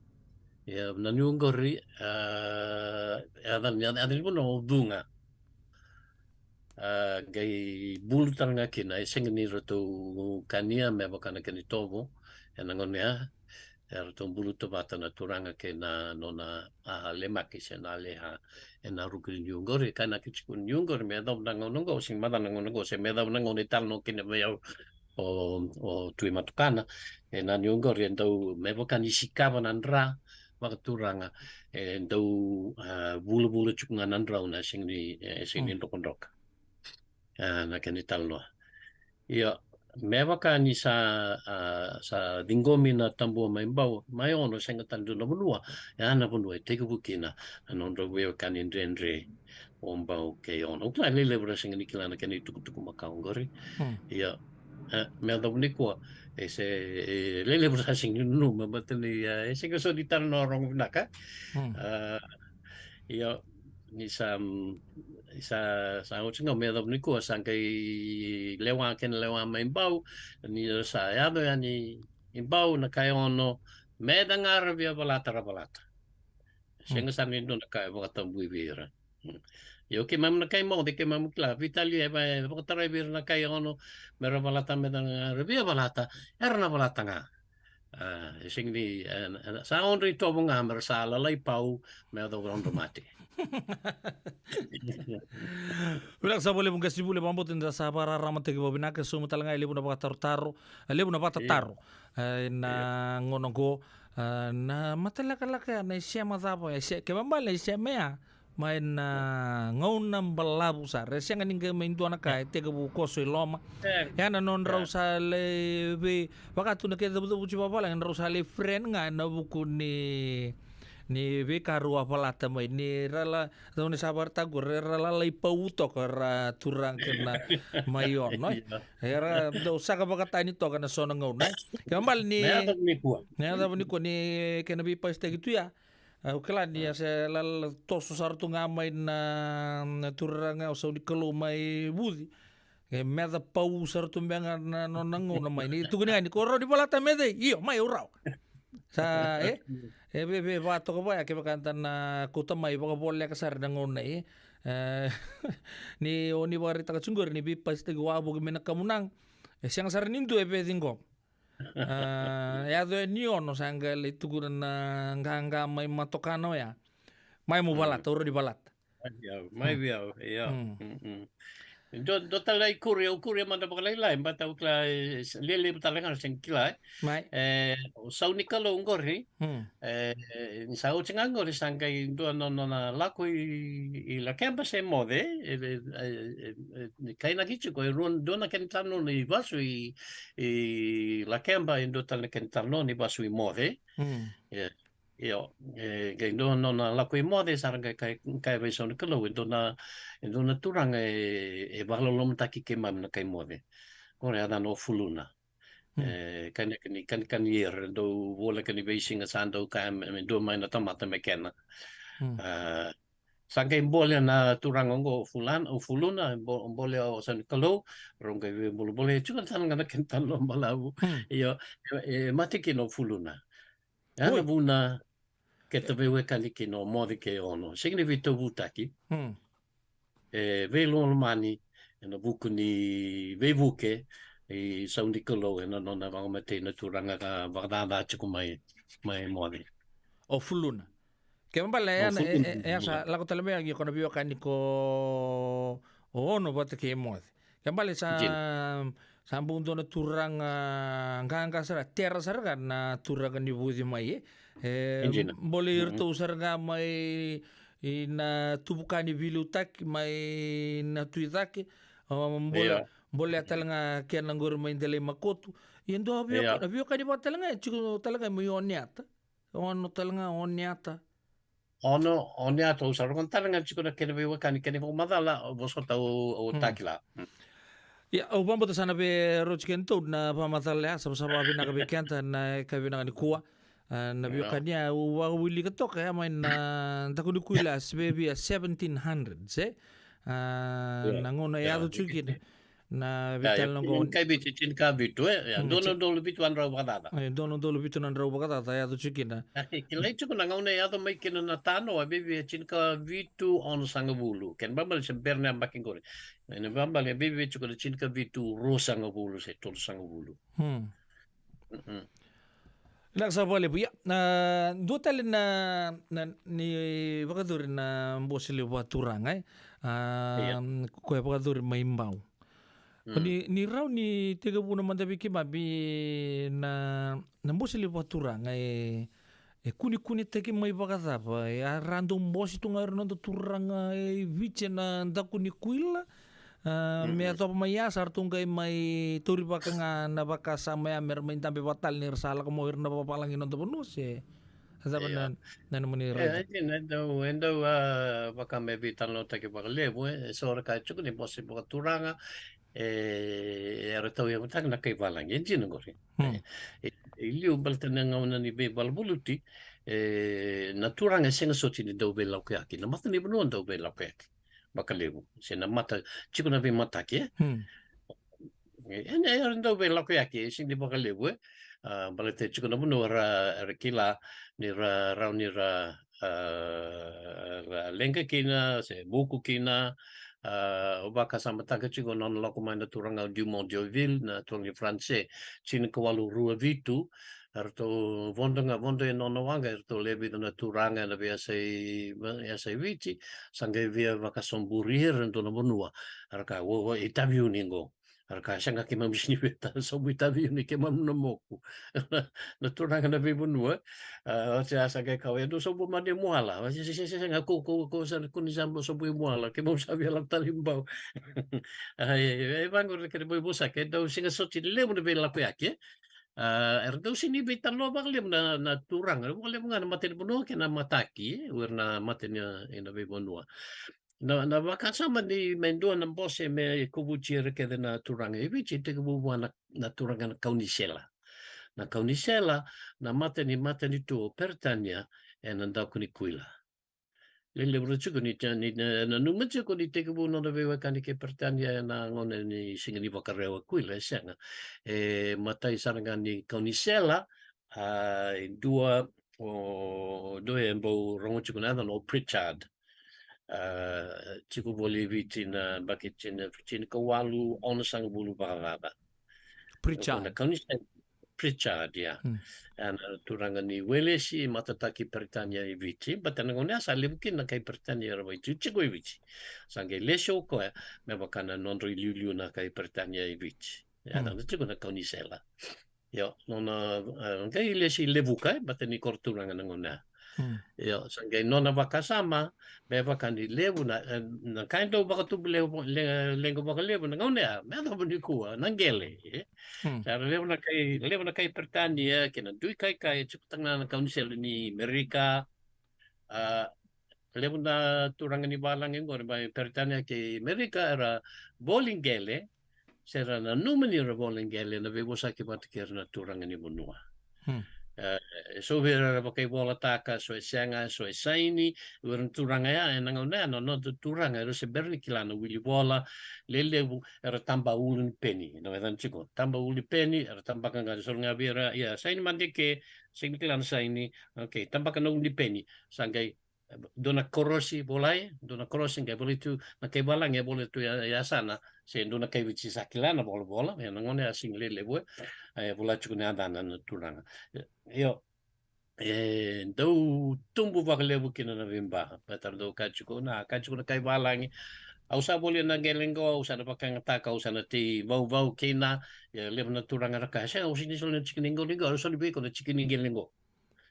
ia na niu qori, a, yaca, yaca, yaca ni vanua o Cuga. A, qai bulu tale ga kina, e sega ni ratou kania me vaka na kena itovo, e na gauna ya, e ratou buluta vata na turaga kei na nona, a, lemaki se na leha, e na ruku ni niu qori, ka na ki tiko niu qori, me yacova na gauna qo, se me yacova na gauna qo, se me yacova na gauna e talanoa kina vei au o, o Tui Matukana, e na niu qori, e dau, me vaka ni sikava na dra, vakaturaga, e dau, a, vulavula tiko ga na drau na sega ni, e sega ni drokadroka. A, na kena italanoa. Ia, me vaka ni sa, a, sa ciqomi na tabua mai Bau, mai Ono, sega tale dua na vanua, e a na vanua e tekivu kina na nodrau veiwekani dredre o Bau kei Ono. Au kila e levu era sega ni kila na kena itukutuku makawa qori. Hmm. Ia, e, me yacova nikua, e se, e levu era sega ni nanuma, baleta ni, e, e sega soti ni talanoa rogo vinaka. Hmm. A, ia, ni sa, mm, sa, sa oti ga me yacova nikua, sa qai lewa, kena lewa mai Bau, ni sa yaco yani i Bau na kai Ono, me da ga ra via valata, ra valata. Sega sara ni dua na ka e vakatabui vei ira. Mm. Ia o keimami na kai moce, keimami kila, veitalia e va-, e vakatarai vei ira na kai Ono me ra valata, me da ga ra via valata, era na valata ga. A, e sega ni, e, e, sa odra itovo ga me ra sa lalai pau me yacova na nodra mate. Vinaka sara vakalevu qasenivuli, vakabauta ni da sa vakararamataki vakavinaka, e sauma tale ga e levu na vakatarotaro, e levu na vakatataro. E, na gauna oqo, e, na matalakalaka ya, na isema cava, e se-, kevaka bale na isema ya mai na gauna balavu sara, e sega ni qai mai dua na ka e tekivu koso i loma. E. Ya na nodrau sa lai vei, vaka tu na kena cavucavuti vakavalagi, drau sa lai friend ga ena vuku ni, ni veika rau a valata mai, ni ra la, dau ni sa vakaraitaka qori, ra lalai pau toka ra turaga kei na mai Ono, e. Ia. Era dau saka vakatani toka na so na gauna, e. Kevaka bale ni, me yacova nikua. Me yacova nikua ni kena veipasitaki tu ya. Au kila ni a se lala toso sara tu ga mai na, na turaga o Sau ni Kalou mai Vuci. E meca pau sara tu beka ga na nona gauna mai. Ni tukuni ga ni ko rawa ni valata me cei? Io, mai au rawa. Sa, e? E veve vakatoka vaya kevaka da na kauta mai vakavoleka sara na gauna, e? E, ni o ni vakaraitaka tiko qori ni veipasitaki wavoki mai na kamunaga. E sega sara ni dua e veciqoma. A, e yaco e ni ono sa qai lai tukuna na qaqa mai matokana oya. Mai mu valata, au rawa ni valata. Mai vei au, mai vei au, io. Mm. Mm, mm. Dua, dua tale na ikuri, au kuria mada vakalailai, baleta au kila, e, s-, lelevu tale ga na sega kila, e. Mai. E, o Sau ni Kalou qori, mm, e, ni sa oti ga qori sa qai dua na nona lako i, i Lakeba se Moce, e, e, e, e, e, ni kainaki tiko, e rua, dua na kena italanoa ni vasu i, i Lakeba, e dua tale na kena italanoa ni vasu i Moce. Mm. E, io, e, qai dua na nona lako i Moce, sa ra qai kai, kai vei Sau ni Kalou, e dua na, e dua na turaga e, e vakalolomataki keimami na kai Moce. Qori a yacana o Fuluna. Mm. E, kainaki ni, kainaki ni era dau voleka ni veisiga sa dau kaya me, me dua mai na tamata me kena. Mm. A, sa qai bole na turaga oqo o Fulan-, o Fuluna, bo-, bole o Sau ni Kalou, rau qai veibolebole, tiko tale ga na kena italanoa balavu. Mm. Io, e, e mate kina o Fuluna. Oi. Ya na vuna keitou veiwekani kina o Moce kei Ono. Sega ni veitauvutaki. Mm. E veilomalomani ena vuku ni veivuke i Sau ni Kalou ena nona vakamatei na turaga ka vakacaca tiko mai, mai Moce. O Fuluna. Kena ibalebale, o ya na, e, Fuluna, e, e, ya sa lako tale mai, ia ko na veiwekani ko o Ono vata kei Moce. Kena ibalebale sa, dina, sa bau dua na turaga qaqa sara, tera sara ga na turaga ni Vuci mai, e. E, dina, bole iratou sara ga mai na tuvuka ni veiliutaki mai na Tui Cake. O, bole, ia, bole tale ga kena qori mai Delai Makotu. Ia dua veiweka-, ia, veiwekani vata tale ga, e tiko tale ga mai Oneata. Ono tale ga, Oneata. Ono, Oneata, au sa rogoca tale ga tiko na kena veiwekani, kena ivakamacala, vosota au, au, mm, takila. Mm. Ia, au vakabauta sa na veiroci kedatou na vakamacala ya, sa, sa vakavinaka vei keda na yakavi vinaka nikua. A, na, ia, veiwekani ya, au vakawilika toka ya mai na daku ni kuila, se via seventeen hundred, se? A, ia, na gauna e, ia, yaco tiko kina. Na, ia, veitalanoa qo. Kai Viti, tinikavitu, e? Ia, mm, dua na udolu vitu na drau vakacaca. E, dua na udolu vitu na drau vakacaca, yaco tiko kina. E, kilai tiko na gauna e yaco mai kina na tanoa, e viavia tinikavitu onosagavulu. Kena ibalebale se bera na yabaki qori. Kena ibalebale e viavia tiko na tinikavitu ruasagavulu se tolusagavulu. Mm. Mm-mm. Vinaka sara vakalevu. Ia, na, dua tale na, na, ni vakayacori na bose levu vakaturaga, e? A, ia, koya e vakayacori mai Bau. Mm. Ni, ni rawa ni tekivuna mada vei keimami na, na bose levu vakaturaga, e, e kunekunetaki mai vakacava, e, a ra dau bose tu ga o ira na noda turaga e Viti ena daku ni kuila, a, me, mm-mm, yacova mai ya, sa ratou qai mai taurivaka ga na vakasama ya me ra mai dabe vata tale ni ra sa lako mai o ira na vavalagi ena noda vanua, se cava, ia, na, na nomuni, e, raica? E dina, e dau, e dau, a, vaka me veitalanoataki vakalevu, e, e so era kaya tiko ni bose vakaturaga, e, era tauyavutaka na kai valagi, e dina qori. Mm. E, e, e liu baleta na gauna ni veivalavuti, e, na turaga e sega soti ni dau veilakoyaki, na matanivanua dau veilakoyaki vakalevu. Se na mata, tiko na veimataki, e? Hmm. E, e, era dau veilakoyaki, e sega ni vakalevu, e? A, baleta tiko na vanua era, era kila ni ra, rawa ni ra, a, ra leqa kina, se vuku kina, a, au vakasamataka tiko na nona lako mai na turaga o Dumont d'Urville, na turaga ni France, tinikawalu rua vitu, eratou vodo ga, vodo e nona waqa, eratou lewe vica na turaga ena veiyasai, veiyasai Viti, sa qai via vakasoburi ira e dua na vanua, era kaya, o, o, itavi uni qo. Era kaya, sega, keimami sega ni via ta-, sobu itavi uni, keimami na moku. Na turaga na veivanua, a, oti a sa qai kaya, e dou sobu mada i Muala. Se, se, se, se, sega, ko, ko, ko, sa, ko ni sa sobu i Muala, keimami sa via lako tale i Bau. A, e, e, e vaqori na kena veivosaki, e dau sega soti ni levu na veilakoyaki, e? A, era dau sega ni veitalanoa vakalevu na, na turaga, vakalevu ga na matanivanua kei na mataki, o ira na mate ni, ena veivanua. Na, na vakasama ni mai dua na bose me kovuti ira kece na turaga e Viti, e tekivu vua na, na turaga na kaunisela. Na kaunisela, na mata ni matanitu o Peritania, ena daku ni kuila. Lelevu ra tiko ni, ni, ni nanuma tiko ni tekivu nona veiwekani kei Peritania ena gauna ni siga ni vakarau e kuila, e sega. E matai sara ga ni kaunisela, a, e dua, o, dua e bau rogo tiko na yacana o Pritchard. A, tiko voli e Viti na baki tini, tinikawalu onosagavulu vakacaca. Pritchard. Na kaunisela Pritchard, ia. Hmm. A, na turaga ni Welesi, matataki Peritania i Viti, baleta na gauna ya sa levu kina na kai Peritania era vaitikotiko i Viti. Sa qai lesi o koya me vaka na nodrau iliuliu na kai Peritania i Viti. Ia, hmm, na tiko na kaunisela. Io, nona, e, qai lesi levuka, e, baleta ni koro turaga na gauna ya. Hmm. Io, sa qai nona vakasama, me vaka ni levu na, e, na ka e dau vakatubu levu, le-, leqa vakalevu na gauna ya, me yacova nikua, na qele, e. Hmm. Sa levu na kai, levu na kai Peritania, kei na dui kaikai, e tiko talega na kaunisela ni Merika, a, levu na turaga ni valagi qori mai Peritania kei Merika era voli qele, se ra nanuma ni ra voli qele, na veivosaki vata kei ira na turaga ni vanua. Hmm. E, so vei ira era vakaivolataka, so e sega, so e saini, o ira na turaga ya, ena gauna ya, na noda turaga, era se bera ni kila na wili vola, lelevu, era taba ulu ni peni, na wecana tiko, taba ulu ni peni, era tabaka ga, so ga vei ira, ia, saini mada ke, sega ni kila na saini, okay, tabaka na ulu ni peni, sa qai dua na korosi volai, dua na korosi qai volai tu, na kai valagi e volai tu ya, yasana, se dua na kai Viti sa kila na volavola, ena gauna ya sega ni lelevu, e, e volai tiko na yacana na turaga. Io, e dau tubu vakalevu kina na veiba, baleta dau kaya tiko na, kaya tiko na kai valagi, au sa volia na qele qo, au sa na vakayagataka, au sa na tei vauvau kina, ia levu na turaga ra kaya, sega, au sega ni solia na tikina qo, qo, au solia vei iko na tikina qele qo.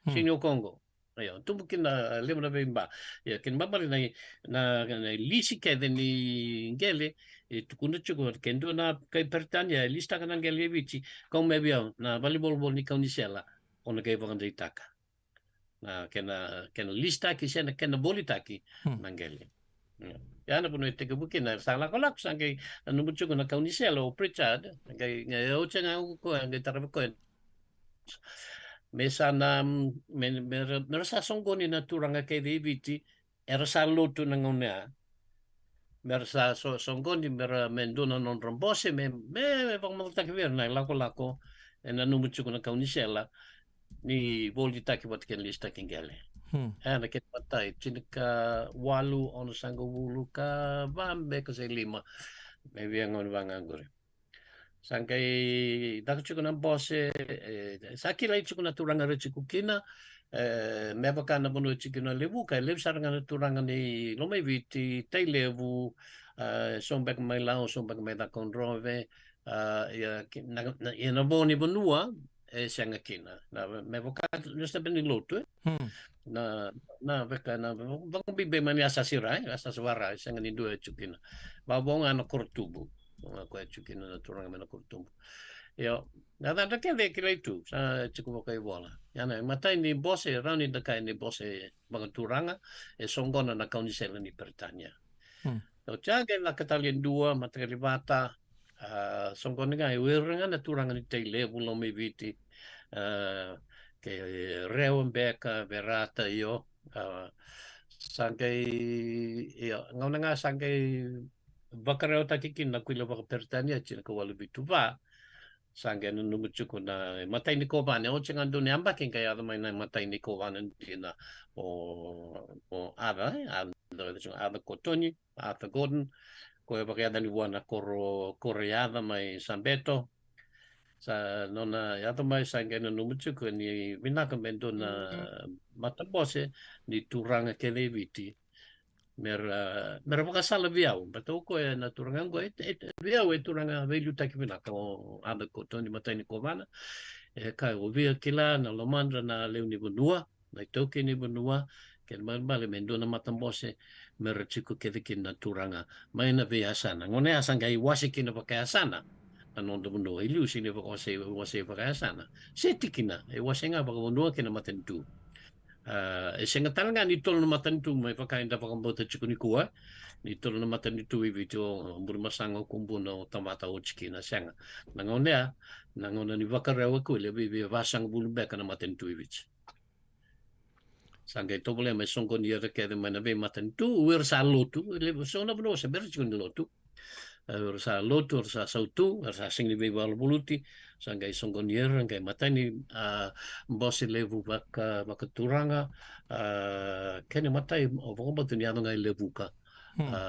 Hmm. Sega ni o koya qo. Io, tubu kina levu na veiba. Ia, kena ibalebale na, na, na lisi kece ni qele, e tukuna tiko, ke dua na kai Peritania e lisitaka na qele e Viti, kau mai vei au na valenivolavola ni kaunisela, o na qai vakadeitaka na kena, kena lisitaki se na kena volitaki, hmm, na qele. Io. Ia na vanua e tekivu kina, sa lakolako, sa qai nanuma tiko na kaunisela o Pritchard, qai, qai oti ga o koya, qai taravi koya. Me sa na, me, me ra, me ra sa soqoni na turaga kece i Viti, era sa lotu na gauna ya. Me ra sa so, soqoni, me ra, me dua na nodra bose, me, me, me vakamacataki vei ira na ilakolako, e nanuma tiko na kaunisela, ni volitaki vata kei na lisitaki qele. Hmm. E, na kena imatai, tinikawalu, onosagavulu ka va beka se lima. Me via gauna vaka qori. Sa qai caka tiko na bose, e, sa kilai tiko na turaga ra tiko kina, e, me vaka na vanua e tiko kina o Levuka, e levu sara ga na turaga ni Lomaiviti, Tailevu, e, so beka mai Lau, so beka mai Cakaudrove, a, ia, ki-, na, na, ia na vo ni vanua, e sega kina. Na, me vaka, na sebe ni lotu, e. Hmm. Na, na veka, na, vakabibi mai ni Asasi Ra, e, Asasi Vara, e sega ni dua e tiko kina. Vavo ga na Korotubu. Ga koya e tiko kina na turaga mai na Korotubu. Io, na yacadra kece e kilai tu, sa tiko vakaivola. Ia na imatai ni bose, rawa ni da kaya ni bose vakaturaga, e soqona na kaunisela ni Peritania. Hmm. Oti ya qai lako tale e dua, mataqali vata, a, soqoni ga, e o ira ga na turaga ni Tailevu, Lomaiviti, a, kei Rewa beka, Verata, io, a, sa qai, io, gauna ga sa qai vakarewataki kina na kuila vakaperitania, tinikawalu vitu va, sa qai nanuma tiko na imatai ni kovana, oti ga dua na yabaki qai yaco mai na imatai ni kovana dina o, o Arthur, e, Arthur, Arthur Cotton, Arthur Gordon, koya e vakayacani vua na koro, koro yaca mai Sabeto. Sa nona yaco mai sa qai nanuma tiko ni vinaka me dua na matabose ni turaga kece e Viti. Me ra, me ra vakasala vei au. Baleta o koya na turaga qo, e, e, vei au e turaga veiliutaki vinaka o Arthur Cotton, imatai ni kovana. E kaya, o via kila na lomadra na lewe ni vanua, na itaukei ni vanua, kena ibalebale me dua na matabose, me ra tiko kece kina na turaga mai na veiyasana. Gauna ya sa qai wase kina vakayasana na noda vanua, e liu sega ni vakawasei, wasei vakayasana. Se tikina, e wasei ga vakavanua kei na matanitu. A, e sega tale ga ni tolu na matanitu me vaka eda vakabauta tiko nikua, ni tolu na matanitu e Viti, o Burebasaga, o Kubuna, o Tabata, o Tikina, sega. Na gauna ya, na gauna ni vakarau e kuila, e vei, vei vasagavulu beka na matanitu e Viti. Sa qai tovolea mai soqoni ira kece mai na veimatanitu, o ira sa lotu, e levu, so na vanua se bera tiko ni lotu. E, o ira sa lotu, o ira sa sautu, o ira sa sega ni veivaluvaluti, sa qai soqoni ira, qai matai ni, a, bose levu vaka, vakaturaga, a, kena matai, o vakabauta ni yaco ga i Levuka. Hmm. A,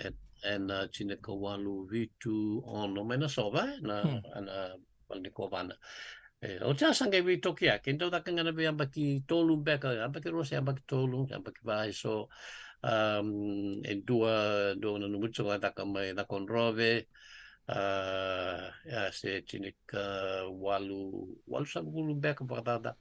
en, en, a, tinikawalu vitu ono mai na sova, e, na, hmm, na, na, ni kovana. E, oti ya sa qai veitokiyaki, dau caka ga na veiyabaki tolu beka, yabaki rua se yabaki tolu, yabaki va e so, am, e dua, dua na nomu tiko ga caka mai Cakaudrove, a, ya se tinikawalu, walusagavulu beka vakacaca.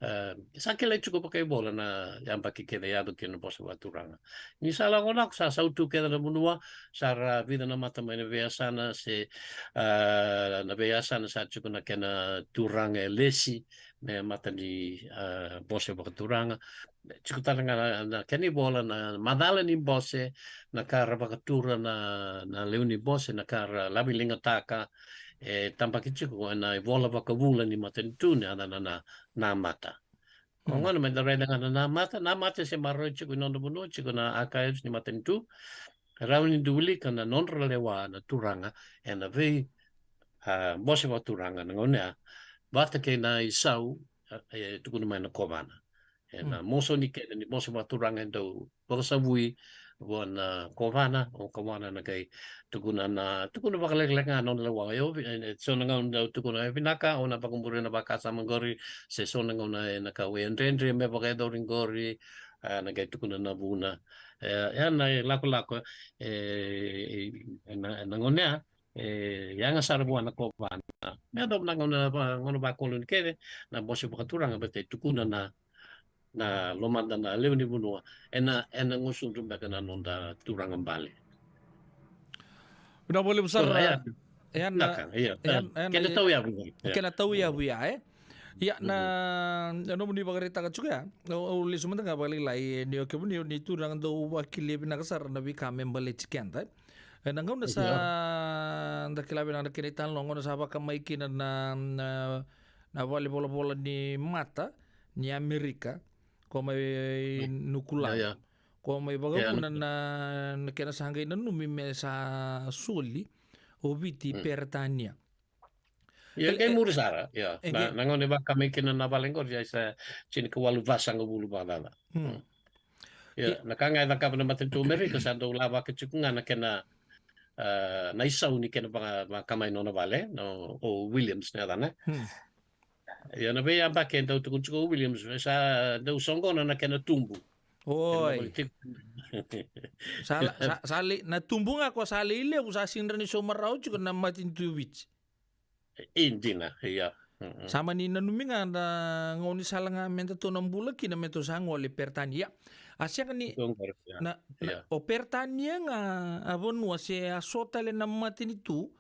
A, sa kilai tiko vakaivola na yabaki kece e yaco kina na bose vakaturaga. Ni sa lako nako sa sautu kece na vanua, sa ra vica na mata mai na veiyasana se, a, na veiyasana sa tiko na kena turaga e lesi me mata ni, a, bose vakaturaga. Tiko tale ga na, na kena ivola na macala ni bose, na ka ra vakatura na, na lewe ni bose, na ka ra laveligataka, e tabaki tiko ena ivola vakavula ni matanitu ni yacana na, na, na mata. Ko gona me da raica ga na, na mata, na mata se maroroi tiko i noda vanua, tiko na archives ni matanitu. Rawa ni da wilika na nodra lewa na turaga ena vei, a, bose vakaturaga na gauna ya, vata kei na isau, a, e tukuna mai na kovana. Ena mosoni kece ni bose vakaturaga e dau vakasavui vua na kovana, o kovana na qai tukuna na, tukuna vakalekaleka ga na nona lewa. E ovi, e, e, so na gauna dau tukuna e vinaka, au na vakamuria na vakasama qori, se so na gauna e na ka e dredre me vakayacori qori, a, na qai tukuna na vuna. E, e na ilakolako, e, e, e na, e na gauna ya, e yaga sara vua na kovana. Me yacova na gauna, va, gauna vakoloni kece, na bose vakaturaga baleta e tukuna na, na lomada na lewe ni vanua, ena, ena gusudru beka na noda turaga bale. Vinaka vakalevu sara. Ia, ia na, vinaka, ia, ia na, kena tauyavu. Ia. Kena tauyavu ya, e? Ia, na, na nomuni vakaraitaka tiko ya, au, au lesu mada ga vakalailai, e, ni o kemuni, ni turaga dau vakili vinaka sara na veika me baleti keda, e? E, na gauna sa da kila vinaka na kena italanoa, gauna sa vakamai kina na, na, na vale volavola ni mata ni Amerika, ko mai Nukulavu. Ko mai vakavuna na, na kena sa qai nanumi me sa soli o Viti i Peretania. Ia, qai muri sara, ia. Na, na gauna e vakamai kina na vale qori, ia sa tinikawalu vasagavulu vakacaca. Ia, na ka ga e cakava na matanitu Amerika, sa dau lavaka tiko ga na kena, a, na isau ni kena vaka, vakamai nona vale, na, o Williams na yacana. Ia, na veiyabaki e dau tukuna tiko o Williams, sa dau soqona na kena tubu. Oi. Sa, sa, sa lai, na tubu ga ko sa lai levu, sa sega ni sauma rawa tiko na matanitu Viti. E dina, ia. Sa mani nanumi ga na gaunisala ga me datou na bula kina me tou sa gole Peretania. A sega ni, na, na, o Peretania ga a vanua se a so tale na matanitu,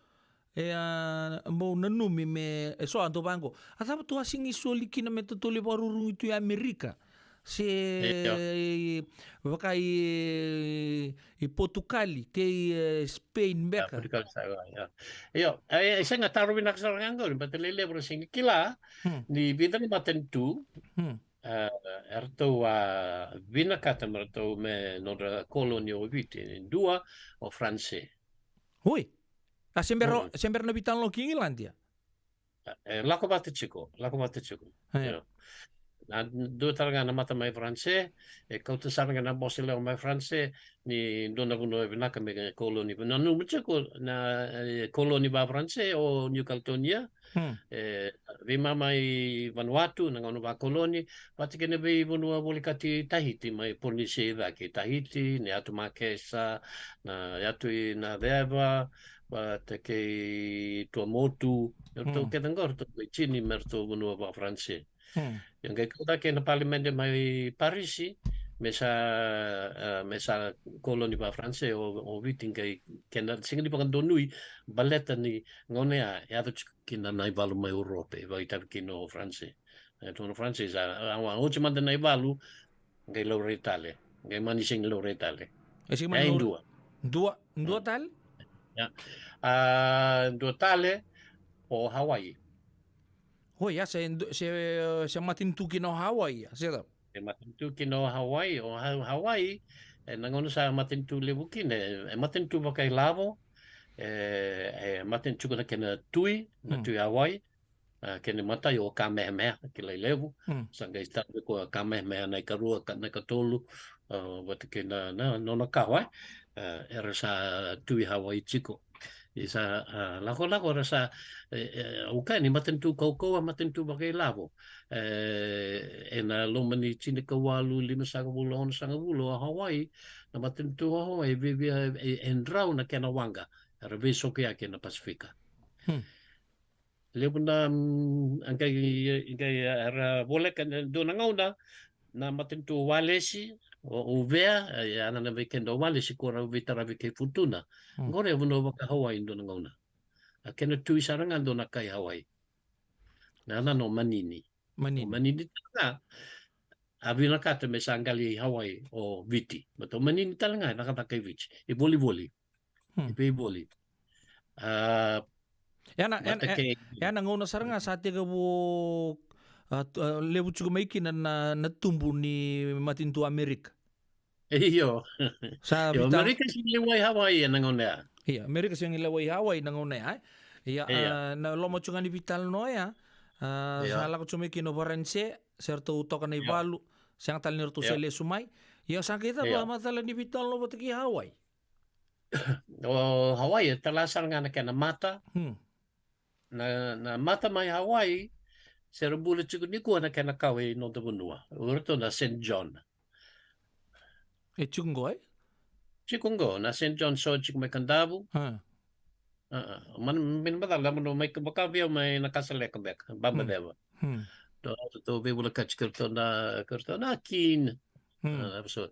e a bau nanumi me, e so a dau vaqo. A cava tou a sega ni soli kina me totolo i vakarurugi tu i Amerika? Se, e, vaka i, i Potukali, kei, e, Spain beka. Potukali sa, ia. Io, e, e sega, taro vinaka sara ga qori, baleta levu era sega ni kila ni vica na matanitu, e, eratou a vinakata me ratou me nodra koloni o Viti, dua o Faranse. Oi. A se bera, se bera na veitalanoa ki Igiladi, a? E, lako vata tiko, lako vata tiko. Io. Na dua tale ga na mata mai Faranse, e kauta sara ga na bose lewa mai Faranse, ni dua na vanua e vinaka me koloni. Nanuma tiko na, e, koloni va Faranse o New Caledonia, e, veimama i Vanuatu, na gauna vakoloni, vata kei na veivanua volekati Tahiti, mai Polinesia i cake, Tahiti, na yatu Makesa, na yatu i Naceva, vata kei Tuamotu, eratou kece qo, eratou qai tini me ratou vanua va Faranse. Ia qai kau cake na palimede mai Parisi, me sa, e, me sa koloni va Faranse o, o Viti qai kena sega ni vakadonui, baleta ni gauna ya, e yaco tiko kina na ivalu mai Urope, e vakaitavi kina o Faranse. E, tu na Faranse sa, a, a, oti mada na ivalu, qai laurai tale, qai mani sega ni laurai tale. E sega mani laurai. Dua. Dua, dua tale? Ia. A, dua tale, o Hawaii. Oi, ia, se, se, se matanitu kina o Hawaii, ia, se cava? E matanitu kina o Hawaii, o Ha-, Hawaii, e na gauna sa matanitu levu kina, e, e matanitu vakailavo, e, e matanitu tiko na kena tui, na tui Hawaii, a, kena imatai o Kamehameha, kilai levu, sa qai start vei koya o Kamehameha na ikarua, ka-, na ikatolu, a, vata kei na, na, nona kawa, e, a, era sa tui Hawaii tiko. Isa, a, lakolako era sa, e, e, au kaya ni matanitu kaukauwa, matanitu vakailavo. E, ena loma ni tinikawalu, limasagavulu, onosagavulu, o Hawaii, na matanitu o Hawaii, e viavia, e, e drau na kena waqa, era veisokoyaki ena Pasifika. Levu na, mm, a qai, qai, a, era voleka na dua na gauna, na matanitu o Walesi, o, o Uvea, e, a nana vei keda o Walesi ko ra veitaravi kei Futuna. Qori e vanua vaka Hawaii dua na gauna. A kena tui sara ga dua na kai Hawaii. Na nana o Manini. O Manini. Manini tale ga. A vinakata me sa qali Hawaii o Viti. But o Manini tale ga, e cakacaka i Viti. E volivoli. Hmm. E veivoli. A, ya na, ya na, vata ya, kei ya na gauna sara ga sa tekivu, a, t-, a, levu tiko mai kina na, na tubu ni matanitu Amerika. Io. Sa io, vita- Amerika sega ni lewai Hawaii ena gauna ya. Io, Amerika sega ni lewai Hawaii na gauna ya, e? Ia, io. A, na loma tiko ga ni veitalanoa ya, a, io. Sa lako tiko mai kina o Varanise, se ratou toka na ivalu, sega tale ni ratou se lesu mai. Ia, sa qai cava, io, macala ni veitalanoa vata kei Hawaii? O Hawaii, e tala sara ga na kena mata. Hmm. Na, na mata mai Hawaii, se ra bula tiko nikua na kena kawa i noda vanua. O iratou na Saint John. E tiko qo, e? Tiko qo, na Saint John Shoal tiko mai Kadavu. A. A, a. Mana, mina macala, na manu mai ka-, vaka vei au mai Nakasaleka beka, Babaceva. Hmm. Hmm. Ratou, ratou veivolekati kei iratou na, kei iratou na Keene. Hmm. A, so,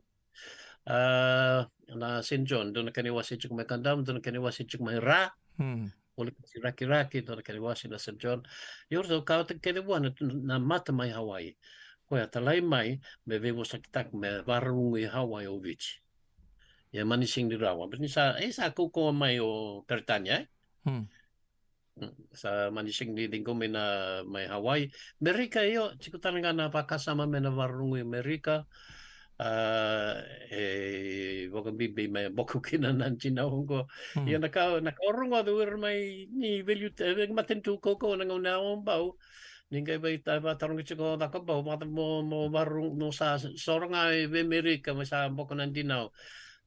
a, na Saint John, dua na kena iwase tiko mai Kadavu, dua na kena iwase tiko mai Ra. Hmm. Volekati Rakiraki, dua na kena iwase na Saint John. Ia ratou kauta kece vua na, na mata mai Hawaii. Koya talai mai, me veivosakitaki, me vakarorogo i Hawaii o Viti. Ia mani sega ni rawa. But ni sa, e sa kaukauwa mai o Peritania, e? Hmm. Mm, sa mani sega ni ciqomi na mai Hawaii. Merika, io, tiko tale ga na vakasama me na vakarorogo i Merika. A, e vakabibi me boko kina na tinau oqo. Hmm. Ia na ka, na ka au rogoca o ira mai ni veiliutaki, e, matanitu kaukauwa na gauna ya o Bau. Ni qai vei ta-, vatarogi tiko o Cakobau, vata mo, mo vakarorogo, mo sa soro ga i vei Merika, me sa boko na tinau.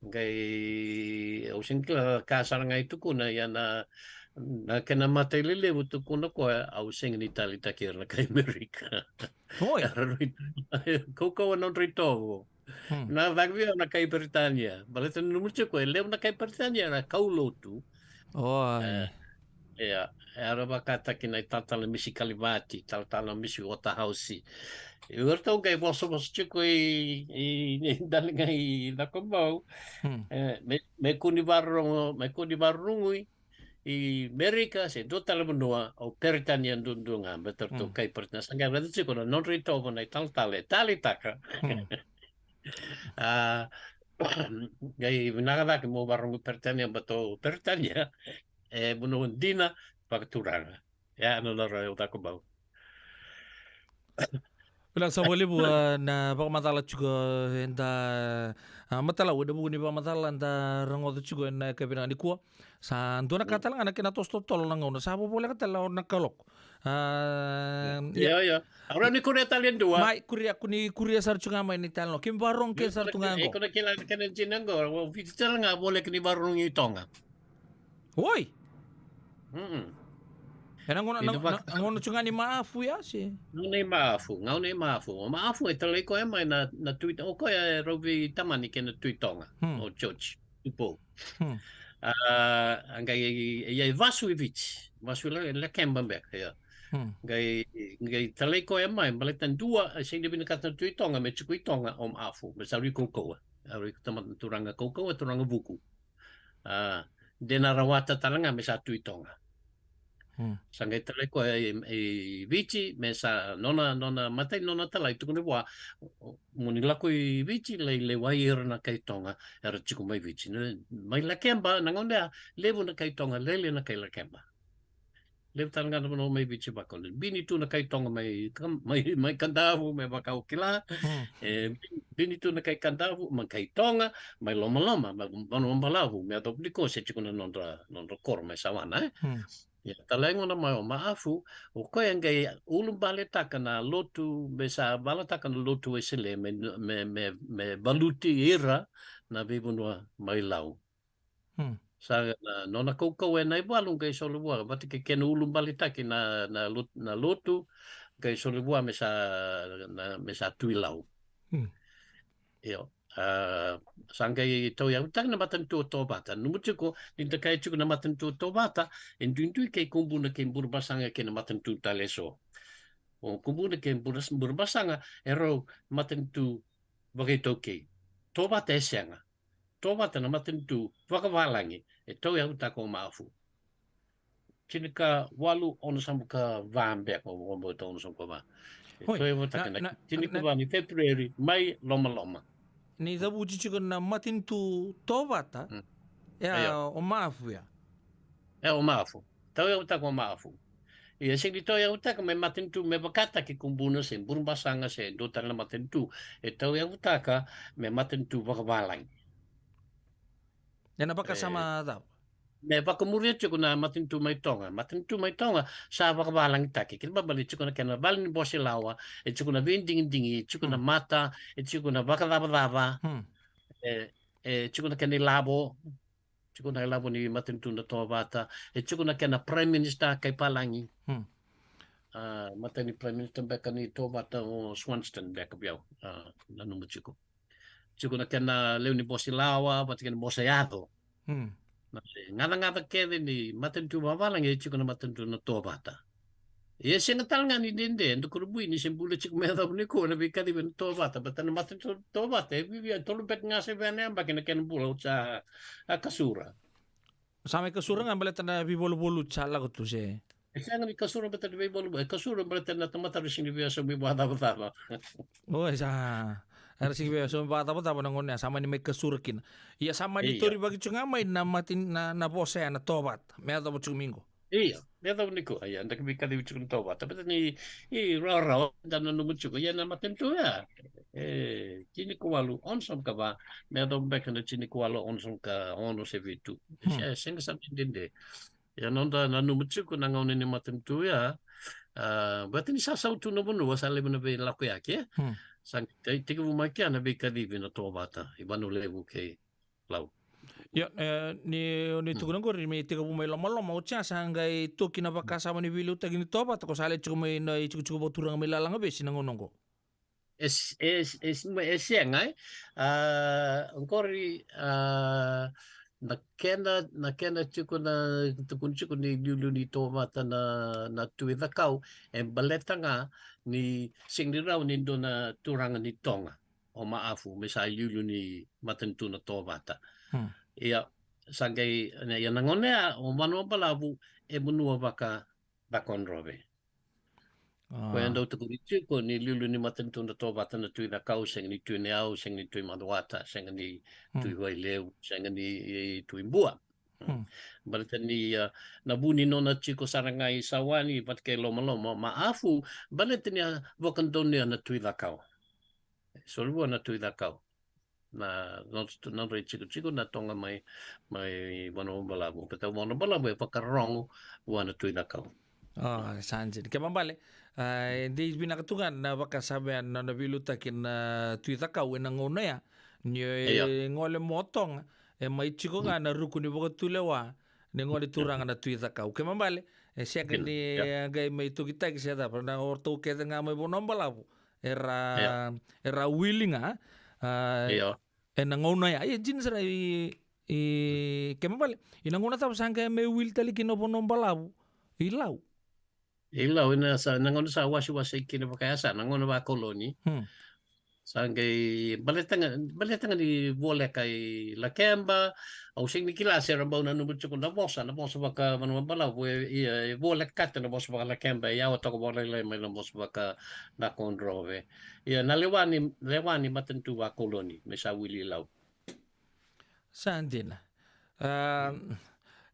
Qai, au sega ni kila ka sara ga e tukuna, ia na, na kena imatai lelevu tukuna o koya, au sega ni taleitaki ira na kai Amerika. Oi. Era rui kaukauwa na nodra itovo. Hmm. Na caka vei au na kai Peritania. Baleta ni nanuma tiko e levu na kai Peritania era kaulotu. Oi. E, Ia, era vakataki na italatala Misi Kalivati, talatala Misi Waterhouse. Ia, o iratou qai vosavosa tiko i, i, i daliga i Cakobau. Hmm. E, me, me kua ni vakarorogo, me kua ni vakarorogo i, i Merika, se dua tale vanua, o Peritania duadua ga, baleta ratou, hmm, kai Peritania. Sa qai raica tiko na nodra itovo na italatala e taleitaka. Hmm. A, qai vinaka cake mo vakarorogo Peritania, baleta o Peritania e vanua dina vakaturaga. Ia, na nodra o Cakobau. Vinaka sara vakalevu, a, na vakamacala tiko, e, eda, a, matalau, ena vuku ni vakamacala eda rogoca tiko ena yakavi vinaka nikua. Sa dua na ka, mm, tale ga na kena toso totolo na gauna. Sa vovoleka tale o na kaloko. A, ia. Io, io. Au rawa ni kuria tale e dua. Mai, kuria, kua ni kuria sara tu ga mai na italanoa. Keimami vakarorogo kece sara tu ga qo. Iko na kila na kena dina qo, o Viti tale ga voleka ni vakarorogo i Toga. Oi! Mm-mm. Ena gauna, na, na, na gauna tu ga ni Maafu ya, se? Gauna i Maafu, gauna i Maafu. O Maafu e talai koya mai na, na Tui, o koya e rau veitamani kei na Tui Toga. Hmm. O George Tupou. Hmm. A, a qai, ia, e vasu i Viti. Vasu i La-, Lakeba beka, ia. Hmm. Qai, qai talai koya mai, baleta dua, e sega ni vinakata na Tui Toga me tiko i Toga o Maafu, me sa rui kaukauwa. A rui tamata turaga kaukauwa, turaga vuku. A, de na rawata tale ga me sa Tui Toga. Hmm. Sa qai talai koya i, i Viti, me sa nona, nona matai, nona talai, tukuna vua, o, o, mo ni lako i Viti, lai lewai ira na kai Toga era tiko mai Viti. Na, mai Lakeba, na gauna ya, levu na kai Toga, lailai na kai Lakeba. Levu tale ga na vanua mai Viti vaka o Bini tu na kai Toga mai, mai, mai Kadavu, me vaka o kila. Hmm. E, Bini tu na kai Kadavu, mai kai Toga, mai Lomaloma, mai Vanuabalavu, me yacova ni ko se tiko na nodra, nodra koro mai Sawana, e. Hmm. Ia, tale ga na mai o Mahafu, o koya qai ulubaletaka na lotu, me sa valataka na lotu Wesele, me, me, me, me valuti ira na veivanua mai Lau. Hmm. Sa na nona kaukauwa ena ivalu qai soli vua, vata kei kena ulubaletaki na, na lot-, na lotu, qai soli vua me sa, na, me sa Tui Lau. Hmm. Io. A, sa qai tauyavutaka na matanitu o Tovata. Nanuma tiko, ni da kaya tiko na matanitu o Tovata, e duidui kei Kubuna kei Burebasaga kei na matanitu tale eso. O Kubuna kei Bure-, Burebasaga, e rau matanitu vakaitaukei. Tovata e sega. Tovata na matanitu vakavalagi, e tauyavutaka o Mahafu. Tinikawalu onosagavulu ka va beka, o, o, o, onosagavulu ka va. E Oi, tauyavutaka na, na, na, tinikawa na ni February, mai Lomaloma. Ni cavuti tiko na matanitu Tovata, Hmm. e a Io. o Mahafu ya. E o Mahafu. Tauyavutaka o Mahafu. Ia, sega ni tauyavutaka me matanitu me vakataki Kubuna se Burebasaga se dua tale na matanitu. E tauyavutaka me matanitu vakavalagi. Ena vakasama E, cava? Me vakamuria tiko na matanitu mai Toga. Matanitu mai Toga sa vakavalagitaki. Kena ibalebale e tiko na kena vale ni bose lawa, e tiko na veidigidigi, e tiko na Hmm. mata, e tiko na vakacavacava, Hmm. e, e tiko na kena ilavo, tiko na ilavo ni matanitu na Tovata, e tiko na kena Prime Minister kai palagi. Hmm. A, matai ni Prime Minister beka ni Tovata o Swanston beka vei au. A, nanuma tiko. Tiko na kena lewe ni bose lawa, vata kei na bose yaco. Hmm. Na se gacagaca kece ni matanitu vakavalagi, e tiko na matanitu na Tovata. Ia e sega tale ga ni dede, da kurabui ni se bula tiko me yacova nikua na veikacivi na Tovata, baleta na matanitu Tovata, e viavia tolu beka ga se vei na yabaki na kena bula, oti sa a kasura. Sa mai kasura ga baleta na veivaluvalu sa lako tu se. E sega ni kasura baleta na veivaluvalu, e kasura baleta na tamata era sega ni via saumi vakacavacava. Oi, sa, era sega ni via saumi vakacavacava na gauna ya, sa mani mai kasura kina. Ia sa mani Ia. torivaki tiko ga mai na mati, na, na vosa ya na Tovata, me yacova tiko mai qo. Ia, me yacova nikua, ia, da ka veikacivi tiko na Tovata. Baleta ni, i rawarawa, da nanuma tiko, ia na matanitu ya. E, tinikawalu onosagavulu ka va, me yacova beka na tinikawalu onosagavulu ka ono se vitu. Hmm. Se, sega sara ni dede. Ia noda nanuma tiko na gauna ni matanitu ya, a, baleta ni sa sautu na vanua, sa levu na veilakoyaki, e. Hmm. Sa qai tekivu mai kea na veikacivi na Tovata, i Vanua Levu kei Lau. Io, e, ni, ni Hmm. tukuna qori me tekivu mai Lomaloma, oti ya sa qai toki na vakasama ni veiliutaki ni Tovata, ko sa lai tiko mai na itikotiko vakaturaga mai Lalagavesi na gauna qo. E s-, e s-, e s-, e sega, e? A, qori, a, na kena, na kena tiko na, tukuni tiko ni liuliu ni Tovata na, na Tui Cakau, e baleta ga ni sega ni rawa ni dua na turaga ni Toga o Mahafu, me sa liuliu ni matanitu na Tovata. Hmm. Ia, sa qai, ia na gauna ya, o Vanuabalavu, e vanua vaka Cakaudrove. A. Koya dau tukuni tiko ni liuliu ni matanitu na Tovata na Tui Cakau, sega ni Tui Nayau, sega ni Tui Macuata, sega ni Hmm. Tui Wailevu, sega ni, e, Tui Bua. Hmm. Baleta ni, a, na vu ni nona tiko sara ga i Sawani, vata kei Lomaloma, Mahafu, baleta ni a vakadonuya na Tui Cakau. Soli vua na Tui Cakau. Na, na, na nodra itikotiko na Toga mai, mai Vanuabalavu. Baleta Vanuabalavu e vakarorogo vua na Tui Cakau. O, sa dina. Kena ibalebale, a, e dei vinaka tu ga na vakasama ya na, na veiliutaki na Tui Cakau ena gauna ya. Ni o e Io. gole mai o Toga, e mai tiko ga na ruku ni vakatulewa ni gone turaga na Tui Cakau. Kena ibalebale, e sega Dina. ni Io. a qai mai tokitaki se cava, na o ratou kece ga mai Vanuabalavu. Era, Io. era wili ga, a, Io. ena gauna ya. Ia, dina sara i, i, kena ibalebale, ina gauna cava sa qai mai wili tale kina o Vanuabalavu i Lau. I Lau, ina sa, na gauna sa wasewase kina vakayasa, na gauna vakoloni. Hmm. Sa qai baleta ga, baleta ga ni voleka i Lakeba, au sega ni kila se ra bau nanuma tiko na vosa, na vosa vaka Vanuabalavu, e, ia, e volekata na vosa vaka Lakeba, e yawa toka vakalailai mai na vosa vaka Cakaudrove. Ia, na lewa ni, lewa ni matanitu vakoloni, me sa wili i Lau. Sa dina. A,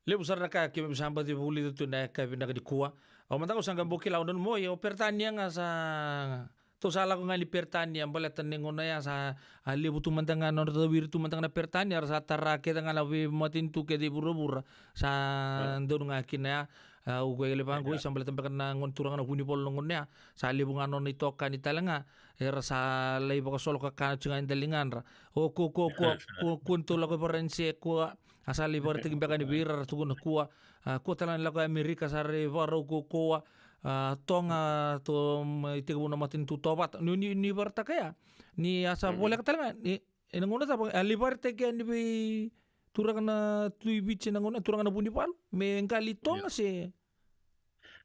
Levu sara na ka keimami sa baci vulica tu na yakavi vinaka nikua. Au mada ga au sa qai bau kila, au nanuma o Peritania ga sa, tou sa lako ga ni Peritania baleta ni gauna ya sa, a, levu tu mada ga na nodra cawiri tu mada ga na Peritania, ra sa tara kece ga na veimatanitu kece i vuravura. Sa donu ga kina ya. A, au qai lai vaqo, sa baleta beka na gone turaga na Vunivalu na gauna ya. Sa levu ga nona itokani tale ga. Era sa lai vakasoloka ka tu ga i daligadra. O kua, kua, kua, kua, kua ni tou lako i Varanise, kua, a sa lai vakaraitaki beka ni vei ira, ra tukuna kua, a, kua tale ga ni lako i Amerika, sa ra vakarau kaukauwa, a, Toga, tou mai tekivu na matanitu tovata. Ni, ni, ni vakaraitaka ya. Ni a sa voleka tale ga, ni, ena gauna cava, a lai vakaraitaki yani vei turaga na Tui Viti na gauna, turaga na Vunivalu, me qali Toga se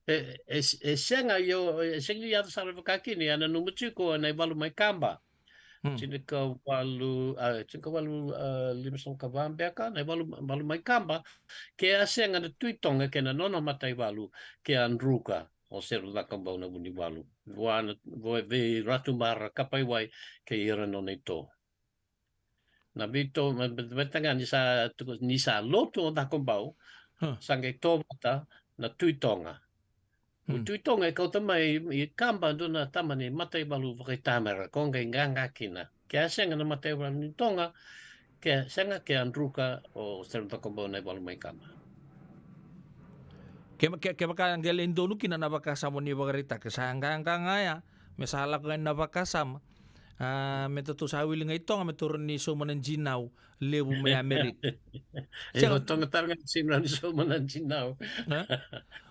E, e, e sega, io, e sega ni yaco sara vaka kina, ia nanuma tiko na ivalu mai Kaba. Tinikavalu, a, tinikavalu, a, limasagavulu ka va beka, na ivalu, valu mai Kaba. Ke a sega na Tui Toga kei na nona mataivalu, ke a druka o Seru Cakobau na Vunivalu. Vua na, vua, vei Ratu Mara Kapaiwai kei ira nona ito. Na veito, na veitagane ni sa, ni sa lotu o Cakobau, sa qai tovata na Tui Toga. O Tui Toga e kauta mai i Kaba dua na tama ni mataivalu vakaitamera, ko qai qaqa kina. Ke a sega na mataivalu ni Toga, ke a sega, ke a druka o Seru Cakobau na ivalu mai Kaba. Ke, ke, kevaka qai lai donu kina na vakasama ni vakaraitaka, sa qaqa ga ya, me sa lako ga na vakasama. A, me datou sa wili ga i Toga, me tou rawa ni sauma na jinau levu mai Amerika. E, o Toga tale ga ni sauma na jinau. A?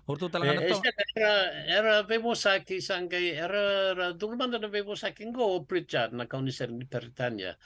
O ratou tale ga na Toga. E, e, era, era veivosaki sa qai, era, era curu mada na veivosaki qo o Pritchard, na kaunisela ni Peritania.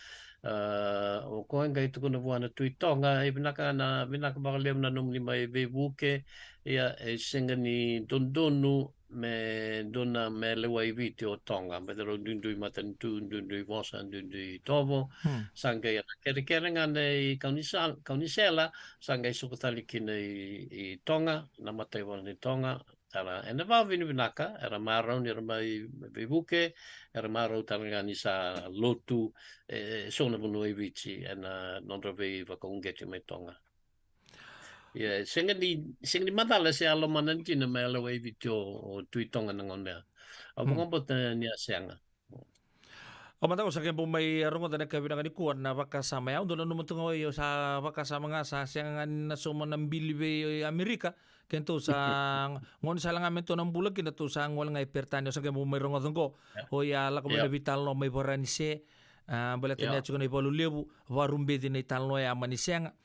A, o koya qai tukuna vua na Tui Toga, e vinaka na, vinaka vakalevu na nomuni mai veivuke, ia, e sega ni dodonu, me dua na, me lewai Viti o Toga, me rau duidui matanitu, duidui vosa, duidui tovo. Sa qai na kerekere ga na i kaunisa-, kaunisela, sa qai suka tale kina i, i Toga, na mataivalu ni Toga, tara, ena vakavinavinaka, era marau ni ra mai veivuke, era marau tale ga ni sa lotu, e, e so na vanua i Viti, ena nodra veivakauqeti mai Toga. Ia, sega ni, sega ni macala se a lomana dina me a lewai Viti o, o Tui Toga na gauna ya. Au vakabauta ni a sega. O mada ga au sa qai bau mai rogoca na ka vinaka nikua na vakasama ya. Au dau nanuma tu ga o io sa vakasama ga sa sega ga ni na sauma na bili vei Amerika. Kedatou sa gone sala ga me tou na bula kina tou sa gole ga i Peritania. Au sa qai bau mai rogoca qo. O ia lako mai na veitalanoa mai Varanise. A, baleta ni a tiko na ivalu levu, varubeci na italanoa ya mani sega.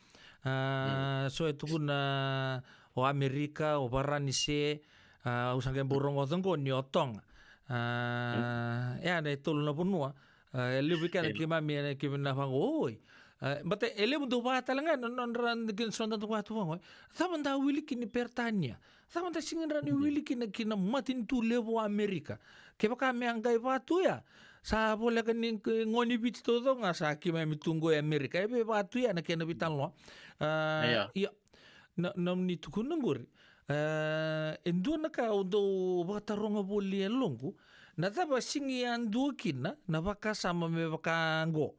A, so e tukuna o Amerika, o Varanise, a, au sa qai bau rogoca qo ni o Toga. A, e a na e tolu na vanua. A, e levu vei keda keimami, e, keimami na vaqo, oi. A, but e levu dau vaka tale ga na nodra kina so da dau vaka tu vaqo. Cava da wili kina i Peritania? Cava da sega ni rawa ni wili kina ki na matanitu levu o Amerika? Kevaka me a qai vaka tu ya, sa voleka ni gone Viti taucoko ga sa keimami tu qo i Amerika. E vei vaka tu ya na kena veitalanoa. A, ia. Na, na ni tukuna qori. A, e dua na ka au dau vakataroga voli e loqu. Na cava sega ni a dua kina na vakasama me vaka qo?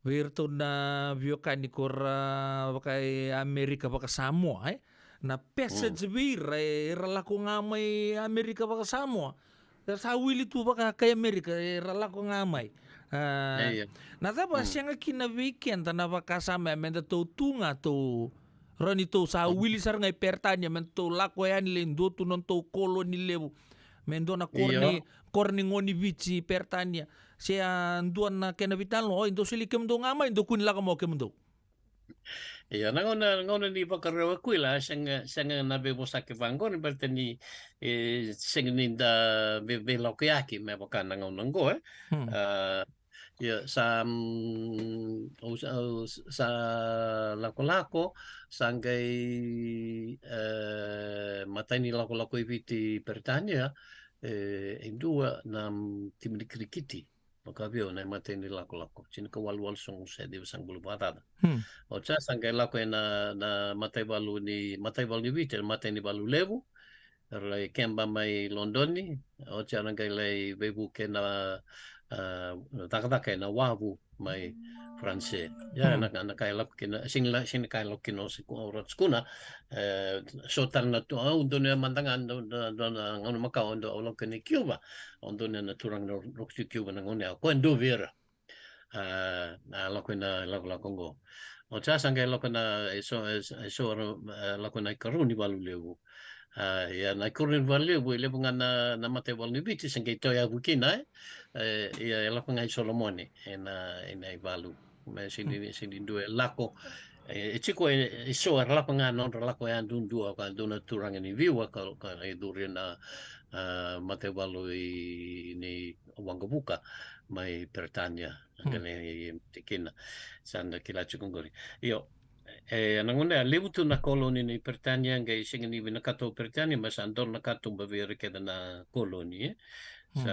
Vei iratou na veiwekani ko ra vaka i Amerika vakasamoa, e? Na passage vei ira, e, era lako ga mai Amerika vakasamoa. Era sa wili tu vaka kai Amerika, era lako ga mai. A, na cava sega kina vei keda na vakasama ya me datou tu ga tou rawa ni tou sa wili sara ga i Peritania, me tou lako yani lai dua tu na nodatou koloni levu. Me dua na koro ni, koro ni gone Viti i Peritania. Se a dua na kena veitalanoa, oi, dou soli kemudou ga mai, dou kua ni lako mai o kemudou. Ia, na gauna, gauna ni vakarau e Kuila, sega, sega na veivosaki vaqo, ni baleta ni, e, sega ni da vei-, veilakoyaki me vaka na gauna qo, e. A, Ia, sa, mm, au sa, au sa lakolako, sa qai, e, matai ni lakolako i Viti i Peritania, e, e dua na, mm, timi ni kirikiti. Vakaviau na imatai ni lakolako. Tinikawalu walusagavulu se ciwasagavulu vakacaca. Oti sa, sa qai lako ena, na mataivalu ni, mataivalu ni Viti, na matai ni valu levu. Era lai keba mai Lodoni, oti era qai lai veivuke na, a, cakacaka ena wavu, mai France. Ia, na, na ka e lako kina, sega ni la, sega ni ka e lako kina o Seku-, o Ratu Sukuna. E, so tale na tu, au donu e mada ga, donu, donu, donu na gauna makawa, donu au lako kina i Cuba. Au donu na turaga na Ratu Cuba na gauna ya. Koya donu vei ira. A, a lako ina lakolako oqo. Oti sa qai lako na, e so, e so, e so, e, lako na ikarua ni valu levu. A, ia na ikarua ni valu levu, e levu ga na, na mataivalu ni Viti, sa qai tauyavu kina, e. E, ia, e lako ga i Solomone, ena, ena ivalu. Me sega ni, sega ni dua e lako. E, e tiko e, e so, era lako ga nodra lako yadudua, ka dua na turaga ni Viwa, ka, ka e curu na, a, mataivalu i, ni waqavuka, mai Peritania. Hmm. Qai lai mate kina. Sa da kila tiko qori. Io, e, na gauna ya, levu tu na koloni ni Peritania, qai sega ni vinakata o Peritania, ma sa dola na katuba vei ira kece na koloni, e. Hmm. Sa,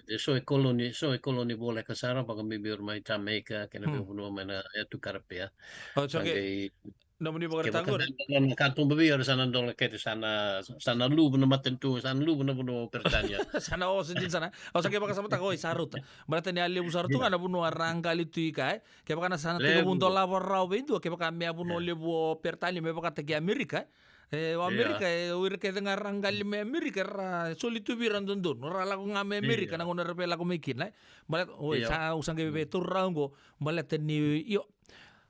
e so e koloni, so e koloni voleka sara, vakabibi ira mai Jamaica, kei na, hmm, veivanua mai na yatu Karapea. O, sa, okay, qai Nomuni, kevaka vakaraitaka qori, na katuba vei ira sa na dola kece, sa na, sa na luvu na matanitu, sa na luvu na vanua o Peritania. Sa na oso dina sa na. Au sa qai vakasamataka, oi, sa rauta. Baleta ni a levu sara tu ga na vanua ra qali tu i ke, e. Kevaka na sa na tekivu dolava rawa vei dua, kevaka me a vanua levu o Peritania me vakataki Amerika, e. E, o Amerika, e, o ira kece ga ra qali mai Amerika, ra soli tu vei ira dodonu, ra lako ga mai Amerika, na gauna ra via lako mai kina, e. Baleta, oi, sa, au sa qai veitauri rawa oqo, baleta ni, io,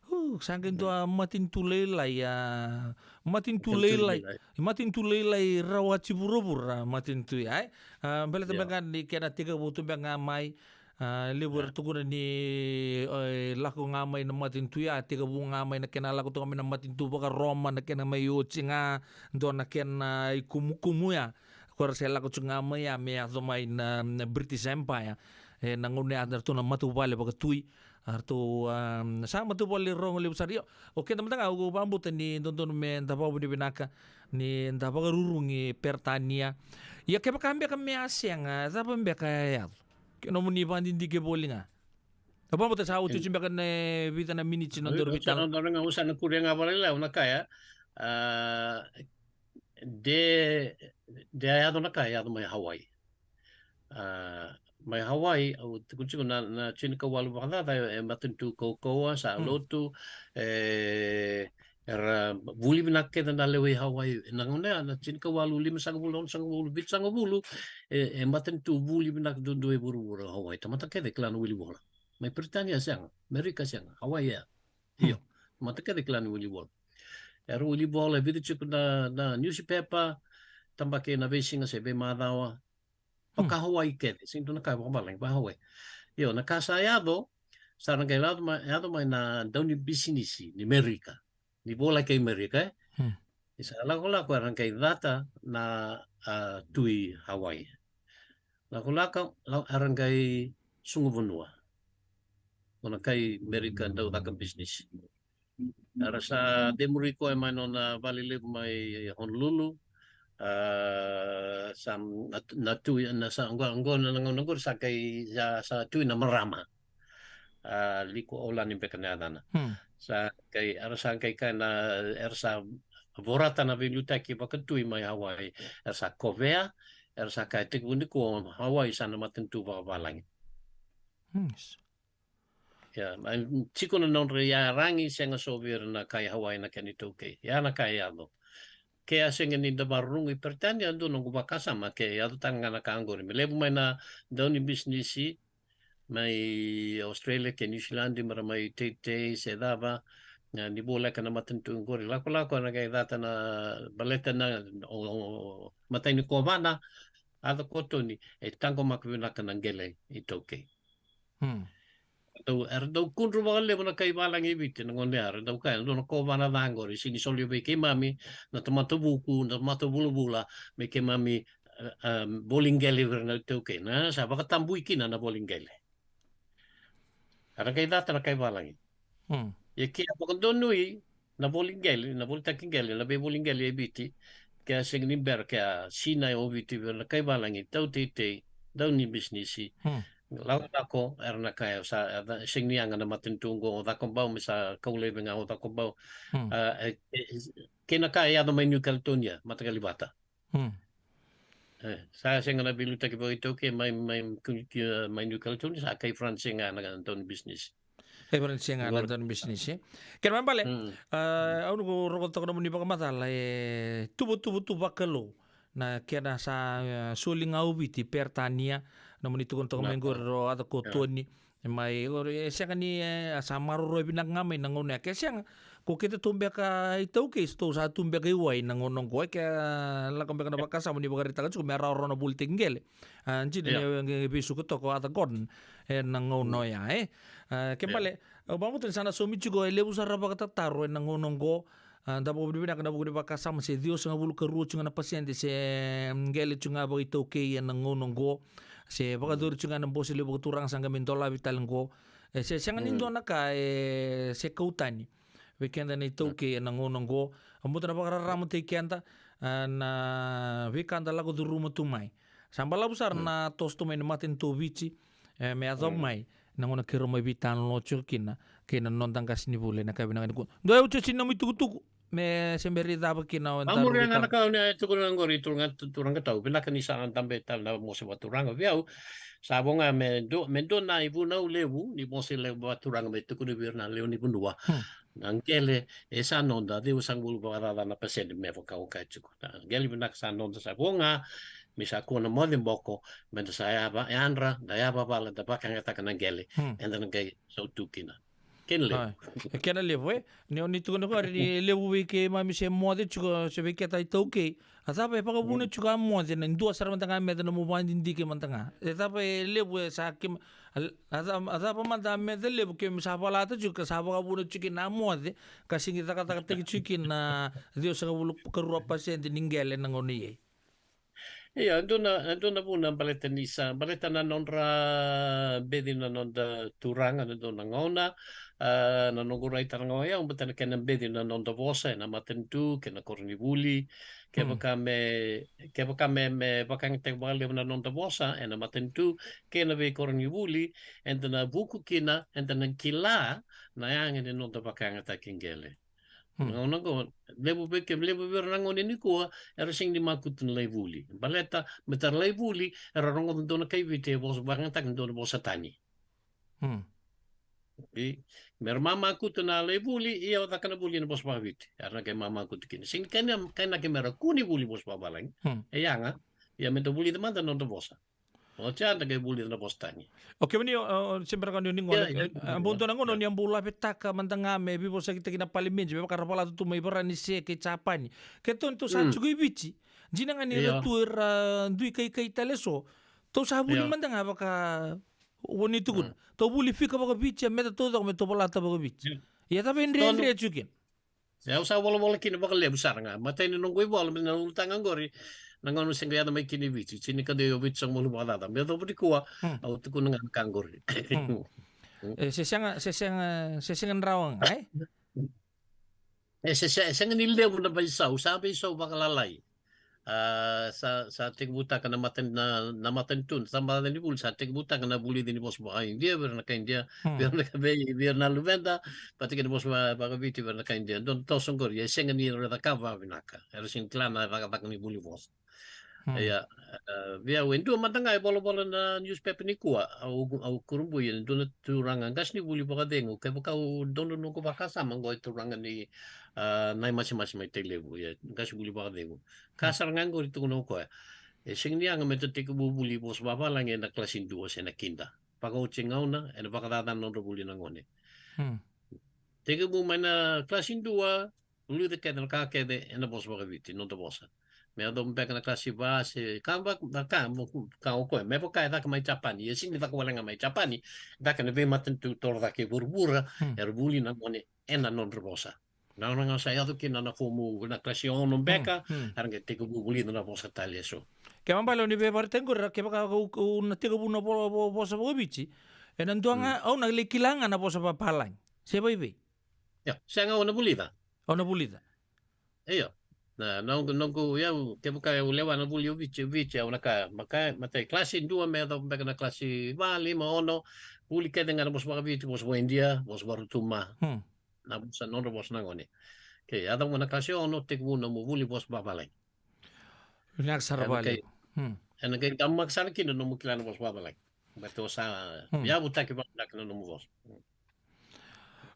Uh, sa qai dua matanitu lailai, a, matanitu lailai, matanitu lailai, matanitu lailai rawati vuravura, matanitu ya, e. A, baleta beka ga ni kena tekivu tu beka ga mai, a, levu era tukuna ni, e, lako ga mai na matanitu ya, tekivu ga mai na kena lako toka mai na matanitu vakaRoma, na kena mai oti ga, dua na kena ikumukumu ya. Ko ra se lako tu ga mai ya, me yaco mai na, na British Empire. E, na gauna ya, na ratou na matavuvale vakatui. A ratou, a, sa matavuvale rogo levu sara. Io, o keda mada ga, au vakabauta ni dodonu me da vakavinavinaka, ni da vakarurugi Peritania. Ia kevaka beka me a sega, cava beka e yaco? Ke nomuni vakadidike voli ga. Au vakabauta sa oti, oti beka na vica na miniti na nodaru veitalanoa. Au sa na kuria ga vakalailai, au na kaya, a, de, de a yaco na ka e yaco mai Hawaii. A, mai Hawaii, au tukuna tiko na, na tinikawalu vakacaca, e matanitu kaukauwa, sa lotu, e, era vuli vinaka kece na lewe i Hawaii. Na gauna ya, na tinikawalu, limasagavulu, onosagavulu, vitusagavulu, e, e matanitu vuli vinaka duadua e vuravura o Hawaii. Tamata kece kila na wilivola. Mai Peritania sega, Amerika sega, Hawaii ya. Io, tamata kece kila na wilivola. Era wilivola, e vica tiko na, na newspaper, tabaki ena veisiga se veimacawa. Vaka Hawaii kece, sega ni dua na ka vakavalagi, vaka Hawaii. Io, na ka sa yaco, sa ra qai yaco mai, yaco mai na daunibisinisi ni Merika. Ni vola kei Merika, e. Ni sa lakolako era qai cata na, a, tui Hawaii. Lakolako, la, era qai sugu vanua. Ko na kai Merika dau caka bisinisi. Era sa cemuri koya mai nona vale levu mai Honolulu. A, sa na, na tui, na sa, qo, qo na, na, na, qo sa kai, sa, sa tui na marama. A, Likoaulani beka na yacana. Sa kai, era sa kai kaya na, era sa vorata na veiliutaki vakatui mai Hawaii. Era sa kovea, era sa kaya tekivu nikua Hawaii sa na matanitu vakavalagi. Ia, ma tiko na nodra iyaragi, sega soti vei ira na kai Hawaii na kena itaukei. Ia na ka e yaco. Ke a sega ni da varurugi Peritania, dua noqu vakasama ke yaco tale ga na ka oqori. Me levu mai na daunibisinisi mai Australia kei Niusiladi, mera mai teitei se cava, na, ni voleka na matanitu oqori. Lakolako era qai cata na, baleta na, o, o, matai ni kovana, Aca Kotoni, e taqomaka vinaka na qele itaukei. Era dau, era dau kudru vakalevu na kai valagi e Viti na gauna ya, era dau kaya, dua na kovana ca oqori, sega ni solia vei keimami na tamata vuku, na tamata vulavula, me keimami, e, e, voli qele vei ira na itaukei. Na, sa vakatabui kina na voli qele. Era qai cata na kai valagi. Ia ke a vakadonui na voli qele, na volitaki qele, na veivoli qele e Viti, ke a sega ni bera, ke a sinai o Viti vei ira na kai valagi, dau teitei, daunibisinisi. Lakolako, era na kaya, sa, e, sega ni yaga na matanitu oqo o Cakobau, me sa kau laivi ga o Cakobau. A, e, e, kei na ka e yaco mai New Caledonia, mataqali vata. E, sa sega na veiliutaki vakaitaukei mai, mai, ki, ki, e, mai New Caledonia, sa kai France ga na, na E vara ni sega na dau bisinisi. Kena ibalebale, mm, ah, au noqu rogoca toka nomuni vakamacala, e tuvatuva tu vakalou na kena sa, eh, soli ga o Viti, Peritania, nomuni tukuna toka mai qori, rau yaco ko Toni. E mai, e sega ni, eh, sa maroroi vinaka ga mai na gauna ya. Ke sega, ko keitou beka iTaukei, tou sa tu beka i wai na gauna oqo, e ke, ah, lako beka na vakasama ni vakaraitaka tiko me rawarawa na volitaki qele. Ah, dina ni, eh, veisuka toka o Arthur Gordon, eh, na gauna oya, eh. Ah, ke bale, au vakabauta ni sa na saumi tiko e levu sara vakatataro ena gauna oqo. Ah, da vakavinavinaka na vuku ni vakasama, se ciwasagavulu ka rua tiko ga na pasede se, mm, qele tiko ga vakaitaukei ena gauna oqo. Se vakayacori tiko ga na bose levu vakaturaga sa qai mai dolavi tale oqo. E se sega ni dua na ka e se kau tani vei keda na iTaukei ena gauna oqo. Au vakabauta na vakararamataki keda, ah, na veika da lako curuma tu mai. Sa balavu sara na toso tu mai na matanitu o Viti, e, me yaco mai na gauna keirau mai veitalanoa tiko kina kei na noda qasenivuli ena yakavi vinaka nikua. Dua e oti oti na nomu itukutuku me se bera ni cava kina o eda... Vamuria ga na ka o ni a tukuna qori, turaga, turaga tau. Vinaka ni sa na dabe tale na bose vakaturaga vei au. Sa vo ga me dua, me dua na ivunau levu ni bose levu vakaturaga me tukuni vei ira na lewe ni vanua. Hmm. Na qele e sa noda, ciwasagavulu vakacaca na pasede me vaka o kaya tiko. Na qele vinaka sa noda, sa vo ga me sa kua na moce boko, me da sa yava, yadra, da yavavala, da vakayagataka na qele, hmm, eda na qai sautu kina. Kena levu. Ai. E kena levu, e? Ni o ni tukuna qori ni levu vei keimami se moce tiko, se vei keda iTaukei. A cava e vakavuna tiko a moce, na dua sara mada ga meca nomu vakadidike mada ga. E cava e levu e sa keima, a, a ca-, a cava mada a meca levu keimami sa valata tiko ka sa vakavuna tiko kina a moce, ka sega ni cakacakataki tiko kina na ciwasagavulu ka rua pasede ni qele na gauna i ai. Ia, e dua na, e dua na vuna baleta ni sa, baleta na nodra beci na noda turaga na dua na gauna, ah, na noqu rai tale ga o yau, baleta na kena beci na noda vosa ena matanitu kei na koronivuli. Kevaka me, kevaka me, me vakayagataki vakalevu na noda vosa ena matanitu kei na veikoronivuli, eda na vuku kina, eda na kila na yaga ni noda vakayagataki qele. Hmm. Na gauna qo, levu vei ke, levu vei ira na gone nikua, era sega ni makutu na lai vuli. Baleta me ra lai vuli, era rogoca dua na kai Viti e vosa, vakayagataki dua na vosa tani. Hmm. I, me ra mamakutu na lai vuli, ia o caka na vuli ena vosa vakaviti. Era na qai mamakutu kina. Sega ni kainaki me ra kua ni vuli vosa vakavalagi. Hmm. E yaga, ia me da vulica mada na noda vosa. Oti ya da qai vulica na vosa tani. O kemuni, o, o, se bera ga ni o ni gone, ia, ia, e, a, bau dua na gauna o ni a bau lavetaka mada ga me veivosakitaki na palimedi, me vaka ra valata tu mai Varanise kei Japani. Keitou ni tou sa tiko i Viti. Dina ga ni ra tu era dui kaikai tale eso. Tou sa vuli mada ga vaka o ni tukuna. Tou vuli fika vakaviti, a meca taucoko me tou valata vakaviti. Ia cava e dredre tiko kina? E, au sa volavola kina vakalevu sara ga. Matai ni noqu ivola, me na ulutaga qori, na gauna se qai yaco mai kina i Viti. Tini ka dua o Viti sa malu vakacaca. Me yacova nikua, au tukuna ga na ka qori. Hmm. E, se sega, se sega, se sega ni rawa ga, e? E, se, se, sega ni levu na veisau, sa veisau vakalalai. A, sa, sa tekivutaka na mata, na, na matanitu, sa matanitu ni vuli, sa tekivutaka na vulici ni vosa vaka-Idia, vei ira na kai Idia, vei ira na kai, vei, vei ira na luveda, vata kei na vosa va-, vakaviti, vei ira na kai Idia. Dua na toso qori, e sega ni ra cakava vakavinaka. Era sega ni kila na cakacaka ni vuli vosa. Hmm. Ia, e, vei au e dua mada ga e volavola na newspaper nikua, au, au kurabui, e dua na turaga qasenivuli vakacegu, kevaka au donu noqu vakasama qo e turaga ni, a, Naimasimasi mai Tailevu, ia, qasenivuli vakacegu. Ka sara ga qori tukuna o koya. E sega ni yaga me da tekivu vuli vosa vavalagi ena kalasi dua se na kida. Vakaoti gauna, ena vakacaca na nodra vuli na gone. Hmm. Tekivu mai na kalasi dua, vulica kece na ka kece ena vosa vakaviti, noda vosa. Me yacova beka na kalasi va se ka va, na ka, mo-, ka o koya. Me vaka e caka mai Japani, e sega ni caka wale ga mai Japani, caka na veimatanitu toro cake i vuravura, hmm, era vuli na gone ena nodra vosa. Na, na gauna sa yaco kina na fomu, na kalasi ono beka, hmm, hmm, era qai tekivu vulica na vosa tale eso. Kena ibalebale o ni veivaretaki qori, kevaka au, au na tekivu na vo-, vo-, vosa vakaviti, ena dua ga, hmm, au na lai kila ga na vosa vapalagi. Se vaivei? Ia, sega, au na vulica. Au na vulica. Io. Na, na noqu, noqu, ia, kevaka au lewa na vuli o Viti, o Viti, au na ka, maka, matai kalasi dua me yacova beka na kalasi va, lima, ono, vuli kece ga na vosa vakaviti, vosa vakaIdia, vosa vaRotuma. Hmm. Na vosa, nodra vosa na gone. Ke yacova na kalasi ono, tekivu nomu vuli vosa vavalagi. Vinaka sara vakalevu. Ena qai, hmm, ena qai damaka sara kina nomu kila na vosa vavalagi. Baleta o sa, hmm, yavutaki vakavinaka na nomu vosa. Hmm.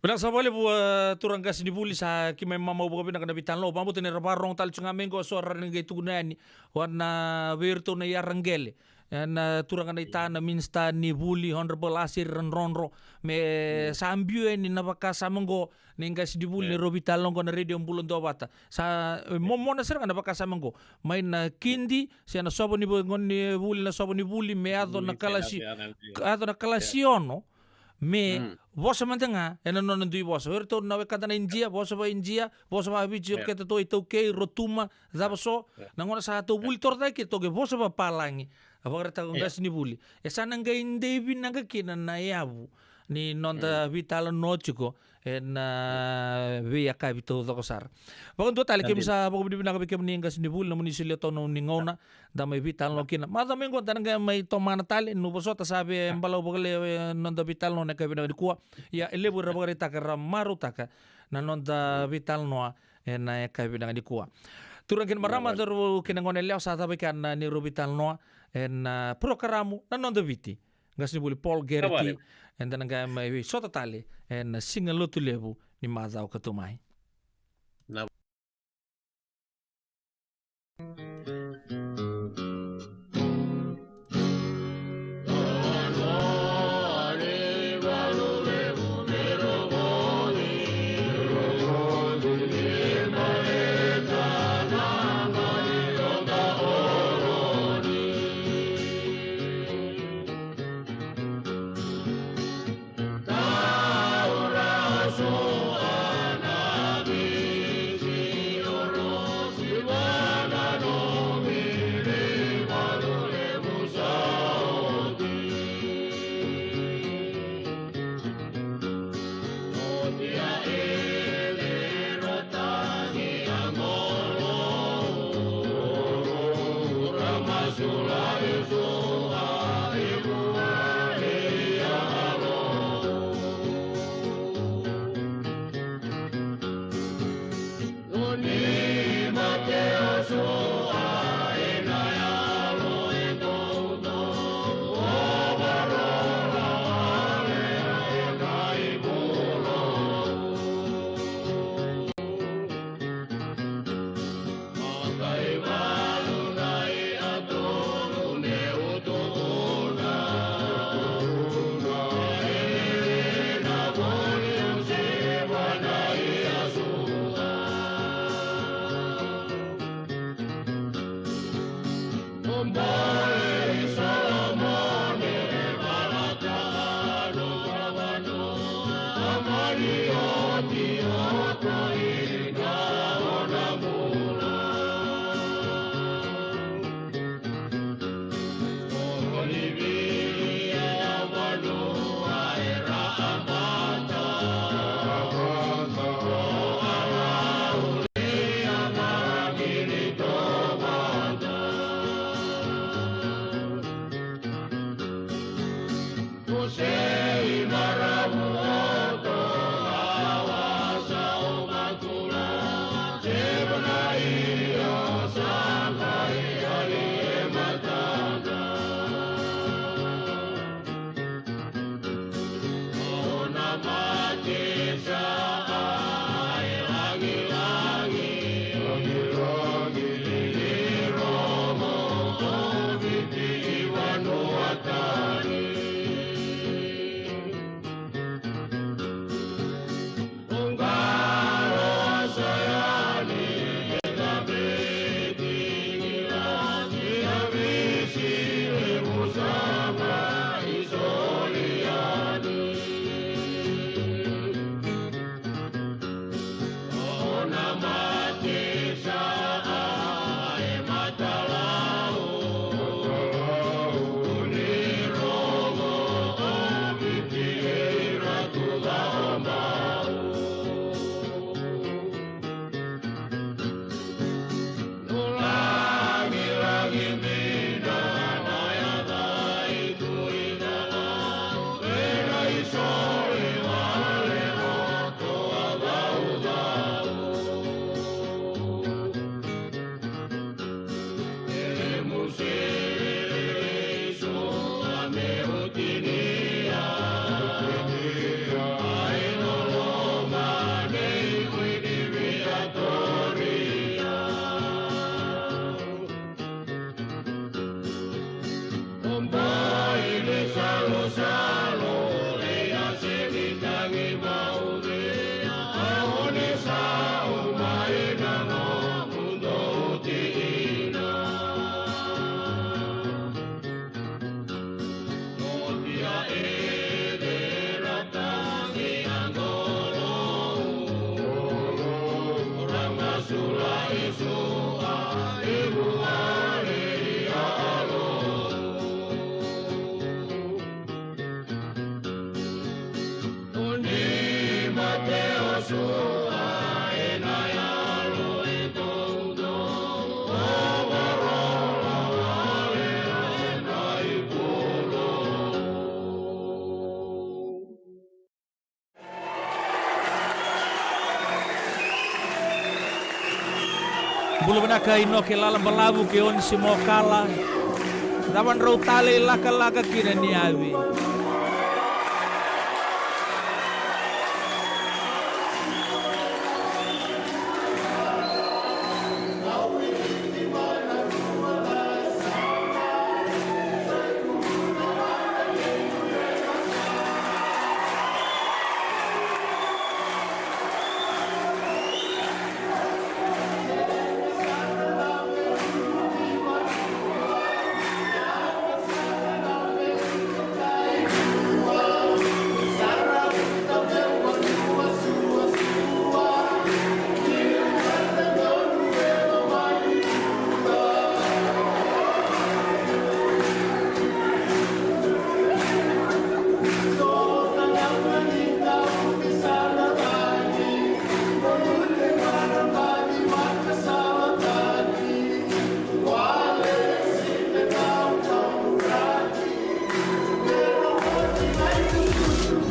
Vinaka sara vakalevu, e, turaga qasenivuli, sa keimami mamau vakavinaka na veitalanoa. Au vakabauta ni ra vakarorogo tale tu ga mai qo, so era na qai tukuna yani vua na, vei iratou na iyaraqele, e, na turaga naita na minisita ni vuli, Honorable Aseri Radrodro, me sa biu yani na vakasama qo ni qasenivuli, e, ni rau veitalanoa qo na Radio Bula Duavata. Sa, e, momona sara ga na vakasama qo mai na kidi, se na sova ni vo-, gone ni vuli, na sova ni vuli, me yaco na kalasi, yaco na kalasi ono, me vosa mada ga ena nona dui vosa. O iratou na wekada na Idia, vosa vaka-Idia, vosa vaka-Viti, o keda tou iTaukei, Rotuma, cava so. Na gauna sa tou vuli torocake, tou qai vosa vakapalagi. A vakaraitaka o qasenivuli. E sa na qai dei vinaka kina na yavu ni noda veitalanoa tiko ena veiyakavi taucoko sara. Vakadua tale, keimami sa vakavinavinaka vei kemuni qasenivuli, nomuni solia tu na nomuni gauna da mai veitalanoa kina. Macawa mai qo da na qai mai tomana tale, niu vosota sa via balavu vakalevu e noda veitalanoa ena yakavi vinaka nikua. Ia, e levu era vakaraitaka era marautaka na noda veitalanoa ena yakavi vinaka nikua. Turaga kei na marama, cauravou kei na goneyalewa, sa cava e kea na neirau veitalanoa ena, a, porokaramu Na Noda Viti. Qasenivuli Paul Garrity, eda na qai mai sota tale ena Siga Lotulevu ni macawa ka tu mai. Bula vinaka Inoke Lalabalavu kei Onisimo Kala. Cava drau tale i lakalaka kina ni avi.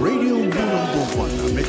Radio Bula Duavata me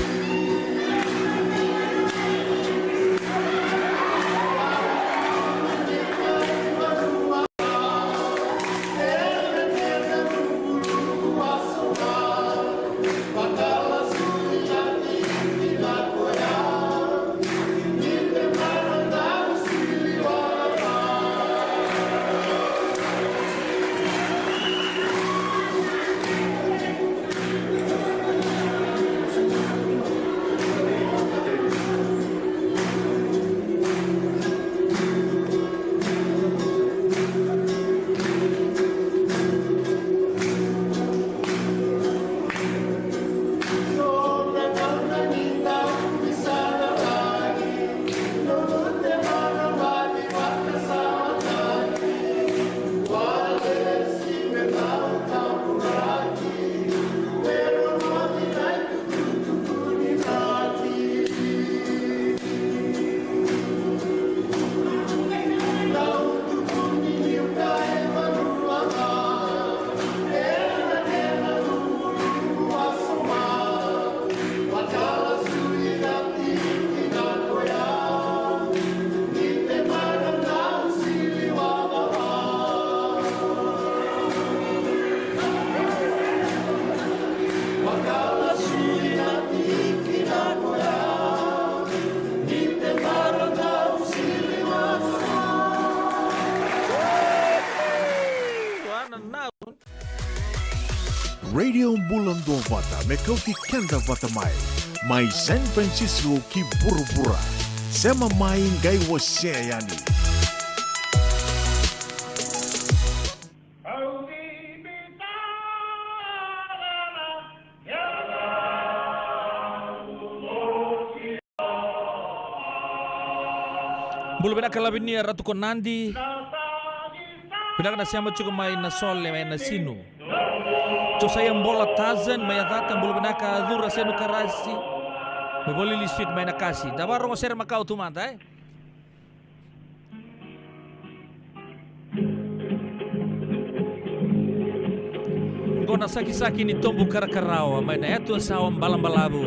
Radio Bula Duavata me kauti keda vata mai, mai San Francisco ki vuravura. Sema mai qai wasea yani. Bula vinaka Lavinia Ratukonadi. Vinaka na sema tiko mai Nasole mai Nasinu. Josaia Bola Tazan mai Yacata, bula vinaka. Cura Senukarasi mai Volili Street mai Nakasi. Da varogo sere makawa tu mada, e? Qo na sakisaki ni tobu karakarawa mai na yatu Yasawa Balabalavu.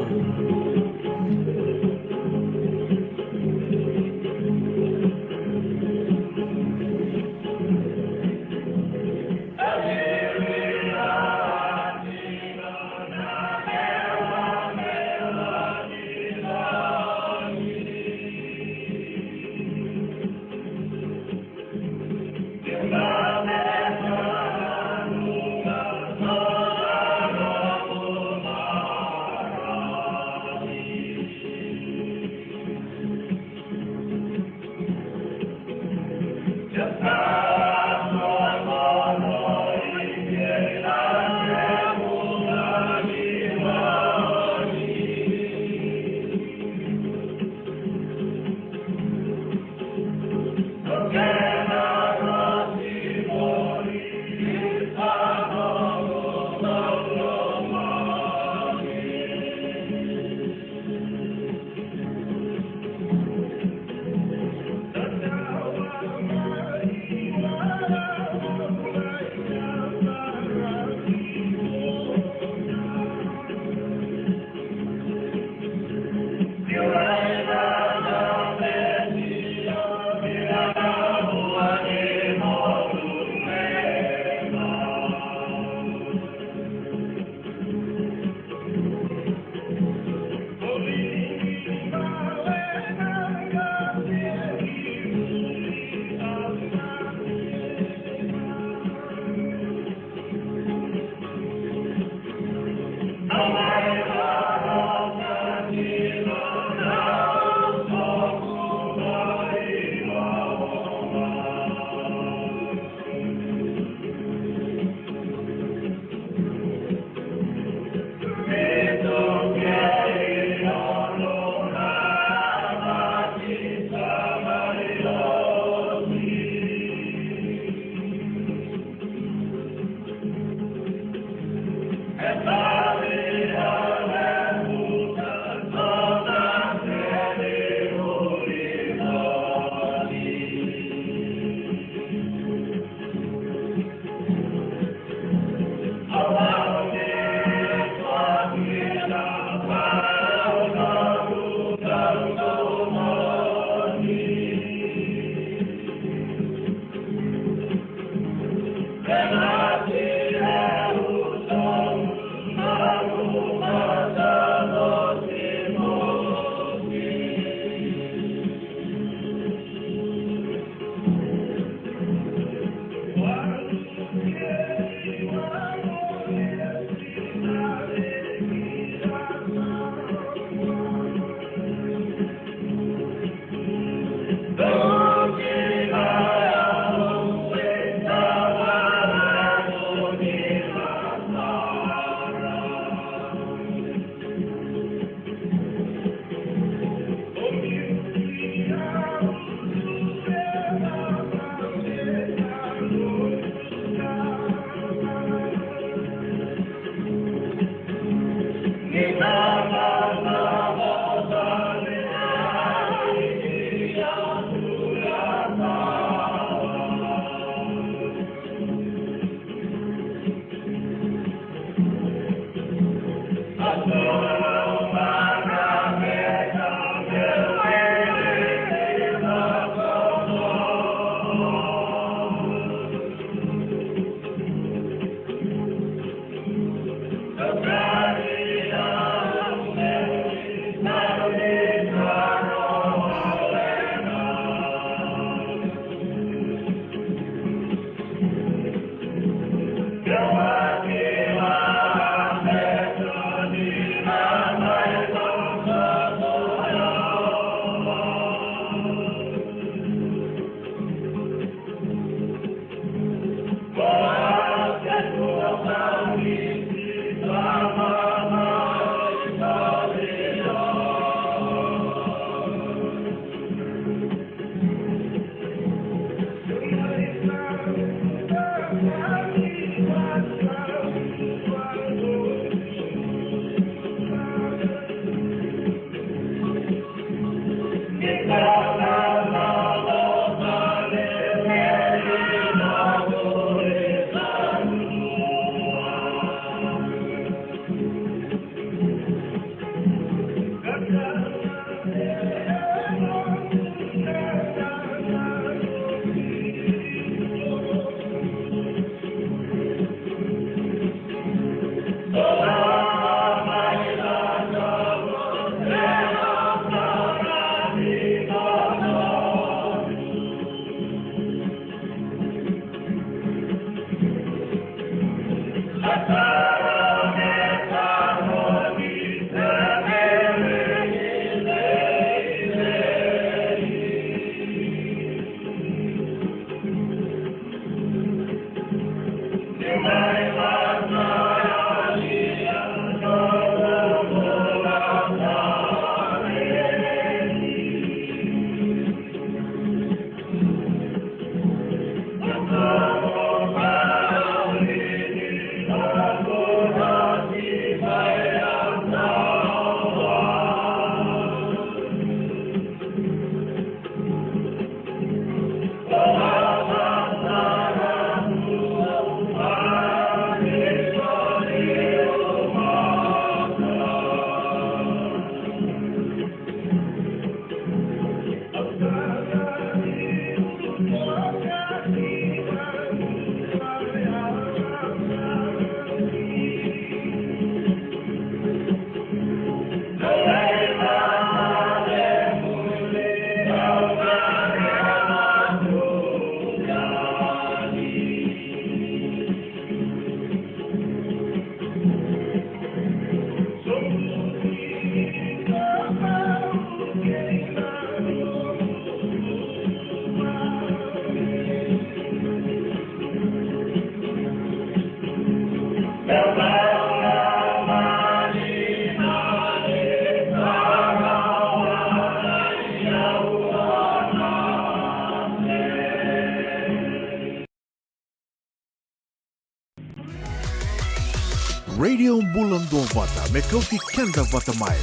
Radio Bula Duavata, me kauti keda vata mai.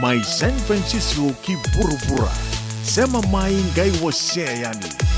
Mai San Francisco ki vuravura. Sema mai, qai wasea yani.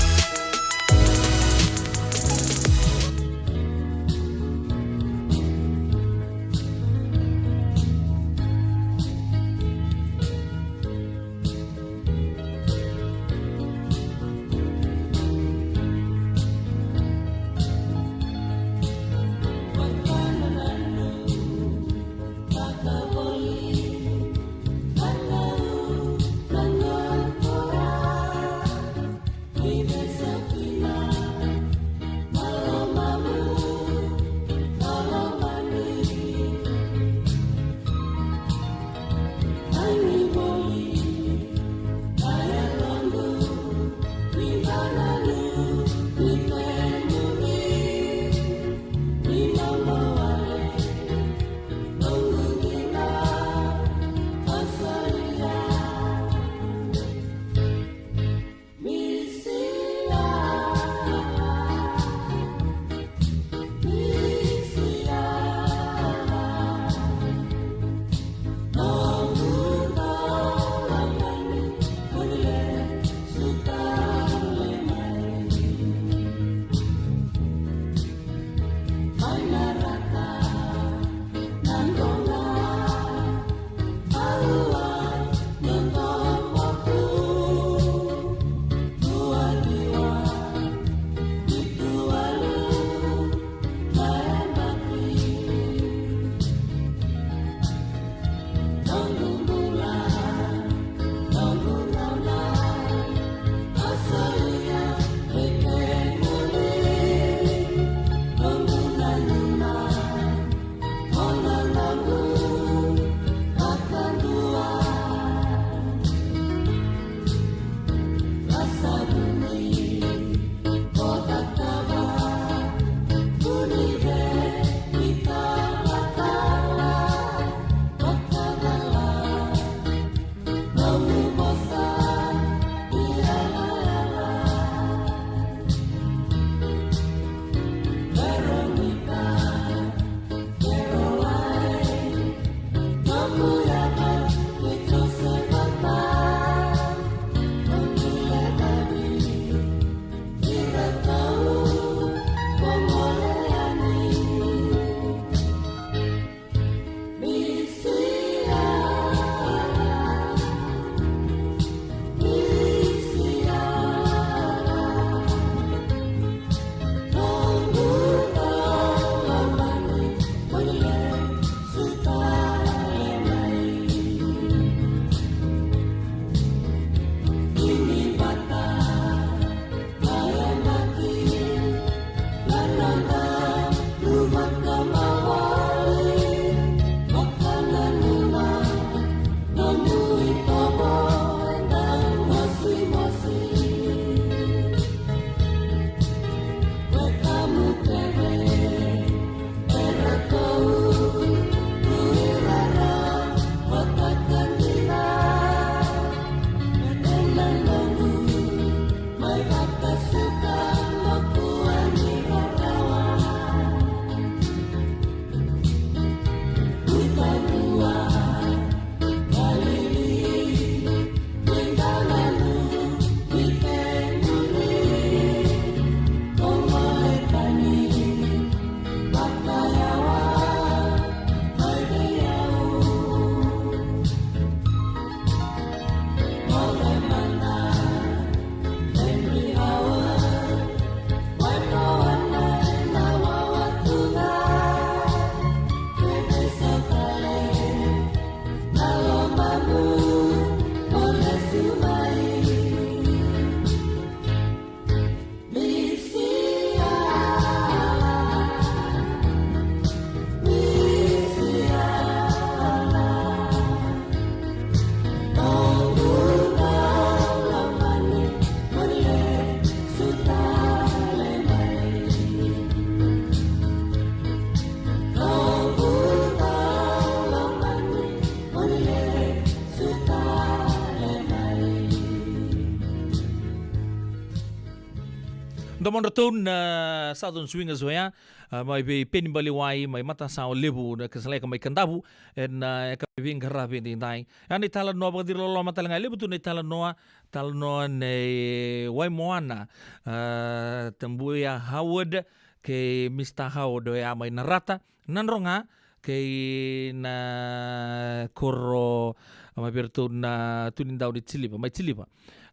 Domodratou na Southern Swingers oya, a, mai vei Penibaliwai, mai matasawa levu na Kasaleka mai Kadavu, ena, a, yakavi veiqaravi edaidai. A, na italanoa vakaciroloma tale ga, e levu tu na italanoa, talanoa nei Waimoana, a, Tabuya Howard, kei Mister Howard oya mai Narata, Nadroga, kei na koro, a, mai vei iratou na Tunidau ni Tiliva, mai Tiliva.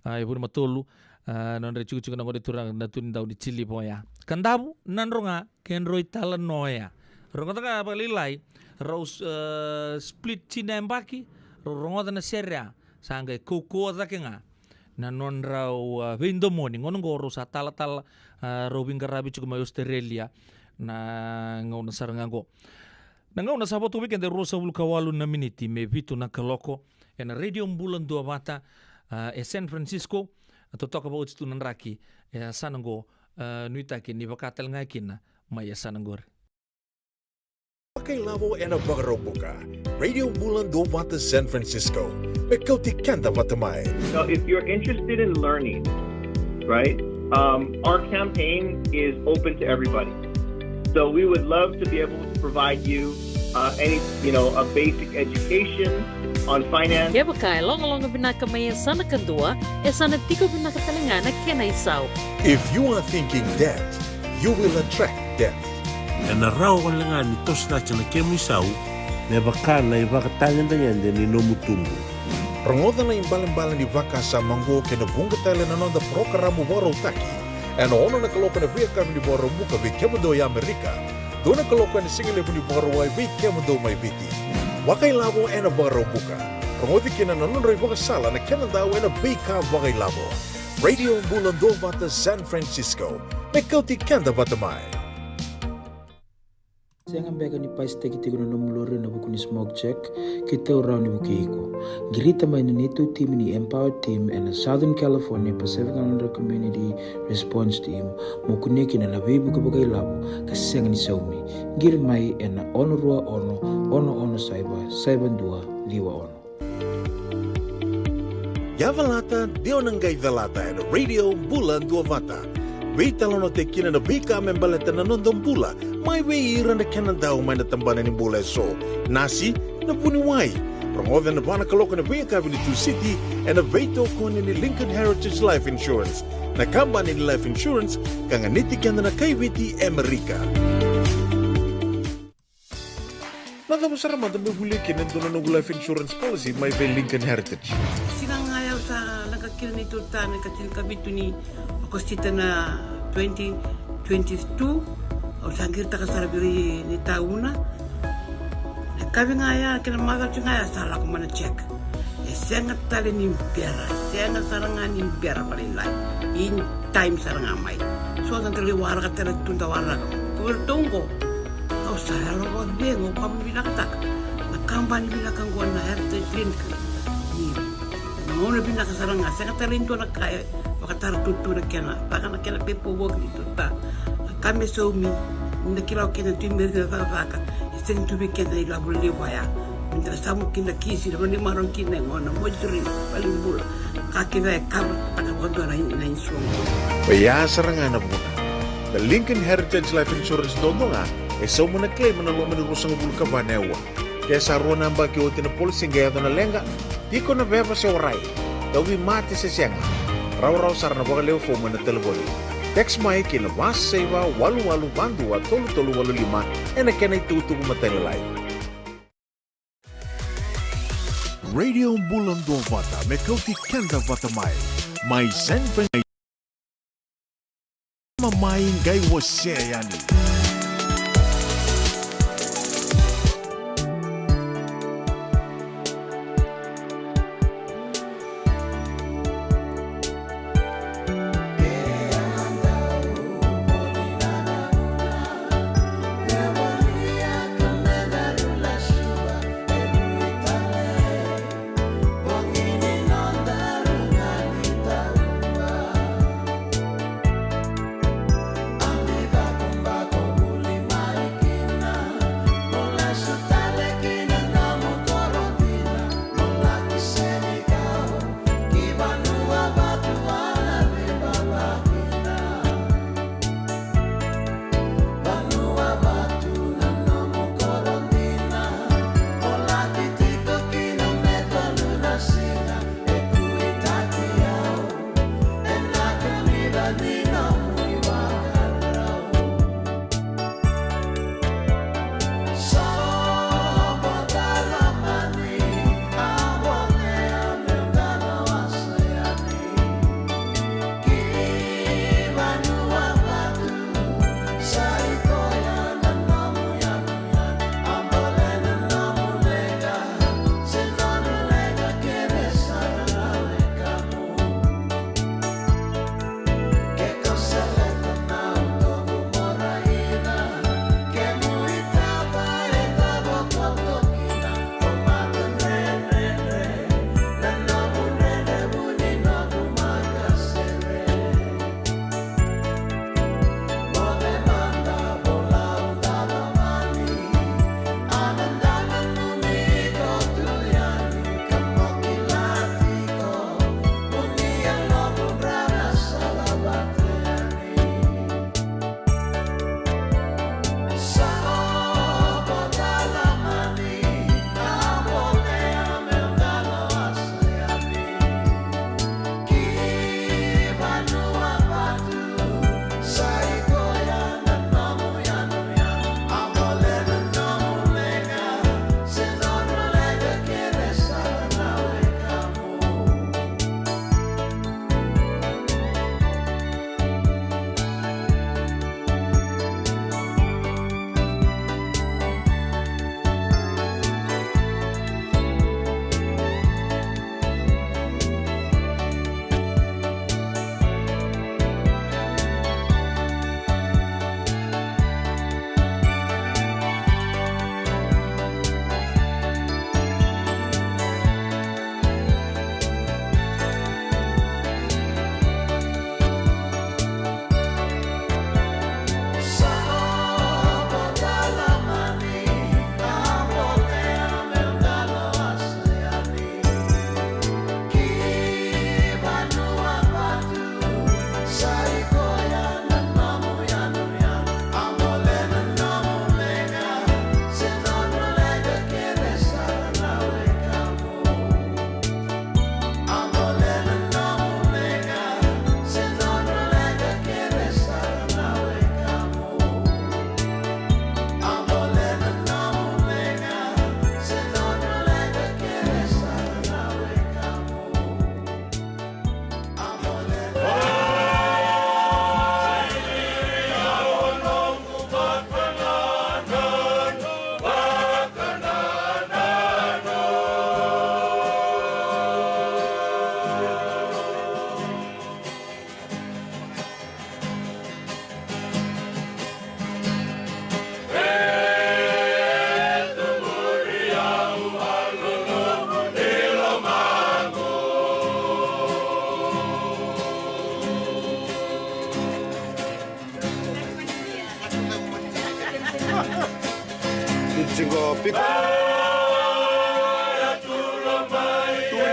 A, e Vunimatolu, a, nodra itikotiko na gone turaga na Tunidau ni Tiliva oya. Kadavu, Nadroga, kedrau italanoa oya. Rogoca ga vakalailai, rau, a, split tini na yabaki, rau rogoca na sere ya, sa qai kaukauwa cake ga na nodrau, a, veidomoni. Gauna oqo rau sa talatala, a, rau veiqaravi tiko mai Australia, na gauna sara ga oqo. Na gauna sa vo toka vei keda e ruasagavulu ka walu na miniti me vitu na kaloko, ena Radio Bula Duavata, a, e San Francisco, a, totoka vakaoti tu na draki, e, a, sa na oqo, a, nuitaki ni vaka tale ga kina mai e sa na oqori. Vakailavo ena Vakaraubuka. Radio Bula Duavata San Francisco. Me kauti keda vata mai. So if you're interested in learning, right, um, our campaign is open to everybody. So we would love to be able to provide you, uh, any, you know, a basic education on finance. Kevaka e logaloga vinaka mai e sa na kadua, e sa na tiko vinaka tale ga na kena isau. If you are thinking debt, you will attract debt. Ena rawa wale ga ni toso cake na kemu isau me vaka na ivakatagedegede ni nomu tubu. Rogoca na ibalebale ni vakasama oqo kei na vuqa tale na noda parokaramu vakarautaki ena ono na kaloko ena veiyakavi ni Vakaraubuka vei kemudou e Amerika, dua na kaloko ena sigalevu ni Vakarauwai vei kemudou mai Viti. Vakailavo ena Vakaraubuka. Rogoci kina na nodrau ivakasala na kena dau ena veika vakailavo. Radio Bula Duavata San Francisco. Me kauti keda vata mai. Sega beka ni pasitaki tiko na nomu lori ena vuku ni smoke check? Keitou rawa ni vukei iko. Qirita mai na neitou timi ni Empower Team ena Southern California Pacific Islander Community Response Team mo kunea kina na veivuke vakailavo ka sega ni saumi. Qiri mai ena ono rua ono, ono ono saiva, saiva dua, ciwa ono. Yavalata, dua na qai calata ena Radio Bula Duavata. Veitalanoataki kina na veika me baleta na noda bula mai vei ira na kena dau mai na tabana ni bula eso. Nasi, na vuniwai. Rogoca ena va na kaloko ena veiyakavi ni Tusiti ena veitokoni ni Lincoln Heritage Life Insurance, na kabani ni life insurance ka ganiti keda na kai Viti e Amerika. Na cava sara mada meu volia kina e dua na noqu life insurance policy mai vei Lincoln Heritage? Siga ga ya au sa leqa kina neitou ta na ikatinikavitu ni Okosita na twenty twenty-two. Au sa qiritaka sara vei ira na itauna. Na ikavi ga ya kei na macawa tiko ga ya sa lako mai na check. E sega tale ni bera, sega sara ga ni bera vakalailai. In time sara ga mai. So sa da lai waraka tale tu da waraka. Ko vei ratou oqo. Au sa yalo vakacegu, au vakavinavinakataka na kabani vinaka oqo na Heritage Link. Ni na gauna vinaka sara ga, sega tale ni dua na ka e vakatara tutu na kena, vaka na kena paperwork ni tuta. Na ka me saumi, ni da kila o keda tu i Merika na cakacaka, e sega ni tu vei keda na ilavo levu vaya. Ni da na samu kina kisi, na vale ni marau kina e gona, moituri, valenibula. Ka kece e cover taka vakadua na, na insurance. Oya sara ga na vuna. Na Lincoln Heritage Life Insurance duadua ga e sauma na claim ena loma ni ruasagavulu ka va na aua. Ke sa rua na yabaki oti na policy qai yaco na leqa, tiko na veva se warai, tauvimate se sega, rawarawa sara na vakalewe fomu ena talevoni. Text mai ki na va saiva walu walu va dua tolu tolu walu lima ena kena itukutuku matailalai. Radio Bula Duavata me kauti keda vata mai. Mai San Fran-, mai qai wasea yani. Tiko piko. Tuni. Tiko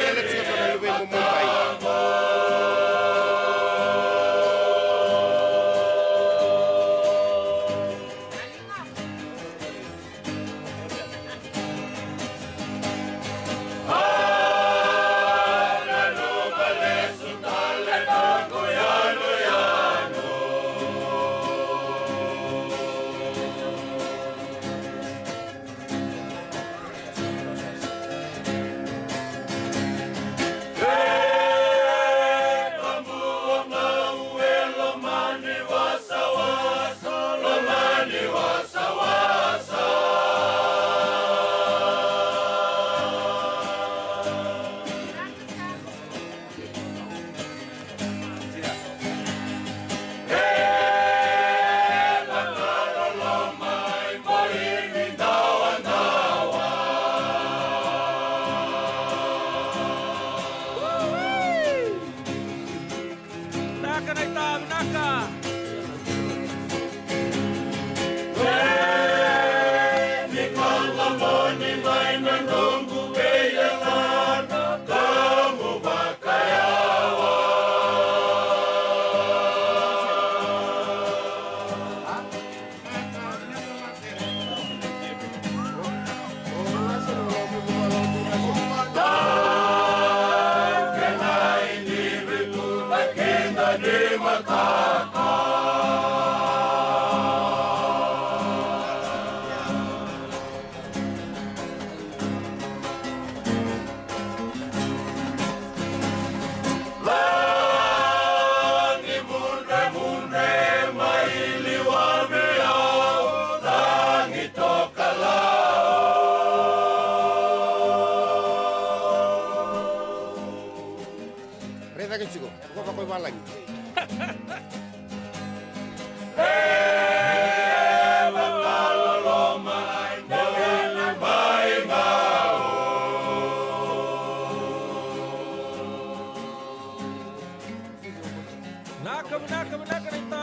na leti ka tona luve mo Mumbai. Vinaka naita, vinaka. Lagi mudremudre mai liwa vei au, lagi toka Lau. Raica ke tiko, ko vako i valagi. Vinaka, vinaka, vinaka naita.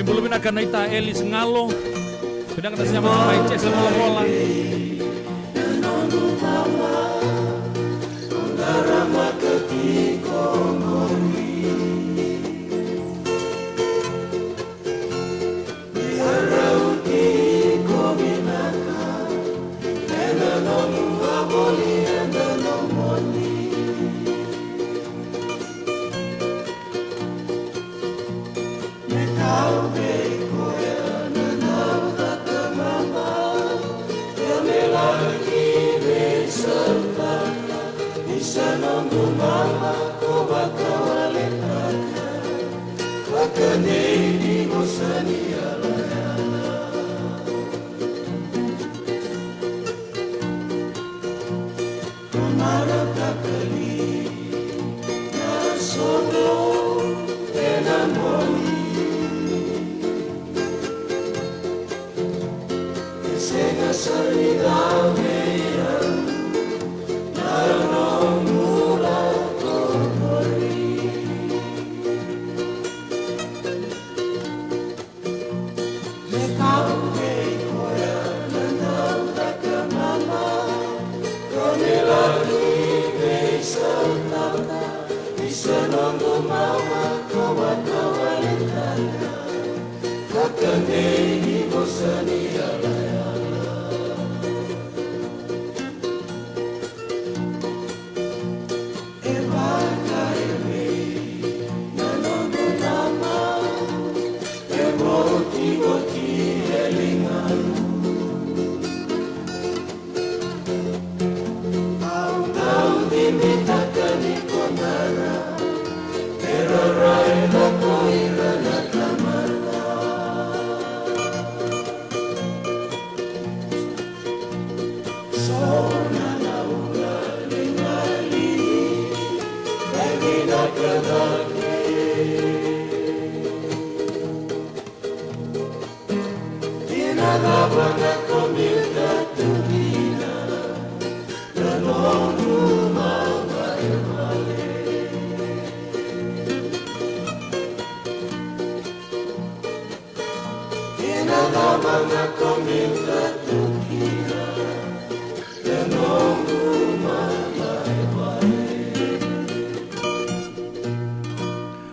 Bula vinaka naita Elis Galo. Vinaka na sema mai Jese Volavola.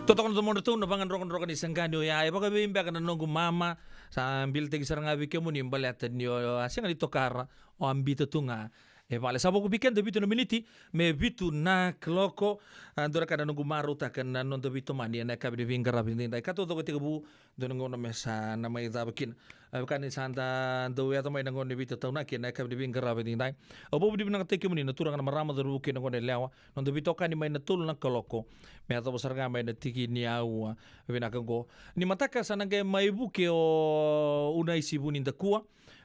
Totoka na domodratou na vagadrokadroka ni saqani oya, e vakavei beka na noqu mama. Sa bilitaki sara ga vei kemuni baleta ni o a sega ni tokara, o a bita tu ga e vale. Sa vuku vei keda vitu na miniti me vitu na kaloko. A dua na ka na noqu marautaka na noda veitomani ena yakavi ni veiqaravi edaidai, ka taucoko tekivu dua na gauna me sa na mai cava kina. A vaka ni sa da dau yaco mai na gauna ni veitataunaki ena yakavi ni veiqaravi edaidai. Au vakavinavinakataki kemuni na turaga, na marama, cauravou kei na goneyalewa, noda veitokani mai na tolu na kaloko me yacova sara ga mai na tiki ni aua vinaka oqo. Nimataka sa na qai mai vuke o Unaisi Vunidakua,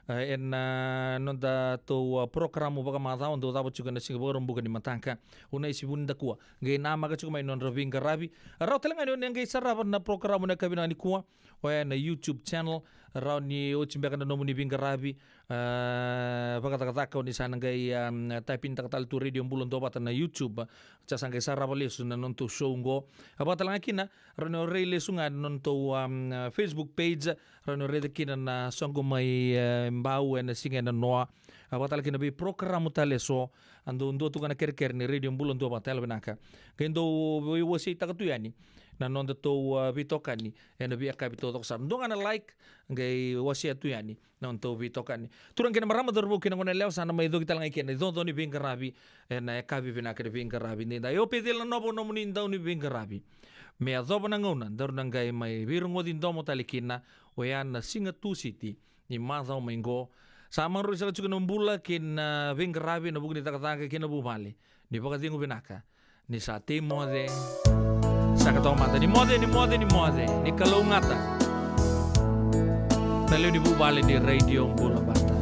e, ena noda tou, a, porokaramu vakamacawa dau cava tiko ena siga Vakaraubuka nimataka. Unaisi Vunidakua qai namaka tiko mai na nodra veiqaravi. Rawa tale ga ni o ni qai sarava na porokaramu na yakavi nikua, oya na YouTube channel. Rawa ni oti beka na nomuni veiqaravi, a, vakacakacaka, o ni sa na qai, a, type in taka tale tu Radio Bula Duavata na YouTube. Sa, sa qai sarava lesu na nodatou show oqo. A, vakatale ga kina, rawa ni o rai lesu ga na nodatou, a, Facebook page. Rawa ni o raica kina na soqo mai, e, Bau ena siga e nanoa. A, vakatale kina veiporokaramu tale eso a dau dua tu ga na kerekere ni Radio Bula Duavata. Yalovinaka. Qai dau veiwaseitaka tu yani na nodatou, a, veitokani ena veiyakavi taucoko sara. Dua ga na like, qai wasea tu yani na nodatou veitokani. Turaga kei na marama, cauravou kei na goneyalewa, sa na mai coki tale ga i ke na icoco ni veiqaravi ena yakavi vinaka ni veiqaravi edaidai. O Peceli Nanovo nomuni dau ni veiqaravi. Me yacova na gauna daru na qai mai veirogoci domo tale kina, oya na siga Tusiti ni macawa mai qo. Sa maroroi saka tiko na bula kei na veiqaravi ena vuku ni cakacaka kei na vuvale. Ni vakacegu vinaka, ni sa tei moce. Saka toka mada, ni moce, ni moce, ni moce, ni kalougata na lewe ni vuvale ni Radio Bula Vata.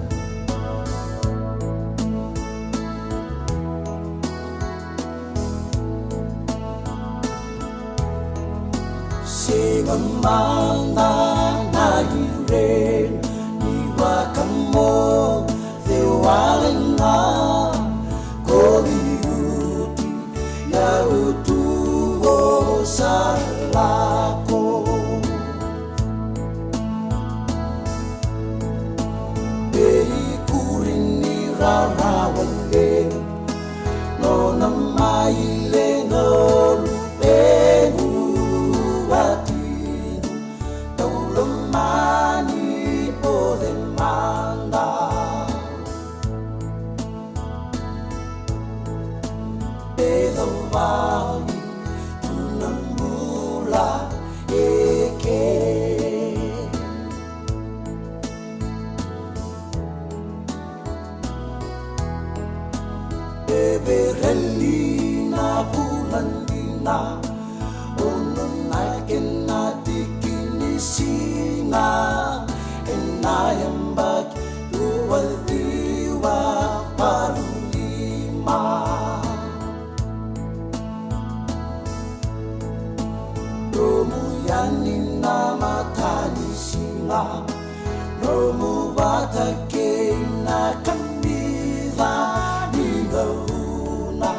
Sega mada na iureni ni vakamoce wale ga, ko liuti, ia au tu qo sa lako. Siga ena yabaki rua ciwa walu lima. Nomu yani na matanisiga, nomu vata kei na kamica ni gauna,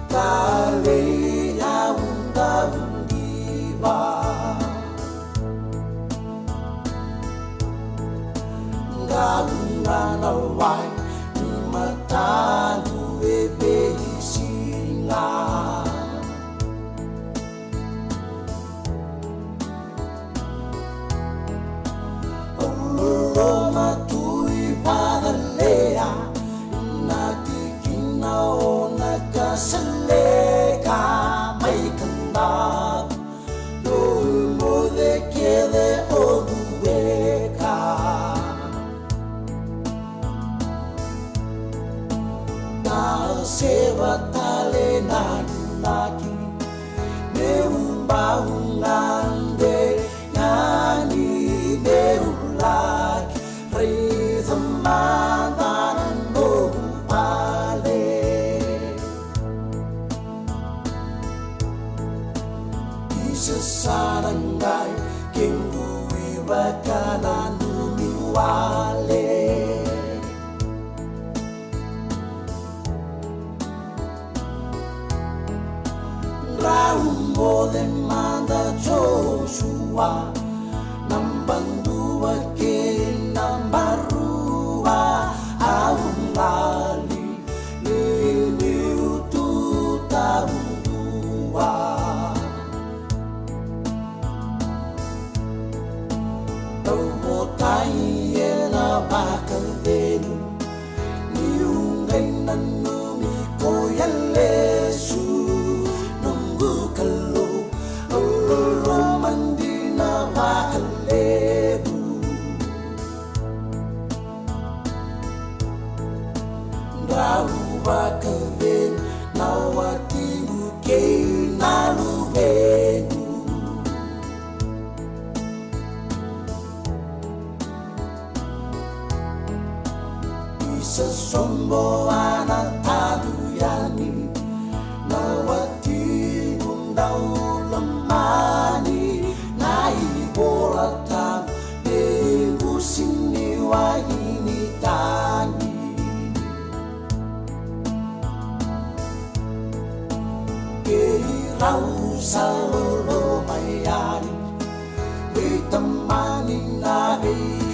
talei au dau diva. Gauna na wai ni mataqu e veisiga. Au loloma tu i vacalea, na tikina o na kasaleka mai kadavu. Dou moce kece o dueka. Na seva tale na naki, meu bau gade yani, meu laki raica mada na noqu vale. Isa sa na qai kequ ivakananumi wale. Drau moce mada Josua, naba dua kei naba rua, au qali ni niu tu taudua. Au votai ena vakacegu, niu qai nanumi koya lesu. Noqu Kalou, au loloma dina vakalevu. Drau vakacegu na watiqu kei na luvequ. Isa sobo a na tadu yani, na watiqu dau lomani, na iVola Tabu, lequ sini wai ni tagi. Keirau sa loloma yani, veitamani na vei